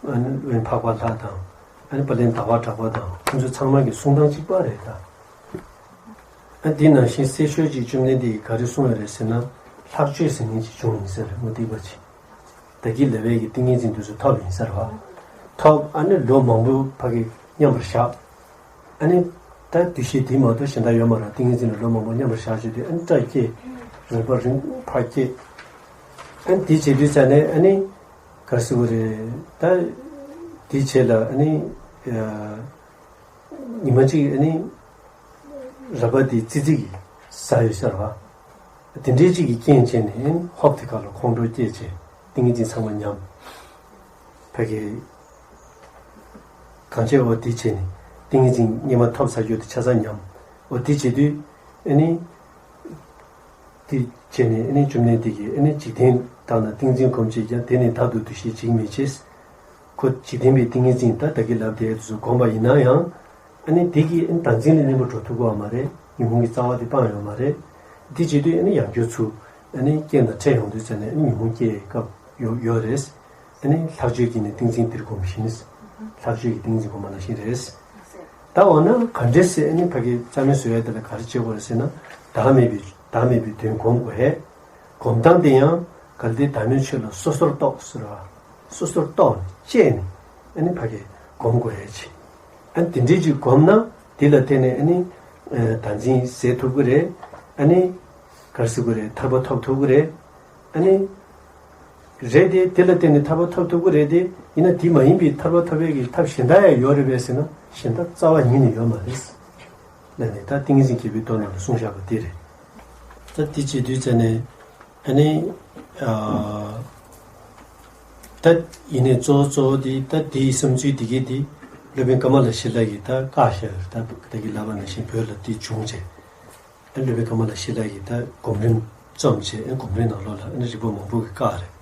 ཨ་ནི་དབོན་འཕགས་པ་ལྷ་དང་། ཨ་ནི་དཔལ་ལྡན་ཟླ་བ་གྲགས་པ་དང་ཁོང་ཚོ་ཚང་མ་གི་གསུང་སྟངས་གཅིག་པ་རེད་ད། ཨ་འདི་ནང་བཞིན་གསལ་ཤོས་ཀྱི་བཅོམ་ལྡན་འདས་ཀྱིས་ག་རེ་གསུངས་ཡོད་རེད་ཟེར་ན། ལྷག་སྤྱོད་ཟེར་མཁན་ཅིག་བྱུང་ཡིན་ཟེར་མུ་སྟེགས་པ་ཅིག་བདག་གིས་ལབ་པའི་གི་ཏིང་ངེ་འཛིན་དེ་ཚོ་ཐོབ་ཡིན་ཟེར་བ། ཐོབ་ཨ་ནི་ལོ་མང་པོ་ཕ་གི་མཉམ་པར་བཞག་ཨ་ནི་ད་འདུ་ཤེས་དེ་མ་གཏོགས་གཞན་དག་ཡོད་མ་རེད། ཏིང་ངེ་འཛིན་ལ་ལོ་མང་པོ་མཉམ་པར་བཞག་བྱས་དུས་ཨ་ནི་སྐྲ་སྐྱེས། རེག་པ་རིང་ཕར་སྐྱེས། ཨ་ནི་དེ་བྱེད་དུས་ཙ་ནས་ཨ་ནི་ག་རེ་ཟེར་དགོས་རེད་ད། དེ་བྱས་ལ་ཨ་ནི། ཉི་མ་གཅིག་ཨ་ནི་ར་བ་དེ་ཙི་ཙི་གིས་ཟ་ཡོད་ཟེར་བ། དེ་འདྲའི་གཅིག་གི་རྐྱེན་བྱས་ནས་ཧོབ་དེ་ཁ་ལ་ཁོང་ཁྲོ་སྐྱེས་བྱས་ཏིང་ངེ་འཛིན་ཚང་མ་ཉམས། ཕ་གི་གང་བྱས་འོ་དེ་བྱས་ནས་ཏིང་ངེ་འཛིན་སྙེ་མ་ཐོབ་ཚར་རྒྱུ་དེ་ཆ་ཚང་ཉམས། འོ་དེ་བྱེད་དུས་ཨ་ནི། དེ་བྱས་ནས་ཨ་ནི་བཅོམ་ལྡན་འདས་ཀྱིས་ཨ་ནི་འཇིག་རྟེན་དག་ན་ཏིང་འཛིན་སྒོམ་བྱེད་ཀྱང་དེ་ནི་བདག་ཏུ་འདུ་ཤེས་འཇིག་མི་བྱེད། ཁོ་འཇིག་རྟེན་པའི་ཏིང་ངེ་འཛིན་ད་བདག་གིས་ལབ་དེ་ཚོ་སྒོམ་པ་ཡིན་ན་ཡང་། ཨ་ནི་དེ་གིས་ཨ་ནི་བདག་འཛིན་ལ་གནས་པ་འགྲོ་ཐུབ་ཀྱི་ཡོད་མ་རེད། ཉོན་མོངས་ཀྱི་རྩ་བ་དེ་སྤངས་ཡོད་མ་རེད། དེ་བྱེད་དུས་ཨ་ནི་ཡང་བསྐྱར་ཚུར་ཨ་ནི་རྐྱེན་དང་འཕྲད་ཡོང་དུས་ཙ་ནས་ཨ་ནི་ཉོན་མོངས་སྐྱེ་ཡའི་སྐབས་ཡོད་ཡོད་རེད། ཨ་ནི་ལྷག་སྤྱོད་ཀྱིས་ནི་ཏིང་འཛིན་འདིར་སྒོམ་བཞིན། ལྷག་སྤྱོད་ཀྱིས་ཏིང་འཛིན་སྒོམ་པ་ནང་བཞིན་རེད། ད་འོ་ན་ག་འདྲས་སེ་ཨ་ནི་ཕ་གི་རྩ་མེད་བཟོ་ཡ་དེ་ལ་ག་རེ་བྱེད་དགོས་རེད་ཟེར་ན། བདག་མེད་པའི་བདག་མེད་པའི་དོན་སྒོམ་དགོས་ཧེ། སྒོམ་སྟངས་དེ་ཡང་གལ་ཏེ་བདག་མེད་ཆོས་ལ་སོ་སོར་རྟོག་ཟེར་བ། སོ་སོར་རྟོག་ནས་བཅད་ནས་ཨ་ནི་ཕ་གི་སྒོམ་དགོས་ཧེ་ཆེ། ཨ་ནི་དེ་འདྲས་ཅིག་སྒོམ་ན་དེ་ལ་བརྟེན་ནས་ཨ་ནི་ཨ་བདག་འཛིན་ཟད་ཐུབ་ཀྱི་རེད། ཨ་ནི་ག་རེ་ཟེར་དགོས་རེད། ཐར་པ་ཐོབ་ཐུབ་ཀྱི་རེད། ཨ་ནི། རེད་དེ། དེ་ལ་བརྟེན་ནས་ཐར་པ་ཐོབ་ཐུབ་ཀྱི་རེད་དེ། ཡིན་ན་དེ་མ་ཡིན་པའི་ཐར་པ་ཐོབ་པའི་གི་ཐབས་གཞན་དག་ཡང་ཡོད་རེད་པས་ཟེར་ན། གཞན་དག་རྩ་བ་ཉིད་ནས་ཡོད་མ་རེད། ལ་ནི་ད་ཏིང་ངེ་འཛིན་རྒྱལ་པོའི་མདོ་ནང་ལ་གསུངས་བཞག་པ་དེ་རེད། ད་དེ་བྱེད་དུས་ཙ་ནས་ཨ་ནི། ཨ། ད་ཡིན་ནའི་གཙོ་བོ་གཙོ་བོ་དེ་ད་དེའི་བསམ་ཚུལ་དེ་གས་དེ་སློབ་དཔོན་ཀ་མ་ལ་ཤཱི་ལ་གིས་ད་བཀག་བཞག་ཡོད་རེད། ད་ད་གི་ལབ་པ་ནང་བཞིན་བོད་ལ་དེ་བྱུང་རྗེས། ཨ་སློབ་དཔོན་ཀ་མ་ལ་ཤཱི་ལ་ཡིས་ད་སྒོམ་རིམ་རྩོམ་བྱས། ཨ་སྒོམ་རིམ་ནང་ལོགས་ལ་ཨ་ནི་རིགས་པ་མང་པོ་གིས་བཀག་རེད།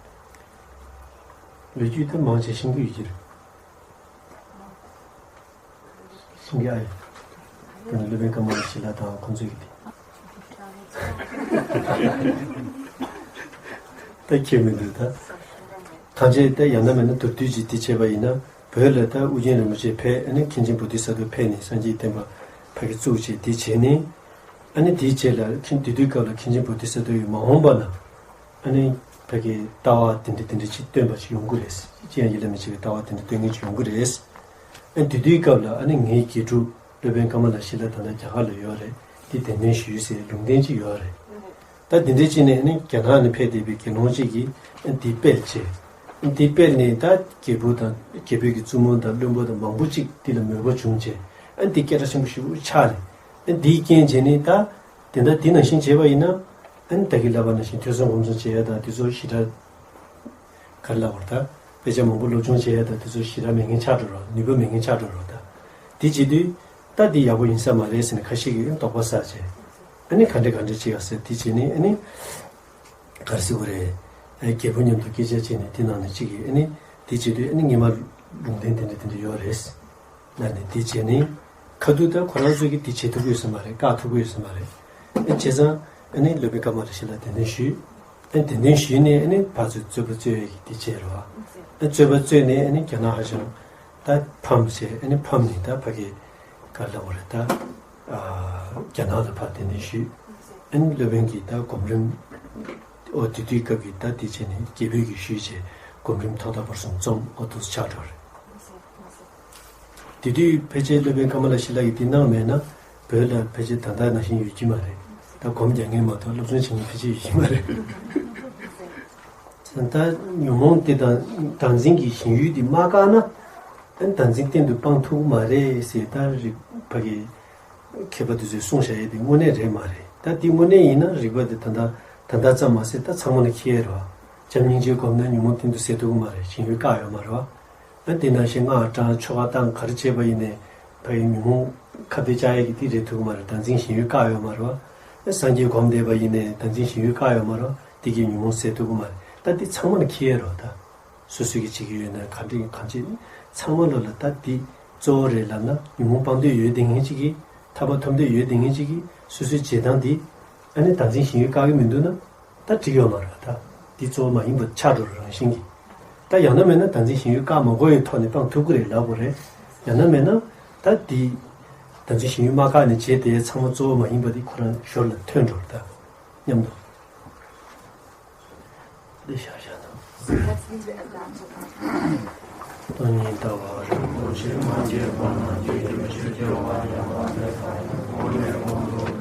ལོ་རྒྱུས་ད་མང་ཆེ་ཤེས་ཀྱི་ཡོད་ཀྱི་རེད། ཤེས་ཀྱི་ཨ་ཡོད། དེ་ནི་སློབ་དཔོན་ཀ་མ་ལ་ཤཱི་ལ་དང་ཁོང་ཚོས་ཀྱི་དེ། ད་ཁྱད་མི་འདུག་ད། ཐམས་ཅད་ད་ཡང་ན་མིན་ན་མདོར་བསྡུས་ཀྱིས་དེ་བྱས་པ་ཡིན་ན། བོད་ལ་ད་ཨུ་རྒྱན་རིན་པོ་ཆེ་ཕེབས། ཨ་ནི་མཁན་ཆེན་བོ་དྷི་ས་ཏྭ་ཕེབས་ནས་སངས་རྒྱས་བསྟན་པ་ཕ་གི་བཙུགས་བྱས་དེ་བྱས་ནས། ཨ་ནི་དེའི་རྗེས་ལ་མཁན་དེ་དུས་སྐབས་ལ་མཁན་ཆེན་བོ་དྷི་ས་ཏྭ་ཡིས་མ་འོངས་པ་ན་ཨ་ནི་ཕ་གི་ལྟ་བ་དེ་འདྲ་དེ་འདྲ་ཅིག་སྟོན་པ་ཅིག་ཡོང་གི་རེད། ཅི་ཡང་ཡིད་ལ་མི་བྱེད་པའི་ལྟ་བ་དེ་འདྲ་སྟོན་མཁན་ཅིག་ཡོང་གི་རེད། ཨ་ནི་དེ་དུས་སྐབས་ལ་ཨ་ནི་ངའི་དགེ་ཕྲུག་སློབ་དཔོན་ཀ་མ་ལ་ཤཱི་ལ་ད་ལྟ་རྒྱ་གར་ལ་ཡོད་རེད། དེ་གདན་འདྲེན་ཞུས་ཟེར་ལུང་བསྟན་ཅིག་ཡོད་རེད། ད་དེ་འདྲ་ཅིག་ནས་ཨ་ནི་རྒྱ་ནག་ནས་ཕེབས་བསྡད་པའི་དགེ་སློང་ཅིག་གིས་ཨ་ནི་དེ་སྤེལ་བྱས། ཨ་ནི་དེ་སྤེལ་ནས་ད་རྒྱལ་པོ་དང་རྒྱལ་པོའི་གི་བཙུན་མོ་དང་བློན་པོ་དང་མང་པོ་ཅིག་དེ་ལ་མོས་པ་བྱུང་བྱས། ཨ་ནི་དེ་སྐད་གྲགས་ཆེན་པོ་ཞེ་པོ་ཆགས་ནས། ཨ་ནི་དེའི་རྐྱེན་བྱས་ནས་ད་དེ་འདྲ་དེ་ནང་བཞིན་བྱས་པ་ཡིན་ན། ཨ་ནི་ད་གིན་ལབ་པ་ནང་བཞིན་ཐོས་བསམ་སྒོམ་གསུམ་བྱེད་ཡ་དང་དེ་ཚོ་ཞེ་དྲག་ག་རེ་ལབ་དགོས་རེད། ད་དཔེ་ཆ་མང་པོ་སློབ་སྦྱོང་བྱེད་ཡ་དང་དེ་ཚོ་ཞེ་དྲག་མེད་མཁན་ཆགས་འགྲོ་རོགས། ནུས་པ་མེད་མཁན་ཆགས་འགྲོ་རོགས། ད་དེ་བྱེད་དུས་ད་འདི་ཡག་པོ་ཡིན་ས་མ་རེད་ཟེར་ནས་ཁ་ཤས་ཀྱིས་དོགས་པ་ཟ་བྱས། ཨ་ནི་ག་འདྲ་ག་འདྲ་བྱེད་ཡ་ཟེར་དེ་བྱས་ནས་ཨ་ནི་ག་རེ་ཟེར་དགོས་རེད། ཨ་རྒྱལ་པོ་མཉམ་དུ་སྐད་ཆ་བྱས་ནས་དེ་ནང་ནས་གཅིག་གིས་ཨ་ནི་དེ་བྱེད་དུས་ཨ་ནི་སྔོན་མ་ལུང་བསྟན་དེ་འདྲ་དེ་འདྲ་ཡོད་རེད། ལ་ནི་དེ་བྱས་ནས། ཁ་ཐུག་ད་ཁོ་རང་ཚོས་ཀྱིས་དེ་བྱེད་ཐུབ་ཀྱི་ཡོད་ས་མ་རེད། བཀག་ཐུབ་ཀྱི་ཡོད་ས་མ་རེད། ཨེ་བྱས་ཙང་ཨ་ནི་སློབ་དཔོན་ཀ་མ་ལ་ཤཱི་ལ་གདན་འདྲེན་ཞུས། ཨེ་གདན་འདྲེན་ཞུས་ནས་ཨ་ནི་ཕར་ཚུར་རྩོད་པ་རྩོད་ཡས་ཀྱི་དེ་བྱས་རེད་བ། ཨེ་རྩོད་པ་རྩོད་ནས་ཨ་ནི་རྒྱ་ནག་ཧ་ཅང་ད་ཕམ་བྱས། ཨ་ནི་ཕམ་ནས་ད་ཕ་གི་ག་རེ་ལབ་དགོས་རེད་ད། ཨ་རྒྱ་ནག་ལ་ཕར་གདན་འདྲེན་ཞུས། ཨ་ནི་སློབ་དཔོན་གྱིས་ད་སྒོམ་རིམ། ཨོ་དེ་དུས་སྐབས་ཀྱི་ད་དེ་བྱས་ནས་རྒྱལ་པོས་ཀྱིས་ཞུས་བྱས་སྒོམ་རིམ་ཐོག་མཐའ་བར་གསུམ་རྩོམ། ཨོ་དེ་ཚོ་ཆགས་འགྲོ་རེད། དེ་དུས་ཕལ་ཆེར་སློབ་དཔོན་ཀ་མ་ལ་ཤཱི་ལ་ཡིས་དེ་གནང་མེད་ན་བོད་ལ་ཕལ་ཆེར་ད་ལྟ་ནང་བཞིན་ཡོད་ཀྱི་མ་རེད། ད་སྒོམ་རྒྱག་མཁན་མ་གཏོགས་སློབ་སྦྱོང་བྱེད་མཁན་ཕལ་ཆེར་ཡོད་ཀྱི་མ་རེད། ད་ཉོན་མོངས་དེ་དང་བདག་འཛིན་གྱི་ཞེན་ཡུལ་དེ་མ་བཀག་ན་ཨ་ནི་བདག་འཛིན་གཏན་དུ་སྤང་ཐུབ་ཀྱི་མ་རེད་ཟེར། ད་རིག་ཕ་གི་མཁས་པ་དེ་ཚོས་གསུངས་བཞག་ཡས་དེ་དངོས་གནས་རེད་མ་རེད། ད་དེ་དངོས་གནས་ཡིན་ན་རིག་པ་དེ་ད་ལྟ་ད་ལྟ་ཙམ་མ་ཟད་ད་ཚང་མ་ལ་འཁྱེར་ཡས་རེད་བ། བྱམས་སྙིང་རྗེ་སྒོམ་ན་ཉོན་མོངས་གཏན་དུ་ཟད་ཐུབ་ཀྱི་མ་རེད། ཞེན་ཡུལ་བཀག་ཡོད་མ་རེད་བ། ཨ་དེ་ནང་བཞིན་སྔགས་བགྲང་ཆོ་ག་བཏང་ག་རེ་བྱས་པ་ཡིན་ནའི་ཕ་གི་ཉོན་མོངས་ཁ་གཏད་བཅག་ཡས་ཀྱི་དེ་རེད་ཐུབ་ཀྱི་མ་རེད། བདག་འཛིན་ཞེན་ཡུལ་བཀག་ཡོད་མ་རེད་བ། ཨ་སངས་རྒྱས་སྒོམ་བསྡད་པ་ཡིན་ནའི་བདག་འཛིན་ཞེན་ཡུལ་བཀག་ཡོད་མ་རེད་བ། དེ་གིས་ཉོན་མོངས་ཟད་ཐུབ་ཀྱི་མ་རེད། ད་དེ་ཚང་མ་ལ་འཁྱེར་ཡས་རེད་བ། ད། སོ་སོས་ཀྱི་བྱེད་ཀྱི་ཡོད་ན་གང་འདྲ་གང་བྱེད་ཚང་མ་ལོ་ལ་ད་འདི་གཙོ་བོ་རེད་ལབ་ན། ཉོན་མོངས་སྤང་འདོད་ཡོད་དེ་ངེས་ཅིག་གིས། ཐར་པ་ཐོབ་འདོད་ཡོད་དེ་ངེས་ཅིག་གིས་སོ་སོའི་བྱེད་སྟངས་འདི་ཨ་ནི་བདག་འཛིན་ཞེན་ཡུལ་བཀག་གི་མི་འདུག་ན་ད་འགྲིག་ཡོད་མ་རེད། ད་འདི་གཙོ་བོ་མ་ཡིན་པ་ཆགས་འགྲོ་རང་བཞིན་གྱིས། ད་ཡང་ན་མེད་ན་བདག་འཛིན་ཞེན་ཡུལ་བཀག་མ་དགོས་ཡའི་ཐོག་ནས་སྤང་ཐུབ་ཀྱི་རེད་ལབ་དགོས་རེད། ཡང་ན་མེད་ན་ད་འདི་བདག་འཛིན་ཞེན་ཡུལ་མ་བཀག་ནས་བྱས་ཏེ་ཚང་མ་གཙོ་བོ་མ་ཡིན་པ་འདི་ཁོ་རང་ཞོར་ལ་ཐོན་འགྲོ་རེད་ད་སྙམ་དུ། འདི་ཤར་ཤར་དང་། སྟོང་ཉིད་ལྟ་བ་རིན་པོ་ཆེ་མ་སྐྱེས་པ་ན་སྐྱེ་གྱུར་ཕྱིར་སྐྱེ་བ་ཡང་དག་མེད་པ་ཡིན། འོ་ན་གོང་དུ་